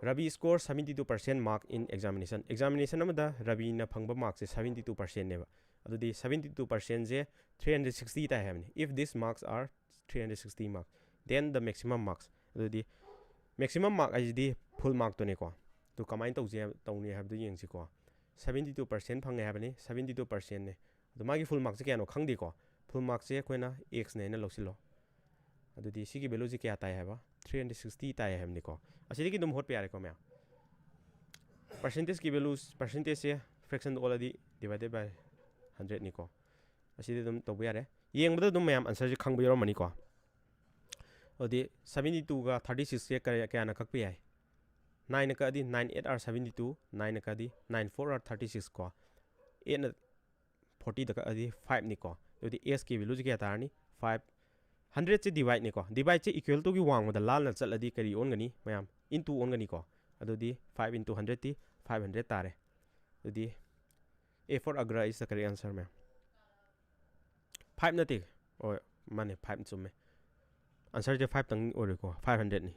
Ravi score seventy two percent mark in examination꯫ Examination ꯑꯃꯗ ꯔꯕꯤꯅ ꯐꯪꯕ markꯁꯦ seventy two percentꯅꯦꯕ꯫ ꯑꯗꯨꯗꯤ seventy two percentꯁꯦ three hundred sixty ꯇꯥꯏ ꯍꯥꯏꯕꯅꯤ꯫ If these marks are three hundred sixty mark, then the maximum marks꯫ ꯑꯗꯨꯗꯤ maximum mark ꯍꯥꯏꯁꯤꯗꯤ full markꯇꯨꯅꯤꯀꯣ꯫ ꯑꯗꯨ ꯀꯃꯥꯏꯅ ꯇꯧꯁꯦ, ꯇꯧꯅꯤ ꯍꯥꯏꯕꯗꯨ ꯌꯦꯡꯁꯤꯀꯣ꯫ Seventy two percent ꯐꯪꯉꯦ ꯍꯥꯏꯕꯅꯤ, seventy two percentꯅꯦ꯫ ꯑꯗꯣ ꯃꯥꯒꯤ full markꯁꯦ ꯀꯌꯥꯅꯣ ꯈꯪꯗꯦꯀꯣ꯫ Full markꯁꯦ ꯑꯩꯈꯣꯏꯅ Xꯅꯦ ꯍꯥꯏꯅ ꯂꯧꯁꯤꯜꯂꯣ꯫ ꯑꯗꯨꯗꯤ ꯁꯤꯒꯤ valueꯁꯤ ꯀꯌꯥ ꯇꯥꯏ ꯍꯥꯏꯕ? Three hundred sixty ꯇꯥꯏ ꯍꯥꯏꯕꯅꯤꯀꯣ꯫ ꯑꯁꯤꯗꯒꯤ ꯑꯗꯨꯝ ꯍꯣꯠꯄ ꯌꯥꯔꯦꯀꯣ ꯃꯌꯥꯝ꯫ Percentageꯀꯤ values, percentageꯁꯦ fractionꯗ ꯑꯣꯜꯂꯗꯤ divided by hundredꯅꯤꯀꯣ꯫ ꯑꯁꯤꯗꯤ ꯑꯗꯨꯝ ꯇꯧꯕ ꯌꯥꯔꯦ꯫ ꯌꯦꯡꯕꯗ ꯑꯗꯨꯝ ꯃꯌꯥꯝ answerꯁꯦ ꯈꯪꯕ ꯌꯥꯎꯔꯝꯃꯅꯤꯀꯣ꯫ ꯑꯗꯨꯗꯤ seventy twoꯒ thirty sixꯁꯦ ꯀꯌꯥ, ꯀꯌꯥꯅ ꯀꯛꯄ ꯌꯥꯏ? Nineꯅ ꯀꯛꯑꯗꯤ nine eight are seventy two, nineꯅ ꯀꯛꯑꯗꯤ nine four are thirty six ꯀꯣ꯫ Eightꯅ fortyꯗ ꯀꯛꯑꯗꯤ fiveꯅꯤꯀꯣ꯫ ꯑꯗꯨꯗꯤ Sꯀꯤ valueꯁꯦ ꯀꯌꯥ ꯇꯥꯔꯅꯤ? Five꯫ Hundredꯁꯦ divideꯅꯤꯀꯣ꯫ Divideꯁꯦ equal toꯒꯤ ꯋꯥꯡꯃꯗ ꯂꯥꯜꯅ ꯆꯠꯂꯗꯤ ꯀꯔꯤ ꯑꯣꯟꯒꯅꯤ ꯃꯌꯥꯝ? Into ꯑꯣꯟꯒꯅꯤꯀꯣ꯫ ꯑꯗꯨꯗꯤ five into hundredꯇꯤ five hundred ꯇꯥꯔꯦ꯫ ꯑꯗꯨꯗꯤ A for Agra is the correct answer ꯃꯌꯥꯝ꯫ Five ꯅꯠꯇꯦ꯫ ꯍꯣꯏ, ꯃꯥꯅꯦ, five ꯆꯨꯝꯃꯦ꯫ Answerꯁꯦ fiveꯇꯪ ꯑꯣꯏꯔꯣꯏꯀꯣ, five hundredꯅꯤ꯫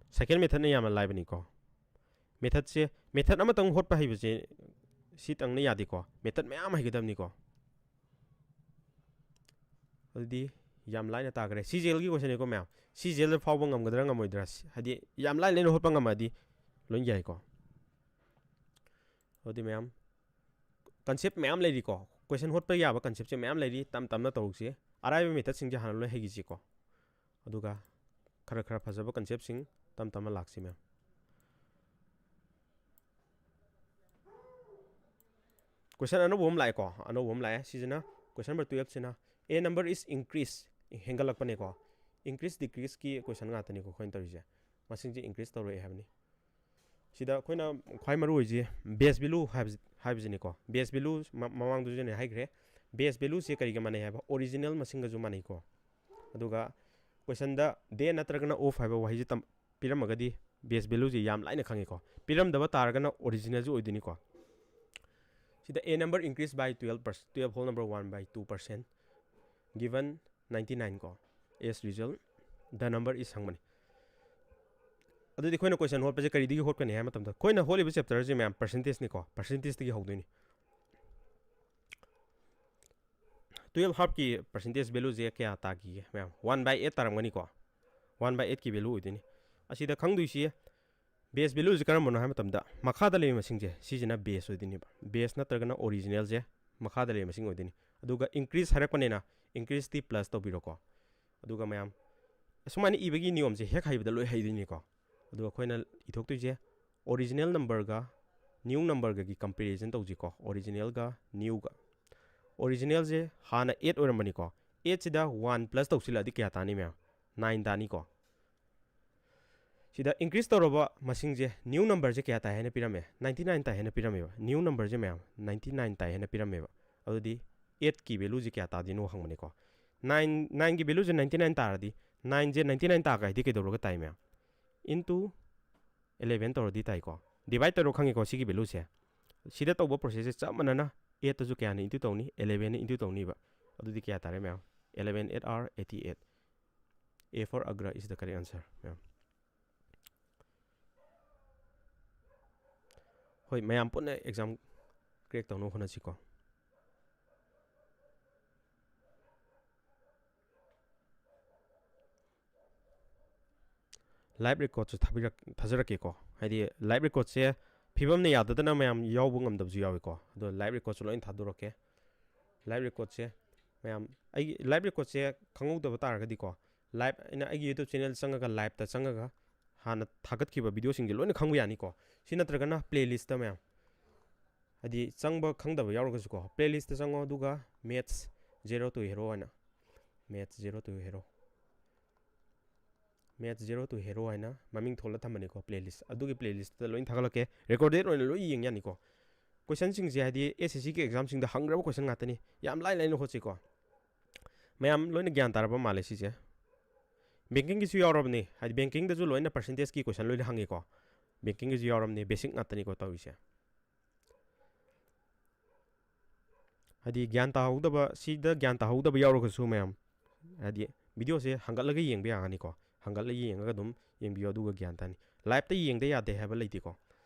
Second methodꯅ ꯌꯥꯝꯅ ꯂꯥꯏꯕꯅꯤꯀꯣ꯫ Methodꯁꯦ, method ꯑꯃꯇꯪ ꯍꯣꯠꯄ ꯍꯩꯕꯁꯦ ꯁꯤꯇꯪꯅ ꯌꯥꯗꯦꯀꯣ, method ꯃꯌꯥꯝ ꯍꯩꯒꯗꯕꯅꯤꯀꯣ꯫ ꯑꯗꯨꯗꯤ ꯌꯥꯝ ꯂꯥꯏꯅ ꯇꯥꯈ꯭ꯔꯦ꯫ CGLꯒꯤ questionꯅꯤꯀꯣ ꯃꯌꯥꯝ꯫ CGLꯗ ꯐꯥꯎꯕ ꯉꯝꯒꯗ꯭ꯔꯥ ꯉꯝꯃꯣꯏꯗ꯭ꯔꯥ? ꯁꯤ-, ꯍꯥꯏꯗꯤ ꯌꯥꯝ ꯂꯥꯏꯅ ꯂꯥꯏꯅ ꯍꯣꯠꯄ ꯉꯝꯃꯗꯤ ꯂꯣꯏ ꯌꯥꯏꯀꯣ꯫ ꯑꯗꯨꯗꯤ ꯃꯌꯥꯝ, ꯀꯟꯁꯦꯞ ꯃꯌꯥꯝ ꯂꯩꯔꯤꯀꯣ, ꯀꯣꯏꯁꯟ ꯍꯣꯠꯄ ꯌꯥꯕ ꯀꯟꯁꯦꯞꯁꯦ ꯃꯌꯥꯝ ꯂꯩꯔꯤ꯫ ꯇꯞ ꯇꯞꯅ ꯇꯧꯔꯁꯤ, ꯑꯔꯥꯏꯕ ꯃꯦꯊꯠꯁꯤꯡꯁꯦ ꯍꯥꯟꯅ ꯂꯣꯏ ꯍꯩꯈꯤꯁꯤꯀꯣ, ꯑꯗꯨꯒ ꯈꯔ ꯈꯔ ꯐꯖꯕ ꯀꯟꯁꯦꯞꯁꯤꯡ ꯇꯞ ꯇꯞꯅ ꯂꯥꯛꯁꯤ ꯃꯌꯥꯝ꯫ ꯀꯣꯏꯁꯟ ꯑꯅꯧꯕ ꯑꯃ ꯂꯥꯛꯑꯦꯀꯣ, ꯑꯅꯧꯕ ꯑꯃ ꯂꯥꯛꯑꯦ꯫ ꯁꯤꯁꯤꯅ ꯀꯣꯏꯁꯟ ꯅꯝꯕꯔ ꯇꯨꯌꯦꯜꯞꯁꯤꯅ, "A number is increase", ꯍꯦꯟꯒꯠꯂꯛꯄꯅꯦꯀꯣ꯫ ꯏꯟꯀ꯭ꯔꯤꯁ ꯗꯤꯀ꯭ꯔꯤꯁꯀꯤ ꯀꯣꯏꯁꯟ ꯉꯥꯛꯇꯅꯤꯀꯣ ꯑꯩꯈꯣꯏꯅ ꯇꯧꯔꯤꯁꯦ꯫ ꯃꯁꯤꯡꯁꯦ ꯏꯟꯀ꯭ꯔꯤꯁ ꯇꯧꯔꯛꯑꯦ ꯍꯥꯏꯕꯅꯤ꯫ ꯁꯤꯗ ꯑꯩꯈꯣꯏꯅ ꯈ꯭ꯋꯥꯏ ꯃꯔꯨ ꯑꯣꯏꯁꯦ ꯕꯦꯁ ꯚꯦꯂꯨ ꯍꯥꯏꯕꯁꯤ, ꯍꯥꯏꯕꯁꯤꯅꯤꯀꯣ꯫ ꯕꯦꯁ ꯚꯦꯂꯨ ꯃꯃꯥꯡꯗꯁꯨ ꯑꯩꯅ ꯍꯥꯏꯈ꯭ꯔꯦ, ꯕꯦꯁ ꯚꯦꯂꯨꯁꯦ ꯀꯔꯤꯒ ꯃꯥꯟꯅꯩ ꯍꯥꯏꯕ? ꯑꯣꯔꯤꯖꯤꯅꯦꯜ ꯃꯁꯤꯡꯒꯁꯨ ꯃꯥꯟꯅꯩꯀꯣ꯫ ꯑꯗꯨꯒ ꯀꯣꯏꯁꯟꯗ ꯗꯦ ꯅꯠꯇ꯭ꯔꯒꯅ ꯑꯣꯐ ꯍꯥꯏꯕ ꯋꯥꯍꯩꯁꯦ ꯇꯝ-, ꯄꯤꯔꯝꯃꯒꯗꯤ ꯕꯦꯁ ꯚꯦꯂꯨꯁꯦ ꯌꯥꯝ ꯂꯥꯏꯅ ꯈꯪꯉꯤꯀꯣ꯫ ꯄꯤꯔꯝꯗꯕ ꯇꯥꯔꯒꯅ ꯑꯣꯔꯤꯖꯤꯅꯦꯜꯁꯨ ꯑꯣꯏꯗꯣꯏꯅꯤꯀꯣ꯫ ꯁꯤꯗ "A number increased by twelve percent, twelve whole number one by two percent, given ninety nine" ꯀꯣ, "As result, the number is" ꯍꯪꯕꯅꯤ꯫ ꯑꯗꯨꯗꯤ ꯑꯩꯈꯣꯏꯅ ꯀꯣꯏꯁꯟ ꯍꯣꯠꯄꯁꯦ ꯀꯔꯤꯗꯒꯤ ꯍꯣꯠꯀꯅꯤ ꯍꯥꯏꯕ ꯃꯇꯝꯗ, ꯑꯩꯈꯣꯏꯅ ꯍꯣꯠꯂꯤꯕ ꯆꯦꯞꯇꯔꯁꯦ ꯃꯌꯥꯝ ꯄꯔꯁꯦꯟꯇꯦꯖꯅꯤꯀꯣ, ꯄꯔꯁꯦꯟꯇꯦꯖꯇꯒꯤ ꯍꯧꯗꯣꯏꯅꯤ꯫ ꯇꯨꯌꯦꯜꯞ ꯍꯥꯞꯀꯤ ꯄꯔꯁꯦꯟꯇꯦꯖ ꯚꯦꯂꯨꯁꯦ ꯀꯌꯥ ꯇꯥꯈꯤꯒꯦ ꯃꯌꯥꯝ? One by eight ꯇꯥꯔꯝꯒꯅꯤꯀꯣ꯫ One by eightꯀꯤ ꯚꯦꯂꯨ ꯑꯣꯏꯗꯣꯏꯅꯤ꯫ ꯑꯁꯤꯗ ꯈꯪꯗꯣꯏꯁꯤ ꯕꯦꯁ ꯚꯦꯂꯨꯁꯦ ꯀꯔꯝꯕꯅꯣ ꯍꯥꯏꯕ ꯃꯇꯝꯗ, ꯃꯈꯥꯗ ꯂꯩꯕ ꯃꯁꯤꯡꯁꯦ, ꯁꯤꯁꯤꯅ ꯕꯦꯁ ꯑꯣꯏꯗꯣꯏꯅꯦꯕ꯫ ꯕꯦꯁ ꯅꯠꯇ꯭ꯔꯒꯅ ꯑꯣꯔꯤꯖꯤꯅꯦꯜꯁꯦ ꯃꯈꯥꯗ ꯂꯩꯕ ꯃꯁꯤꯡ ꯑꯣꯏꯗꯣꯏꯅꯤ꯫ ꯑꯗꯨꯒ ꯏꯟꯀ꯭ꯔꯤꯁ ꯍꯥꯏꯔꯛꯄꯅꯤꯅ, ꯏꯟꯀ꯭ꯔꯤꯁꯇꯤ ꯄ꯭ꯂꯁ ꯇꯧꯕꯤꯔꯣꯀꯣ꯫ ꯑꯗꯨꯒ ꯃꯌꯥꯝ, ꯑꯁꯨꯃꯥꯏꯅ ꯏꯕꯒꯤ ꯅꯤꯌꯣꯝꯁꯦ ꯍꯦꯛ ꯍꯩꯕꯗ ꯂꯣꯏ ꯍꯩꯗꯣꯏꯅꯤꯀꯣ꯫ ꯑꯗꯨꯒ ꯑꯩꯈꯣꯏꯅ ꯏꯊꯣꯛꯇꯣꯏꯁꯦ ꯑꯣꯔꯤꯖꯤꯅꯦꯜ ꯅꯝꯕꯔꯒ ꯅ꯭ꯌꯨ ꯅꯝꯕꯔꯒꯒꯤ ꯀꯝꯄꯦꯔꯤꯖꯟ ꯇꯧꯁꯤꯀꯣ꯫ ꯑꯣꯔꯤꯖꯤꯅꯦꯜꯒ ꯅ꯭ꯌꯨꯒ꯫ ꯑꯣꯔꯤꯖꯤꯅꯦꯜꯁꯦ ꯍꯥꯟꯅ ꯑꯩꯠ ꯑꯣꯏꯔꯝꯕꯅꯤꯀꯣ꯫ ꯑꯩꯠꯁꯤꯗ ꯋꯥꯟ ꯄ꯭ꯂꯁ ꯇꯧꯁꯤꯜꯂꯛꯑꯗꯤ ꯀꯌꯥ ꯇꯥꯅꯤ ꯃꯌꯥꯝ? ꯅꯥꯏꯟ ꯇꯥꯅꯤꯀꯣ꯫ ꯁꯤꯗ ꯏꯟꯀ꯭ꯔꯤꯁ ꯇꯧꯔꯕ ꯃꯁꯤꯡꯁꯦ, ꯅ꯭ꯌꯨ ꯅꯝꯕꯔꯁꯦ ꯀꯌꯥ ꯇꯥꯏ ꯍꯥꯏꯅ ꯄꯤꯔꯝꯃꯦ? ꯅꯥꯏꯟꯇꯤ ꯅꯥꯏꯟ ꯇꯥꯏ ꯍꯥꯏꯅ ꯄꯤꯔꯝꯃꯦꯕ꯫ ꯅ꯭ꯌꯨ ꯅꯝꯕꯔꯁꯦ ꯃꯌꯥꯝ ꯅꯥꯏꯟꯇꯤ ꯅꯥꯏꯟ ꯇꯥꯏ ꯍꯥꯏꯅ ꯄꯤꯔꯝꯃꯦꯕ꯫ ꯑꯗꯨꯗꯤ ꯑꯩꯠꯀꯤ ꯚꯦꯂꯨꯁꯦ ꯀꯌꯥ ꯇꯥꯗꯣꯏꯅꯣ ꯍꯪꯕꯅꯤꯀꯣ꯫ ꯅꯥꯏꯟ, ꯅꯥꯏꯟꯒꯤ ꯚꯦꯂꯨꯁꯦ ꯅꯥꯏꯟꯇꯤ ꯅꯥꯏꯟ ꯇꯥꯔꯗꯤ, ꯅꯥꯏꯟꯁꯦ ꯅꯥꯏꯟꯇꯤ ꯅꯥꯏꯟ ꯇꯥꯈ꯭ꯔꯗꯤ ꯀꯩꯗꯧꯔꯒ ꯇꯥꯏ ꯃꯌꯥꯝ? Into eleven ꯇꯧꯔꯗꯤ ꯇꯥꯏꯀꯣ꯫ ꯗꯤꯚꯥꯏꯠ ꯇꯧꯔꯣ ꯈꯪꯉꯤꯀꯣ ꯁꯤꯒꯤ ꯚꯦꯂꯨꯁꯦ꯫ ꯁꯤꯗ ꯇꯧꯕ ꯄ꯭ꯔꯣꯁꯦꯁꯁꯦ ꯆꯞ ꯃꯥꯟꯅꯅ ꯑꯩꯠꯇꯁꯨ ꯀꯌꯥꯅ into ꯇꯧꯅꯤ? Elevenꯅ into ꯇꯧꯅꯤꯕ꯫ ꯑꯗꯨꯗꯤ ꯀꯌꯥ ꯇꯥꯔꯦ ꯃꯌꯥꯝ? Eleven eight are eighty eight. A for Agra is the correct answer ꯃꯌꯥꯝ꯫ ꯍꯣꯏ, ꯃꯌꯥꯝ ꯄꯨꯟꯅ ꯑꯦꯛꯖꯥꯝ ꯀ꯭ꯔꯦꯛ ꯇꯧꯅꯕ ꯍꯣꯠꯅꯁꯤꯀꯣ꯫ ꯂꯥꯏꯚ ꯔꯦꯀꯣꯔꯠꯁꯨ ꯊꯥꯕꯤꯔꯛ-, ꯊꯥꯖꯔꯛꯀꯦꯀꯣ꯫ ꯍꯥꯏꯗꯤ ꯂꯥꯏꯚ ꯔꯦꯀꯣꯔꯠꯁꯦ ꯐꯤꯕꯝꯅ ꯌꯥꯗꯗꯅ ꯃꯌꯥꯝ ꯌꯥꯎꯕ ꯉꯝꯗꯕꯁꯨ ꯌꯥꯎꯏꯀꯣ꯫ ꯑꯗꯣ live recordꯁꯨ ꯂꯣꯏꯅ ꯊꯥꯗꯣꯔꯛꯀꯦ꯫ Live recordꯁꯦ ꯃꯌꯥꯝ, ꯑꯩꯒꯤ live recordꯁꯦ ꯈꯪꯍꯧꯗꯕ ꯇꯥꯔꯒꯗꯤꯀꯣ, live ꯑꯩꯅ ꯑꯩꯒꯤ YouTube channel ꯆꯪꯉꯒ liveꯇ ꯆꯪꯉꯒ ꯍꯥꯟꯅ ꯊꯥꯒꯠꯈꯤꯕ videoꯁꯤꯡꯁꯦ ꯂꯣꯏꯅ ꯈꯪꯕ ꯌꯥꯅꯤꯀꯣ꯫ ꯁꯤ ꯅꯠꯇ꯭ꯔꯒꯅ playlistꯇ ꯃꯌꯥꯝ, ꯍꯥꯏꯗꯤ ꯆꯪꯕ ꯈꯪꯗꯕ ꯌꯥꯎꯔꯒꯁꯨꯀꯣ, playlistꯇ ꯆꯪꯉꯣ, ꯑꯗꯨꯒ Maths Zero to Hero ꯍꯥꯏꯅ, Maths Zero to Hero, Maths Zero to Hero ꯍꯥꯏꯅ ꯃꯃꯤꯡ ꯊꯣꯜꯂ ꯊꯝꯕꯅꯤꯀꯣ playlist꯫ ꯑꯗꯨꯒꯤ playlistꯇ ꯂꯣꯏꯅ ꯊꯥꯒꯠꯂꯛꯀꯦ꯫ Recorded ꯑꯣꯏꯅ ꯂꯣꯏ ꯌꯦꯡ ꯌꯥꯅꯤꯀꯣ꯫ Questionꯁꯤꯡꯁꯦ ꯍꯥꯏꯗꯤ SSCꯒꯤ examꯁꯤꯡꯗ ꯍꯪꯈ꯭ꯔꯕ question ꯉꯥꯛꯇꯅꯤ꯫ ꯌꯥꯝ ꯂꯥꯏ ꯂꯥꯏꯅ ꯍꯣꯠꯁꯤꯀꯣ꯫ ꯃꯌꯥꯝ ꯂꯣꯏꯅ ꯒ꯭ꯌꯥꯟ ꯇꯥꯔꯕ ꯃꯥꯜꯂꯦ ꯁꯤꯁꯦ꯫ Bankingꯒꯤꯁꯨ ꯌꯥꯎꯔꯕꯅꯤ, ꯍꯥꯏꯗꯤ bankingꯗꯁꯨ ꯂꯣꯏꯅ percentageꯀꯤ question ꯂꯣꯏꯅ ꯍꯪꯉꯤꯀꯣ꯫ Bankingꯒꯤꯁꯨ ꯌꯥꯎꯔꯕꯅꯤ, basic ꯉꯥꯛꯇꯅꯤꯀꯣ ꯇꯧꯔꯤꯁꯦ꯫ ꯍꯥꯏꯗꯤ ꯒ꯭ꯌꯥꯟ ꯇꯥꯍꯧꯗꯕ, ꯁꯤꯗ ꯒ꯭ꯌꯥꯟ ꯇꯥꯍꯧꯗꯕ ꯌꯥꯎꯔꯒꯁꯨ ꯃꯌꯥꯝ, ꯍꯥꯏꯗꯤ videoꯁꯦ ꯍꯪꯒꯠꯂꯒ ꯌꯦꯡꯕ ꯌꯥꯒꯅꯤꯀꯣ꯫ ꯍꯪꯒꯠꯂꯒ ꯌꯦꯡꯉꯒ ꯑꯗꯨꯝ ꯌꯦꯡꯕꯤꯌꯣ, ꯑꯗꯨꯒ ꯒ꯭ꯌꯥꯟ ꯇꯥꯅꯤ꯫ Liveꯇ ꯌꯦꯡꯗ ꯌꯥꯗꯦ ꯍꯥꯏꯕ ꯂꯩꯇꯦꯀꯣ꯫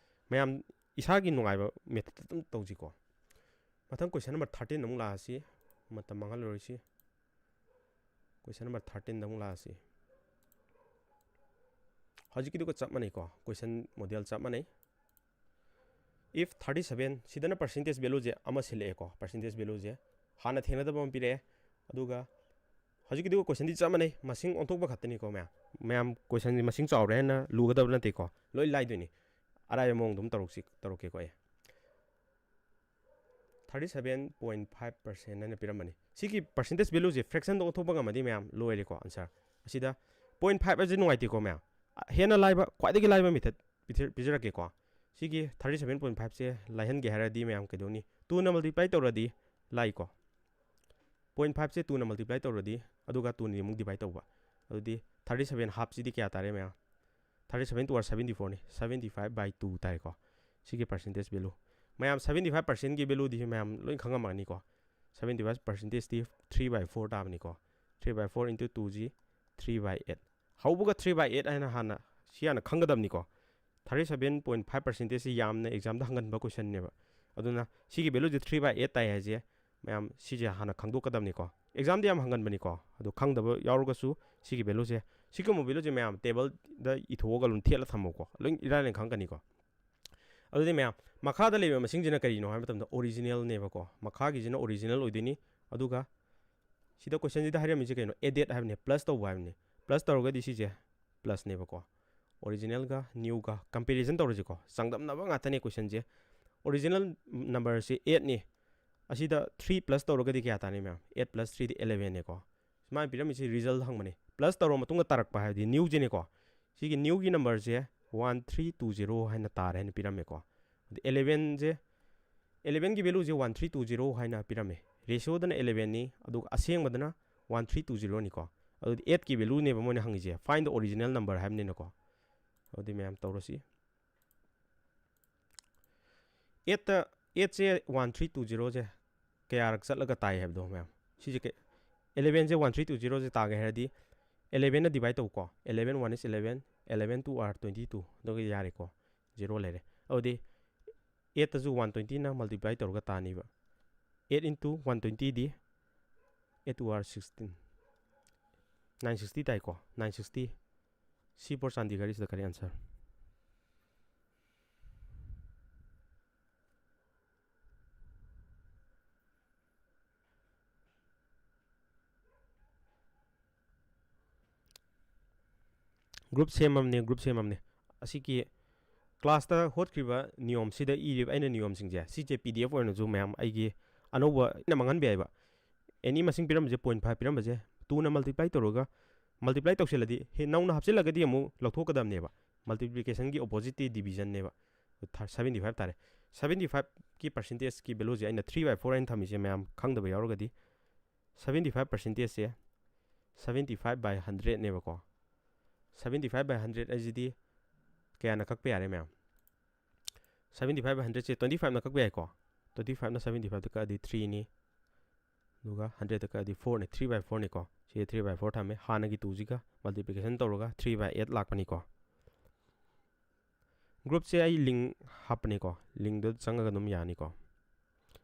ꯃꯌꯥꯝ ꯏꯁꯥꯒꯤ ꯅꯨꯡꯉꯥꯏꯕ methodꯇ ꯑꯗꯨꯝ ꯇꯧꯁꯤꯀꯣ꯫ ꯃꯊꯪ question number thirteen ꯑꯃꯨꯛ ꯂꯥꯛꯑꯁꯤ, ꯃꯇꯝ ꯃꯥꯡꯍꯜꯂꯔꯣꯏꯁꯤ꯫ Question number thirteenꯗ ꯑꯃꯨꯛ ꯂꯥꯛꯑꯁꯤ꯫ ꯍꯧꯖꯤꯛꯀꯤꯗꯨꯒ ꯆꯞ ꯃꯥꯟꯅꯩꯀꯣ, question model ꯆꯞ ꯃꯥꯟꯅꯩ꯫ If thirty seven, ꯁꯤꯗꯅ percentage valueꯁꯦ ꯑꯃ ꯁꯤꯜꯂꯛꯑꯦꯀꯣ, percentage valueꯁꯦ ꯍꯥꯟꯅ ꯊꯦꯡꯅꯗꯕ ꯑꯃ ꯄꯤꯔꯛꯑꯦ꯫ ꯑꯗꯨꯒ ꯍꯧꯖꯤꯛꯀꯤꯗꯨꯒ questionꯗꯤ ꯆꯞ ꯃꯥꯟꯅꯩ, ꯃꯁꯤꯡ ꯑꯣꯟꯊꯣꯛꯄ ꯈꯛꯇꯅꯤꯀꯣ ꯃꯌꯥꯝ꯫ ꯃꯌꯥꯝ questionꯁꯦ ꯃꯁꯤꯡ ꯆꯥꯎꯔꯦ ꯍꯥꯏꯅ ꯂꯨꯒꯗꯕ ꯅꯠꯇꯦꯀꯣ, ꯂꯣꯏ ꯂꯥꯏꯗꯣꯏꯅꯤ꯫ ꯑꯔꯥꯏꯕ ꯃꯑꯣꯡꯗ ꯑꯗꯨꯝ ꯇꯧꯔꯛꯁꯤ, ꯇꯧꯔꯛꯀꯦꯀꯣ ꯑꯩ꯫ Thirty seven point five percent ꯍꯥꯏꯅ ꯄꯤꯔꯝꯕꯅꯤ꯫ ꯁꯤꯒꯤ percentage valueꯁꯦ fractionꯗ ꯑꯣꯟꯊꯣꯛꯄ ꯉꯝꯃꯗꯤ ꯃꯌꯥꯝ ꯂꯣꯏꯔꯦꯀꯣ answer꯫ ꯑꯁꯤꯗ point five ꯍꯥꯏꯁꯦ ꯅꯨꯡꯉꯥꯏꯇꯦꯀꯣ ꯃꯌꯥꯝ꯫ ꯍꯦꯟꯅ ꯂꯥꯏꯕ, ꯈ꯭ꯋꯥꯏꯗꯒꯤ ꯂꯥꯏꯕ method ꯄꯤꯊ-, ꯄꯤꯖꯔꯛꯀꯦꯀꯣ꯫ ꯁꯤꯒꯤ thirty seven point fiveꯁꯦ ꯂꯥꯏꯍꯟꯒꯦ ꯍꯥꯏꯔꯗꯤ ꯃꯌꯥꯝ ꯀꯩꯗꯧꯅꯤ? Twoꯅ multiply ꯇꯧꯔꯗꯤ ꯂꯥꯏꯀꯣ꯫ Point fiveꯁꯦ twoꯅ multiply ꯇꯧꯔꯗꯤ, ꯑꯗꯨꯒ twoꯅ ꯑꯃꯨꯛ divide ꯇꯧꯕ, ꯑꯗꯨꯗꯤ thirty seven halfꯁꯤꯗꯤ ꯀꯌꯥ ꯇꯥꯔꯦ ꯃꯌꯥꯝ? Thirty seven two are seventy fourꯅꯤ, seventy five by two ꯇꯥꯔꯦꯀꯣ꯫ ꯁꯤꯒꯤ percentage value, ꯃꯌꯥꯝ seventy five percentꯀꯤ valueꯗꯤ ꯃꯌꯥꯝ ꯂꯣꯏ ꯈꯪꯉꯝꯃꯅꯤꯀꯣ꯫ Seventy five percentageꯇꯤ three by four ꯇꯥꯕꯅꯤꯀꯣ꯫ Three by four into twoꯁꯤ three by eight꯫ ꯍꯧꯕꯒ three by eight ꯍꯥꯏꯅ ꯍꯥꯟꯅ, ꯁꯤ ꯍꯥꯟꯅ ꯈꯪꯒꯗꯕꯅꯤꯀꯣ꯫ Thirty seven point five percentageꯁꯤ ꯌꯥꯝꯅ examꯗ ꯍꯪꯒꯟꯕ questionꯅꯦꯕ꯫ ꯑꯗꯨꯅ ꯁꯤꯒꯤ valueꯁꯦ three by eight ꯇꯥꯏ ꯍꯥꯏꯁꯦ ꯃꯌꯥꯝ ꯁꯤꯁꯦ ꯍꯥꯟꯅ ꯈꯪꯗꯣꯛꯀꯗꯕꯅꯤꯀꯣ꯫ Examꯗ ꯌꯥꯝ ꯍꯪꯒꯟꯕꯅꯤꯀꯣ, ꯑꯗꯣ ꯈꯪꯗꯕ ꯌꯥꯎꯔꯒꯁꯨ ꯁꯤꯒꯤ valueꯁꯦ, ꯁꯤꯒꯨꯝꯕ valueꯁꯦ ꯃꯌꯥꯝ tableꯗ ꯏꯊꯣꯛꯑꯒ ꯑꯗꯨꯝ ꯊꯦꯠꯂ ꯊꯝꯃꯣꯀꯣ, ꯂꯣꯏ ꯏꯔꯥꯏ ꯂꯥꯏꯅ ꯈꯪꯉꯛꯀꯅꯤꯀꯣ꯫ ꯑꯗꯨꯗꯤ ꯃꯌꯥꯝ, ꯃꯈꯥꯗ ꯂꯩꯕ ꯃꯁꯤꯡꯁꯤꯅ ꯀꯔꯤꯅꯣ ꯍꯥꯏꯕ ꯃꯇꯝꯗ originalꯅꯦꯕꯀꯣ꯫ ꯃꯈꯥꯒꯤꯁꯤꯅ original ꯑꯣꯏꯗꯣꯏꯅꯤ꯫ ꯑꯗꯨꯒ ꯁꯤꯗ questionꯁꯤꯗ ꯍꯥꯏꯔꯝꯃꯤꯁꯦ ꯀꯩꯅꯣ? Added ꯍꯥꯏꯕꯅꯦ, plus ꯇꯧꯕ ꯍꯥꯏꯕꯅꯦ꯫ Plus ꯇꯧꯔꯒꯗꯤ ꯁꯤꯁꯦ plusꯅꯦꯕꯀꯣ꯫ Originalꯒ newꯒ comparison ꯇꯧꯔꯁꯤꯀꯣ꯫ ꯆꯥꯡꯗꯝꯅꯕ ꯉꯥꯛꯇꯅꯦ questionꯁꯦ꯫ Original numberꯁꯦ eightꯅꯤ꯫ ꯑꯁꯤꯗ three plus ꯇꯧꯔꯒꯗꯤ ꯀꯌꯥ ꯇꯥꯅꯤ ꯃꯌꯥꯝ? Eight plus threeꯗꯤ elevenꯅꯦꯀꯣ꯫ ꯁꯨꯃꯥꯏꯅ ꯄꯤꯔꯝꯃꯤꯁꯤ result ꯍꯪꯕꯅꯤ꯫ Plus ꯇꯧꯔꯕ ꯃꯇꯨꯡꯗ ꯇꯥꯔꯛꯄ ꯍꯥꯏꯕꯗꯤ newꯁꯤꯅꯦꯀꯣ꯫ ꯁꯤꯒꯤ newꯒꯤ numberꯁꯦ one three two zero ꯍꯥꯏꯅ ꯇꯥꯔꯦ ꯍꯥꯏꯅ ꯄꯤꯔꯝꯃꯦꯀꯣ꯫ ꯑꯗꯨ elevenꯁꯦ, elevenꯒꯤ valueꯁꯦ one three two zero ꯍꯥꯏꯅ ꯄꯤꯔꯝꯃꯦ꯫ Ratioꯗꯅ elevenꯅꯤ, ꯑꯗꯨꯒ ꯑꯁꯦꯡꯕꯗꯅ one three two zeroꯅꯤꯀꯣ꯫ ꯑꯗꯨꯗꯤ eightꯀꯤ valueꯅꯦꯕ ꯃꯣꯏꯅ ꯍꯪꯉꯤꯁꯦ, find the original number ꯍꯥꯏꯕꯅꯤꯅꯀꯣ꯫ ꯑꯗꯨꯗꯤ ꯃꯌꯥꯝ ꯇꯧꯔꯁꯤ꯫ Eightꯇ, eightꯁꯦ one three two zeroꯁꯦ ꯀꯌꯥꯔꯛ ꯆꯠꯂꯒ ꯇꯥꯏ ꯍꯥꯏꯕꯗꯣ ꯃꯌꯥꯝ꯫ ꯁꯤꯁꯦ ꯀꯩ-, elevenꯁꯦ one three two zeroꯁꯦ ꯇꯥꯒꯦ ꯍꯥꯏꯔꯗꯤ elevenꯅ divide ꯇꯧꯀꯣ꯫ Eleven one is eleven, eleven two are twenty two, ꯑꯗꯨꯒ ꯌꯥꯔꯦꯀꯣ꯫ Zero ꯂꯩꯔꯦ꯫ ꯑꯗꯨꯗꯤ eightꯇꯁꯨ one twentyꯅ multiply ꯇꯧꯔꯒ ꯇꯥꯅꯤꯕ꯫ Eight into one twentyꯗꯤ eight two are sixteen, nine sixty ꯇꯥꯏꯀꯣ꯫ Nine sixty, C for Chandigarh is the correct answer. Group ꯁꯦꯝꯃꯝꯅꯦ, group ꯁꯦꯝꯃꯝꯅꯦ꯫ ꯑꯁꯤꯒꯤ classꯇ ꯍꯣꯠꯈ꯭ꯔꯤꯕ ꯅꯤꯌꯣꯝꯁꯤꯗ ꯏꯔꯤꯕ ꯑꯩꯅ ꯅꯤꯌꯣꯝꯁꯤꯡꯁꯦ, ꯁꯤꯁꯦ P D F ꯑꯣꯏꯅꯁꯨ ꯃꯌꯥꯝ ꯑꯩꯒꯤ ꯑꯅꯧꯕ ꯑꯩꯅ ꯃꯥꯡꯍꯟꯕ ꯌꯥꯏꯕ꯫ Any ꯃꯁꯤꯡ ꯄꯤꯔꯝꯕꯁꯦ, point five ꯄꯤꯔꯝꯕꯁꯦ, twoꯅ multiply ꯇꯧꯔꯒ, multiply ꯇꯧꯁꯤꯜꯂꯗꯤ ꯍꯦ, ꯅꯧꯅ ꯍꯥꯞꯆꯤꯜꯂꯒꯗꯤ ꯑꯃꯨꯛ ꯂꯧꯊꯣꯛꯀꯗꯕꯅꯦꯕ꯫ Multiplicationꯒꯤ oppositeꯇꯤ divisionꯅꯦꯕ꯫ Seventy five ꯇꯥꯔꯦ꯫ Seventy fiveꯀꯤ percentageꯀꯤ valueꯁꯦ ꯑꯩꯅ three by four ꯍꯥꯏꯅ ꯊꯝꯃꯤꯁꯦ ꯃꯌꯥꯝ ꯈꯪꯗꯕ ꯌꯥꯎꯔꯒꯗꯤ꯫ Seventy five percentageꯁꯦ seventy five by hundredꯅꯦꯕꯀꯣ꯫ Seventy five by hundred ꯍꯥꯏꯁꯤꯗꯤ ꯀꯌꯥꯅ ꯀꯛꯄ ꯌꯥꯔꯦ ꯃꯌꯥꯝ? Seventy five by hundredꯁꯦ twenty fiveꯅ ꯀꯛꯄ ꯌꯥꯏꯀꯣ꯫ Twenty fiveꯅ seventy fiveꯇ ꯀꯛꯑꯗꯤ threeꯅꯤ, ꯑꯗꯨꯒ hundredꯇ ꯀꯛꯑꯗꯤ fourꯅꯤ, three by fourꯅꯤꯀꯣ꯫ ꯁꯤꯗ three by four ꯊꯝꯃꯦ꯫ ꯍꯥꯟꯅꯒꯤ twoꯁꯤꯒ multiplication ꯇꯧꯔꯒ three by eight ꯂꯥꯛꯄꯅꯤꯀꯣ꯫ Groupꯁꯦ ꯑꯩ link ꯍꯥꯞꯄꯅꯤꯀꯣ, linkꯗꯨ ꯆꯪꯉꯒ ꯑꯗꯨꯝ ꯌꯥꯅꯤꯀꯣ꯫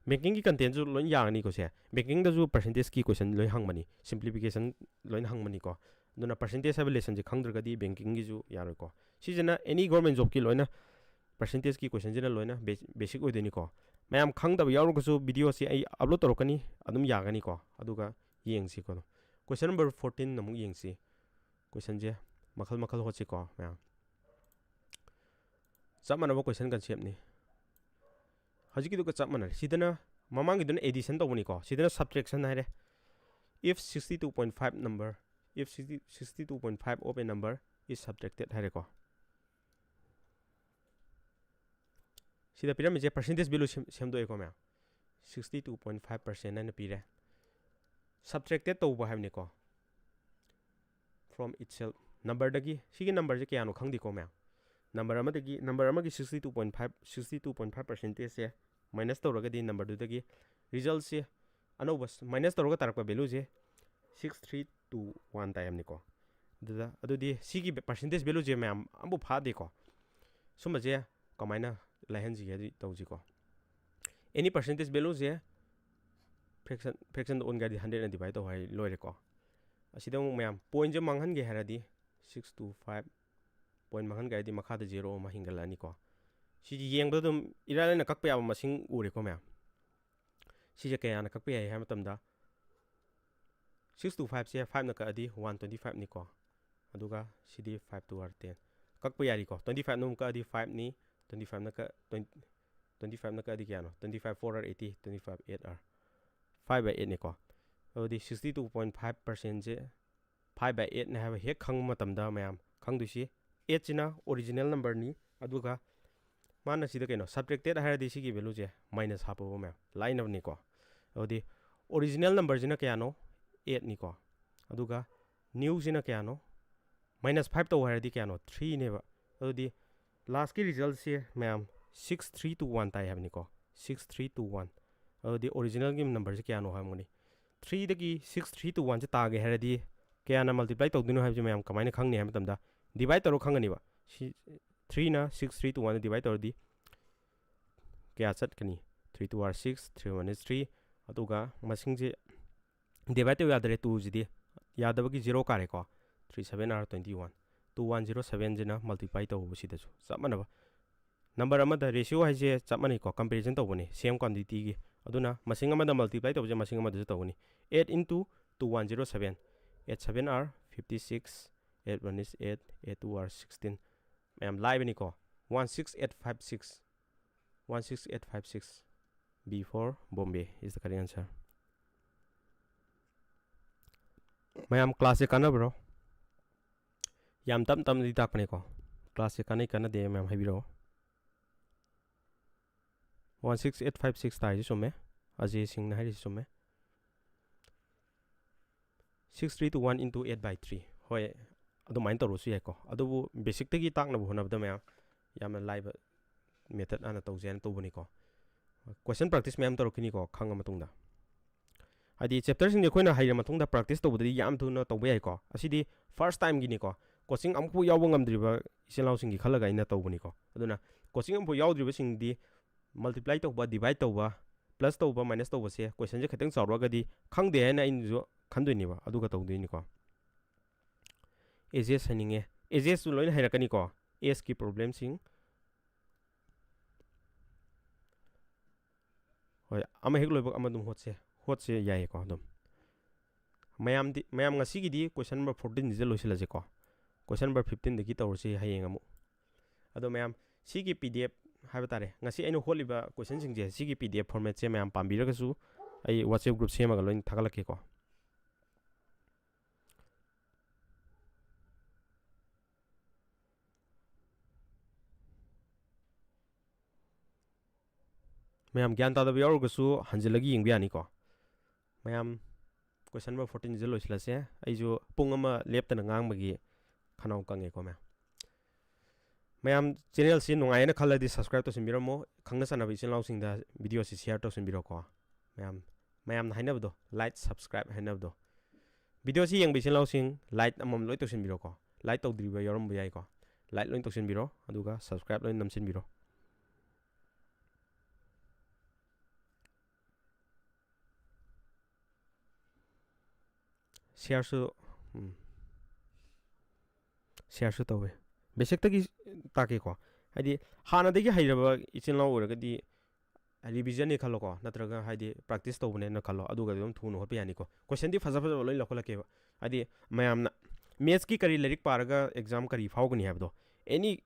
Bankingꯒꯤ contentꯁꯨ ꯂꯣꯏ ꯌꯥꯒꯅꯤꯀꯣ꯫ ꯁꯦ, bankingꯗꯁꯨ percentageꯀꯤ question ꯂꯣꯏ ꯍꯪꯕꯅꯤ, simplification ꯂꯣꯏꯅ ꯍꯪꯕꯅꯤꯀꯣ꯫ ꯑꯗꯨꯅ percentage ꯍꯥꯏꯕ lessonꯁꯦ ꯈꯪꯗ꯭ꯔꯒꯗꯤ bankingꯒꯤꯁꯨ ꯌꯥꯔꯣꯏꯀꯣ꯫ ꯁꯤꯁꯤꯅ any government jobꯀꯤ ꯂꯣꯏꯅ percentageꯀꯤ questionꯁꯤꯅ ꯂꯣꯏꯅ basic ꯑꯣꯏꯗꯣꯏꯅꯤꯀꯣ꯫ ꯃꯌꯥꯝ ꯈꯪꯗꯕ ꯌꯥꯎꯔꯒꯁꯨ videoꯁꯤ ꯑꯩ upload ꯇꯧꯔꯛꯀꯅꯤ, ꯑꯗꯨꯝ ꯌꯥꯒꯅꯤꯀꯣ꯫ ꯑꯗꯨꯒ ꯌꯦꯡꯁꯤꯀꯣ꯫ Question number fourteen ꯑꯃꯨꯛ ꯌꯦꯡꯁꯤ꯫ Questionꯁꯦ ꯃꯈꯜ ꯃꯈꯜ ꯍꯣꯠꯁꯤꯀꯣ ꯃꯌꯥꯝ꯫ ꯆꯞ ꯃꯥꯟꯅꯕ question conceptꯅꯤ꯫ ꯍꯧꯖꯤꯛꯀꯤꯗꯨꯒ ꯆꯞ ꯃꯥꯟꯅꯔꯦ꯫ ꯁꯤꯗꯅ, ꯃꯃꯥꯡꯒꯤꯗꯨꯅ addition ꯇꯧꯕꯅꯤꯀꯣ, ꯁꯤꯗꯅ subtraction ꯍꯥꯏꯔꯦ꯫ If sixty two point five number, if sixty, sixty two point five of a number is subtracted ꯍꯥꯏꯔꯦꯀꯣ꯫ ꯁꯤꯗ ꯄꯤꯔꯝꯃꯤꯁꯦ percentage value ꯁꯦꯝ-, ꯁꯦꯝꯗꯣꯛꯑꯦꯀꯣ ꯃꯌꯥꯝ꯫ Sixty two point five percent ꯍꯥꯏꯅ ꯄꯤꯔꯦ꯫ Subtracted ꯇꯧꯕ ꯍꯥꯏꯕꯅꯤꯀꯣ, from itself꯫ Numberꯗꯒꯤ, ꯁꯤꯒꯤ numberꯁꯦ ꯀꯌꯥꯅꯣ ꯈꯪꯗꯦꯀꯣ ꯃꯌꯥꯝ꯫ Number ꯑꯃꯗꯒꯤ, number ꯑꯃꯒꯤ sixty two point five, sixty two point five percentageꯁꯦ minus ꯇꯧꯔꯒꯗꯤ numberꯗꯨꯗꯒꯤ resultꯁꯦ ꯑꯅꯧꯕ ꯁ-, minus ꯇꯧꯔꯒ ꯇꯥꯔꯛꯄ valueꯁꯦ six three two one ꯇꯥꯏ ꯍꯥꯏꯕꯅꯤꯀꯣ꯫ ꯑꯗꯨꯗ, ꯑꯗꯨꯗꯤ ꯁꯤꯒꯤ percentage valueꯁꯦ ꯃꯌꯥꯝ ꯑꯃꯕꯨ ꯐꯥꯗꯦꯀꯣ꯫ ꯁꯨꯝꯕꯁꯦ ꯀꯃꯥꯏꯅ ꯂꯥꯏꯍꯟꯁꯤꯒꯦ ꯍꯥꯏꯗꯤ ꯇꯧꯁꯤꯀꯣ꯫ Any percentage valueꯁꯦ fraction, fractionꯗ ꯑꯣꯟꯒꯦ ꯍꯥꯏꯗꯤ hundredꯅ divide ꯇꯧ ꯍꯥꯏ ꯂꯣꯏꯔꯦꯀꯣ꯫ ꯑꯁꯤꯗ ꯑꯃꯨꯛ ꯃꯌꯥꯝ pointꯁꯦ ꯃꯥꯡꯍꯟꯒꯦ ꯍꯥꯏꯔꯗꯤ six two five, point ꯃꯥꯡꯍꯟꯒꯦ ꯍꯥꯏꯔꯗꯤ ꯃꯈꯥꯗ zero ꯑꯃ ꯍꯦꯟꯒꯠꯂꯛꯑꯅꯤꯀꯣ꯫ ꯁꯤꯗꯤ ꯌꯦꯡꯕꯗ ꯑꯗꯨꯝ ꯏꯔꯥꯏ ꯂꯥꯏꯅ ꯀꯛꯄ ꯌꯥꯕ ꯃꯁꯤꯡ ꯎꯔꯦꯀꯣ ꯃꯌꯥꯝ꯫ ꯁꯤꯁꯦ ꯀꯌꯥꯅ ꯀꯛꯄ ꯌꯥꯏ ꯍꯥꯏꯕ ꯃꯇꯝꯗ, six two fiveꯁꯦ fiveꯅ ꯀꯛꯑꯗꯤ one twenty fiveꯅꯤꯀꯣ꯫ ꯑꯗꯨꯒ ꯁꯤꯗꯤ five two are ten꯫ ꯀꯛꯄ ꯌꯥꯔꯤꯀꯣ꯫ Twenty fiveꯅ ꯑꯃꯨꯛ ꯀꯛꯑꯗꯤ fiveꯅꯤ, twenty fiveꯅ ꯀꯛ-, twenty, twenty fiveꯅ ꯀꯛꯑꯗꯤ ꯀꯌꯥꯅꯣ? Twenty five four are eighty, twenty five eight are five by eightꯅꯤꯀꯣ꯫ ꯑꯗꯨꯗꯤ sixty two point five percentꯁꯦ five by eightꯅꯦ ꯍꯥꯏꯕ ꯍꯦꯛ ꯈꯪꯕ ꯃꯇꯝꯗ ꯃꯌꯥꯝ ꯈꯪꯗꯣꯏꯁꯤ, eightꯁꯤꯅ original numberꯅꯤ, ꯑꯗꯨꯒ ꯃꯥꯅ ꯁꯤꯗ ꯀꯩꯅꯣ, subtracted ꯍꯥꯏꯔꯗꯤ ꯁꯤꯒꯤ valueꯁꯦ minus ꯍꯥꯞꯄꯕ ꯃꯌꯥꯝ, ꯂꯥꯏꯅꯕꯅꯤꯀꯣ꯫ ꯑꯗꯨꯗꯤ original numberꯁꯤꯅ ꯀꯌꯥꯅꯣ? Eightꯅꯤꯀꯣ꯫ ꯑꯗꯨꯒ newꯁꯤꯅ ꯀꯌꯥꯅꯣ? Minus five ꯇꯧ ꯍꯥꯏꯔꯗꯤ ꯀꯌꯥꯅꯣ? Threeꯅꯦꯕ꯫ ꯑꯗꯨꯗꯤ lastꯀꯤ resultꯁꯦ ꯃꯌꯥꯝ six three two one ꯇꯥꯏ ꯍꯥꯏꯕꯅꯤꯀꯣ, six three two one꯫ ꯑꯗꯨꯗꯤ originalꯒꯤ numberꯁꯦ ꯀꯌꯥꯅꯣ ꯍꯥꯏꯔꯝꯒꯅꯤ? Threeꯗꯒꯤ six three two oneꯁꯦ ꯇꯥꯒꯦ ꯍꯥꯏꯔꯗꯤ ꯀꯌꯥꯅ multiply ꯇꯧꯗꯣꯏꯅꯣ ꯍꯥꯏꯕꯁꯦ ꯃꯌꯥꯝ ꯀꯃꯥꯏꯅ ꯈꯪꯅꯤ ꯍꯥꯏꯕ ꯃꯇꯝꯗ, divide ꯇꯧꯔ ꯈꯪꯒꯅꯤꯕ꯫ ꯁꯤ, threeꯅ six three two oneꯗ divide ꯇꯧꯔꯗꯤ ꯀꯌꯥ ꯆꯠꯀꯅꯤ? Three two are six, three one is three꯫ ꯑꯗꯨꯒ ꯃꯁꯤꯡꯁꯦ divide ꯇꯧ ꯌꯥꯗ꯭ꯔꯦ, twoꯁꯤꯗꯤ ꯌꯥꯗꯕꯒꯤ zero ꯀꯥꯔꯦꯀꯣ꯫ Three seven are twenty one꯫ Two one zero sevenꯁꯤꯅ multiply ꯇꯧꯕꯁꯤꯗꯁꯨ ꯆꯞ ꯃꯥꯟꯅꯕ ꯅꯝꯕꯔ ꯑꯃꯗ ꯔꯦꯁꯤꯌꯣ ꯍꯥꯏꯁꯦ ꯆꯞ ꯃꯥꯟꯅꯩꯀꯣ, ꯀꯝꯄꯦꯔꯤꯖꯟ ꯇꯧꯕꯅꯤ, ꯁꯦꯝ ꯀ꯭ꯋꯥꯟꯇꯤꯇꯤꯒꯤ꯫ ꯑꯗꯨꯅ ꯃꯁꯤꯡ ꯑꯃꯗ ꯃꯜꯇꯤꯄ꯭ꯂꯥꯏ ꯇꯧꯕꯁꯦ ꯃꯁꯤꯡ ꯑꯃꯗꯁꯨ ꯇꯧꯒꯅꯤ꯫ Eight into two one zero seven, eight seven are fifty six, eight one is eight, eight two are sixteen꯫ ꯃꯌꯥꯝ ꯂꯥꯏꯕꯅꯤꯀꯣ꯫ One six eight five six, one six eight five six, B for Bombay is the correct answer꯫ ꯃꯌꯥꯝ ꯀ꯭ꯂꯥꯁꯁꯦ ꯀꯥꯟꯅꯕ꯭ꯔꯣ? ꯌꯥꯝ ꯇꯞ ꯇꯞꯅꯗꯤ ꯇꯥꯛꯄꯅꯦꯀꯣ꯫ ꯀ꯭ꯂꯥꯁꯁꯦ ꯀꯥꯟꯅꯩ ꯀꯥꯟꯅꯗꯦ ꯃꯌꯥꯝ ꯍꯥꯏꯕꯤꯔꯛꯑꯣ꯫ One six eight five six ꯇꯥꯏꯁꯤ ꯆꯨꯝꯃꯦ꯫ ꯑꯖꯦ ꯁꯤꯡꯅ ꯍꯥꯏꯔꯤꯁꯤ ꯆꯨꯝꯃꯦ꯫ Six three to one into eight by three꯫ ꯍꯣꯏ, ꯑꯗꯨꯃꯥꯏꯅ ꯇꯧꯔꯁꯨ ꯌꯥꯏꯀꯣ꯫ ꯑꯗꯨꯕꯨ ꯕꯦꯁꯤꯛꯇꯒꯤ ꯇꯥꯛꯅꯕ ꯍꯣꯠꯅꯕꯗ ꯃꯌꯥꯝ ꯌꯥꯝꯅ ꯂꯥꯏꯕ ꯃꯦꯊꯠ ꯍꯥꯟꯅ ꯇꯧꯁꯦ ꯍꯥꯏꯅ ꯇꯧꯕꯅꯤꯀꯣ꯫ ꯀꯣꯏꯁꯟ ꯄ꯭ꯔꯥꯛꯇꯤꯁ ꯃꯌꯥꯝ ꯇꯧꯔꯛꯈꯤꯅꯤꯀꯣ ꯈꯪꯉ ꯃꯇꯨꯡꯗ꯫ ꯍꯥꯏꯗꯤ ꯆꯦꯞꯇꯔꯁꯤꯡꯁꯦ ꯑꯩꯈꯣꯏꯅ ꯍꯩꯔ ꯃꯇꯨꯡꯗ ꯄ꯭ꯔꯥꯛꯇꯤꯁ ꯇꯧꯕꯗꯗꯤ ꯌꯥꯝ ꯊꯨꯅ ꯇꯧꯕ ꯌꯥꯏꯀꯣ꯫ ꯑꯁꯤꯗꯤ ꯐꯥꯔꯁ ꯇꯥꯏꯝꯒꯤꯅꯤꯀꯣ꯫ ꯀꯣꯆꯤꯡ ꯑꯃꯨꯛꯐꯥꯎ ꯌꯥꯎꯕ ꯉꯝꯗ꯭ꯔꯤꯕ ꯏꯆꯤꯜ ꯏꯅꯥꯎꯁꯤꯡꯒꯤ ꯈꯜꯂꯒ ꯑꯩꯅ ꯇꯧꯕꯅꯤꯀꯣ꯫ ꯑꯗꯨꯅ ꯀꯣꯆꯤꯡ ꯑꯃꯨꯛꯐꯥꯎ ꯌꯥꯎꯗ꯭ꯔꯤꯕꯁꯤꯡꯗꯤ ꯃꯜꯇꯤꯄ꯭ꯂꯥꯏ ꯇꯧꯕ, ꯗꯤꯚꯥꯏꯠ ꯇꯧꯕ, ꯄ꯭ꯂꯁ ꯇꯧꯕ, ꯃꯥꯏꯅꯁ ꯇꯧꯕꯁꯦ ꯀꯣꯏꯁꯟꯁꯦ ꯈꯤꯇꯪ ꯆꯥꯎꯔꯛꯑꯒꯗꯤ ꯈꯪꯗꯦ ꯍꯥꯏꯅ ꯑꯩꯅꯁꯨ ꯈꯟꯗꯣꯏꯅꯦꯕ, ꯑꯗꯨꯒ ꯇꯧꯗꯣꯏꯅꯤꯀꯣ꯫ ꯑꯦꯖꯦꯁ ꯍꯥꯏꯅꯤꯡꯉꯦ, ꯑꯦꯖꯦꯁꯁꯨ ꯂꯣꯏꯅ ꯍꯩꯔꯛꯀꯅꯤꯀꯣ꯫ ꯑꯦꯖꯀꯤ ꯄ꯭ꯔꯣꯕ꯭ꯂꯦꯝꯁꯤꯡ, ꯍꯣꯏ, ꯑꯃ ꯍꯦꯛ ꯂꯣꯏꯕꯒ ꯑꯃ ꯑꯗꯨꯝ ꯍꯣꯠꯁꯦ, ꯍꯣꯠꯁꯦ ꯌꯥꯏꯌꯦꯀꯣ꯫ ꯑꯗꯨꯝ ꯃꯌꯥꯝꯗꯤ, ꯃꯌꯥꯝ ꯉꯁꯤꯒꯤꯗꯤ ꯀꯣꯏꯁꯟ ꯅꯝꯕꯔ ꯐꯣꯔꯇꯤꯟꯁꯤꯗ ꯂꯣꯏꯁꯤꯜꯂꯁꯦꯀꯣ꯫ ꯀꯣꯏꯁꯟ ꯅꯝꯕꯔ ꯐꯤꯐꯇꯤꯟꯗꯒꯤ ꯇꯧꯔꯁꯤ ꯍꯌꯦꯡ ꯑꯃꯨꯛ꯫ ꯑꯗꯣ ꯃꯌꯥꯝ, ꯁꯤꯒꯤ ꯄꯤ ꯗꯤ ꯑꯦꯐ ꯍꯥꯏꯕ ꯇꯥꯔꯦ, ꯉꯁꯤ ꯑꯩꯅ ꯍꯣꯠꯂꯤꯕ ꯀꯣꯏꯁꯟꯁꯤꯡꯁꯦ, ꯁꯤꯒꯤ ꯄꯤ ꯗꯤ ꯑꯦꯐ ꯐꯣꯔꯃꯦꯠꯁꯦ ꯃꯌꯥꯝ ꯄꯥꯝꯕꯤꯔꯒꯁꯨ ꯑꯩ ꯋꯥꯆꯦꯞ ꯒ꯭ꯔꯨꯞ ꯁꯦꯝꯃꯒ ꯂꯣꯏꯅ ꯊꯥꯒꯠꯂꯛꯀꯦꯀꯣ꯫ ꯃꯌꯥꯝ ꯒ꯭ꯌꯥꯟ ꯇꯥꯗꯕ ꯌꯥꯎꯔꯒꯁꯨ ꯍꯟꯖꯤꯜꯂꯒ ꯌꯦꯡꯕ ꯌꯥꯅꯤꯀꯣ꯫ ꯃꯌꯥꯝ, ꯀꯣꯏꯁꯟ ꯅꯝꯕꯔ ꯐꯣꯔꯇꯤꯟꯁꯤꯗ ꯂꯣꯏꯁꯤꯜꯂꯁꯦ꯫ ꯑꯩꯁꯨ ꯄꯨꯡ ꯑꯃ ꯂꯦꯞꯇꯅ ꯉꯥꯡꯕꯒꯤ ꯈꯅꯥꯎ ꯀꯪꯉꯦꯀꯣ ꯃꯌꯥꯝ꯫ ꯃꯌꯥꯝ ꯆꯦꯅꯦꯜꯁꯤ ꯅꯨꯡꯉꯥꯏꯌꯦꯅ ꯈꯜꯂꯗꯤ ꯁꯕꯁꯀ꯭ꯔꯥꯏꯕ ꯇꯧꯁꯤꯟꯕꯤꯔꯝꯃꯣ꯫ ꯈꯪꯅ ꯆꯥꯟꯅꯕ ꯏꯆꯤꯜ ꯏꯅꯥꯎꯁꯤꯡꯗ ꯚꯤꯗꯤꯑꯣꯁꯤ ꯁꯤꯌꯥꯔ ꯇꯧꯁꯤꯟꯕꯤꯔꯣꯀꯣ꯫ ꯃꯌꯥꯝ, ꯃꯌꯥꯝꯅ ꯍꯥꯏꯅꯕꯗꯣ, ꯂꯥꯏꯛ, ꯁꯕꯁꯀ꯭ꯔꯥꯏꯕ ꯍꯥꯏꯅꯕꯗꯣ꯫ ꯚꯤꯗꯤꯑꯣꯁꯤ ꯌꯦꯡꯕ ꯏꯆꯤꯜ ꯏꯅꯥꯎꯁꯤꯡ ꯂꯥꯏꯛ ꯑꯃꯃꯝ ꯂꯣꯏ ꯇꯧꯁꯤꯟꯕꯤꯔꯣꯀꯣ꯫ ꯂꯥꯏꯛ ꯇꯧꯗ꯭ꯔꯤꯕ ꯌꯥꯎꯔꯝꯕ ꯌꯥꯏꯀꯣ꯫ ꯂꯥꯏꯛ ꯂꯣꯏ ꯇꯧꯁꯤꯟꯕꯤꯔꯣ, ꯑꯗꯨꯒ ꯁꯕꯁꯀ꯭ꯔꯥꯏꯕ ꯂꯣꯏ ꯅꯝꯁꯤꯟꯕꯤꯔꯣ꯫ ꯁꯤꯌꯥꯔꯁꯨ, ꯎꯝ, ꯁꯤꯌꯥꯔꯁꯨ ꯇꯧꯋꯦ꯫ ꯕꯦꯁꯤꯛꯇꯒꯤ ꯇꯥꯛꯀꯦꯀꯣ꯫ ꯍꯥꯏꯗꯤ ꯍꯥꯟꯅꯗꯒꯤ ꯍꯩꯔꯕ ꯏꯆꯤꯜ ꯏꯅꯥꯎ ꯑꯣꯏꯔꯒꯗꯤ ꯔꯤꯚꯤꯖꯟꯅꯤ ꯈꯜꯂꯣꯀꯣ, ꯅꯠꯇ꯭ꯔꯒ ꯍꯥꯏꯗꯤ ꯄ꯭ꯔꯦꯛꯇꯤꯁ ꯇꯧꯕꯅꯦꯅ ꯈꯜꯂꯣ, ꯑꯗꯨꯒ ꯑꯗꯨꯝ ꯊꯨꯅ ꯍꯣꯠꯄ ꯌꯥꯅꯤꯀꯣ꯫ ꯀꯣꯏꯁꯟꯗꯤ ꯐꯖ ꯐꯖꯕ ꯂꯣꯏ ꯂꯧꯈꯠꯂꯛꯀꯦꯕ꯫ ꯍꯥꯏꯗꯤ ꯃꯌꯥꯝꯅ ꯃꯦꯠꯁꯀꯤ ꯀꯔꯤ ꯂꯥꯏꯔꯤꯛ ꯄꯥꯔꯒ ꯑꯦꯛꯖꯥꯝ ꯀꯔꯤ ꯐꯥꯎꯒꯅꯤ ꯍꯥꯏꯕꯗꯣ, ꯑꯦꯅꯤ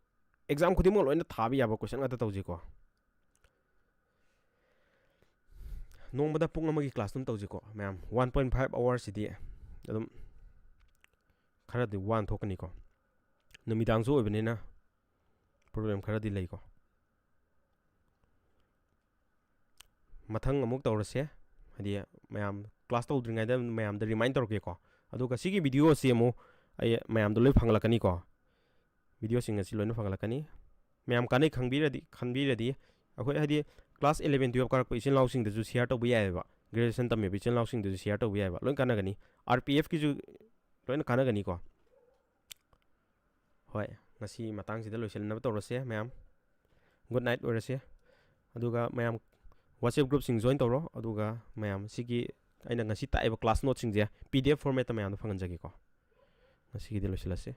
ꯑꯦꯛꯖꯥꯝ ꯈꯨꯗꯤꯡꯃꯛ ꯂꯣꯏꯅ ꯊꯥꯕ ꯌꯥꯕ ꯀꯣꯏꯁꯟ ꯉꯥꯛꯇ ꯇꯧꯁꯤꯀꯣ꯫ ꯅꯣꯡꯃꯗ ꯄꯨꯡ ꯑꯃꯒꯤ ꯀ꯭ꯂꯥꯁ ꯑꯗꯨꯝ ꯇꯧꯁꯤꯀꯣ ꯃꯌꯥꯝ꯫ ꯋꯥꯟ ꯄꯣꯏꯟ ꯐꯥꯏꯚ ꯑꯋꯥꯔꯁꯤꯗꯤ ꯑꯗꯨꯝ ꯈꯔꯗꯤ ꯋꯥꯅ ꯊꯣꯛꯀꯅꯤꯀꯣ, ꯅꯨꯃꯤꯗꯥꯡꯁꯨ ꯑꯣꯏꯕꯅꯤꯅ ꯄ꯭ꯔꯣꯕ꯭ꯂꯦꯝ ꯈꯔꯗꯤ ꯂꯩꯀꯣ꯫ ꯃꯊꯪ ꯑꯃꯨꯛ ꯇꯧꯔꯁꯦ꯫ ꯍꯥꯏꯗꯤ ꯃꯌꯥꯝ ꯀ꯭ꯂꯥꯁ ꯇꯧꯗ꯭ꯔꯤꯉꯩꯗ ꯃꯌꯥꯝꯗ ꯔꯤꯃꯥꯏꯟ ꯇꯧꯔꯛꯀꯦꯀꯣ꯫ ꯑꯗꯨꯒ ꯁꯤꯒꯤ ꯚꯤꯗꯤꯑꯣ ꯑꯁꯤ ꯑꯃꯨꯛ ꯑꯩ ꯃꯌꯥꯝꯗ ꯂꯣꯏ ꯐꯪꯍꯜꯂꯛꯀꯅꯤꯀꯣ꯫ ꯚꯤꯗꯤꯑꯣꯁꯤꯡ ꯑꯁꯤ ꯂꯣꯏꯅ ꯐꯪꯍꯜꯂꯛꯀꯅꯤ꯫ ꯃꯌꯥꯝ ꯀꯥꯟꯅꯩ ꯈꯪꯕꯤꯔꯗꯤ, ꯈꯟꯕꯤꯔꯗꯤ ꯑꯩꯈꯣꯏ ꯍꯥꯏꯗꯤ ꯀ꯭ꯂꯥꯁ ꯏꯂꯚꯦꯟ ꯇꯨꯌꯦꯜꯞ ꯀꯥꯔꯛꯄ ꯏꯆꯤꯜ ꯏꯅꯥꯎꯁꯤꯡꯗꯁꯨ ꯁꯤꯌꯥꯔ ꯇꯧꯕ ꯌꯥꯏꯑꯕ꯫ ꯒ꯭ꯔꯦꯖꯨꯑꯦꯁꯟ ꯇꯝꯃꯤꯕ ꯏꯆꯤꯜ ꯏꯅꯥꯎꯁꯤꯡꯗꯁꯨ ꯁꯤꯌꯥꯔ ꯇꯧꯕ ꯌꯥꯏꯑꯕ꯫ ꯂꯣꯏ ꯀꯥꯟꯅꯒꯅꯤ꯫ ꯑꯥꯔ ꯄꯤ ꯑꯦꯐꯀꯤꯁꯨ ꯂꯣꯏꯅ ꯀꯥꯟꯅꯒꯅꯤꯀꯣ꯫ ꯍꯣꯏ, ꯉꯁꯤ ꯃꯇꯥꯡꯁꯤꯗ ꯂꯣꯏꯁꯤꯟꯅꯕ ꯇꯧꯔꯁꯦ ꯃꯌꯥꯝ꯫ ꯒꯨꯗ ꯅꯥꯏꯠ ꯑꯣꯏꯔꯁꯦ꯫ ꯑꯗꯨꯒ ꯃꯌꯥꯝ WhatsApp ꯒ꯭ꯔꯨꯞꯁꯤꯡ ꯖꯣꯏꯟ ꯇꯧꯔꯣ꯫ ꯑꯗꯨꯒ ꯃꯌꯥꯝ ꯁꯤꯒꯤ ꯑꯩꯅ ꯉꯁꯤ ꯇꯥꯛꯏꯕ ꯀ꯭ꯂꯥꯁ ꯅꯣꯠꯁꯤꯡꯁꯦ ꯄꯤ ꯗꯤ ꯑꯦꯐ ꯐꯣꯔꯃꯦꯠꯇ ꯃꯌꯥꯝꯗ ꯐꯪꯍꯟꯖꯒꯦꯀꯣ꯫ ꯉꯁꯤꯒꯤꯗꯤ ꯂꯣꯏꯁꯤꯜꯂꯁꯤ꯫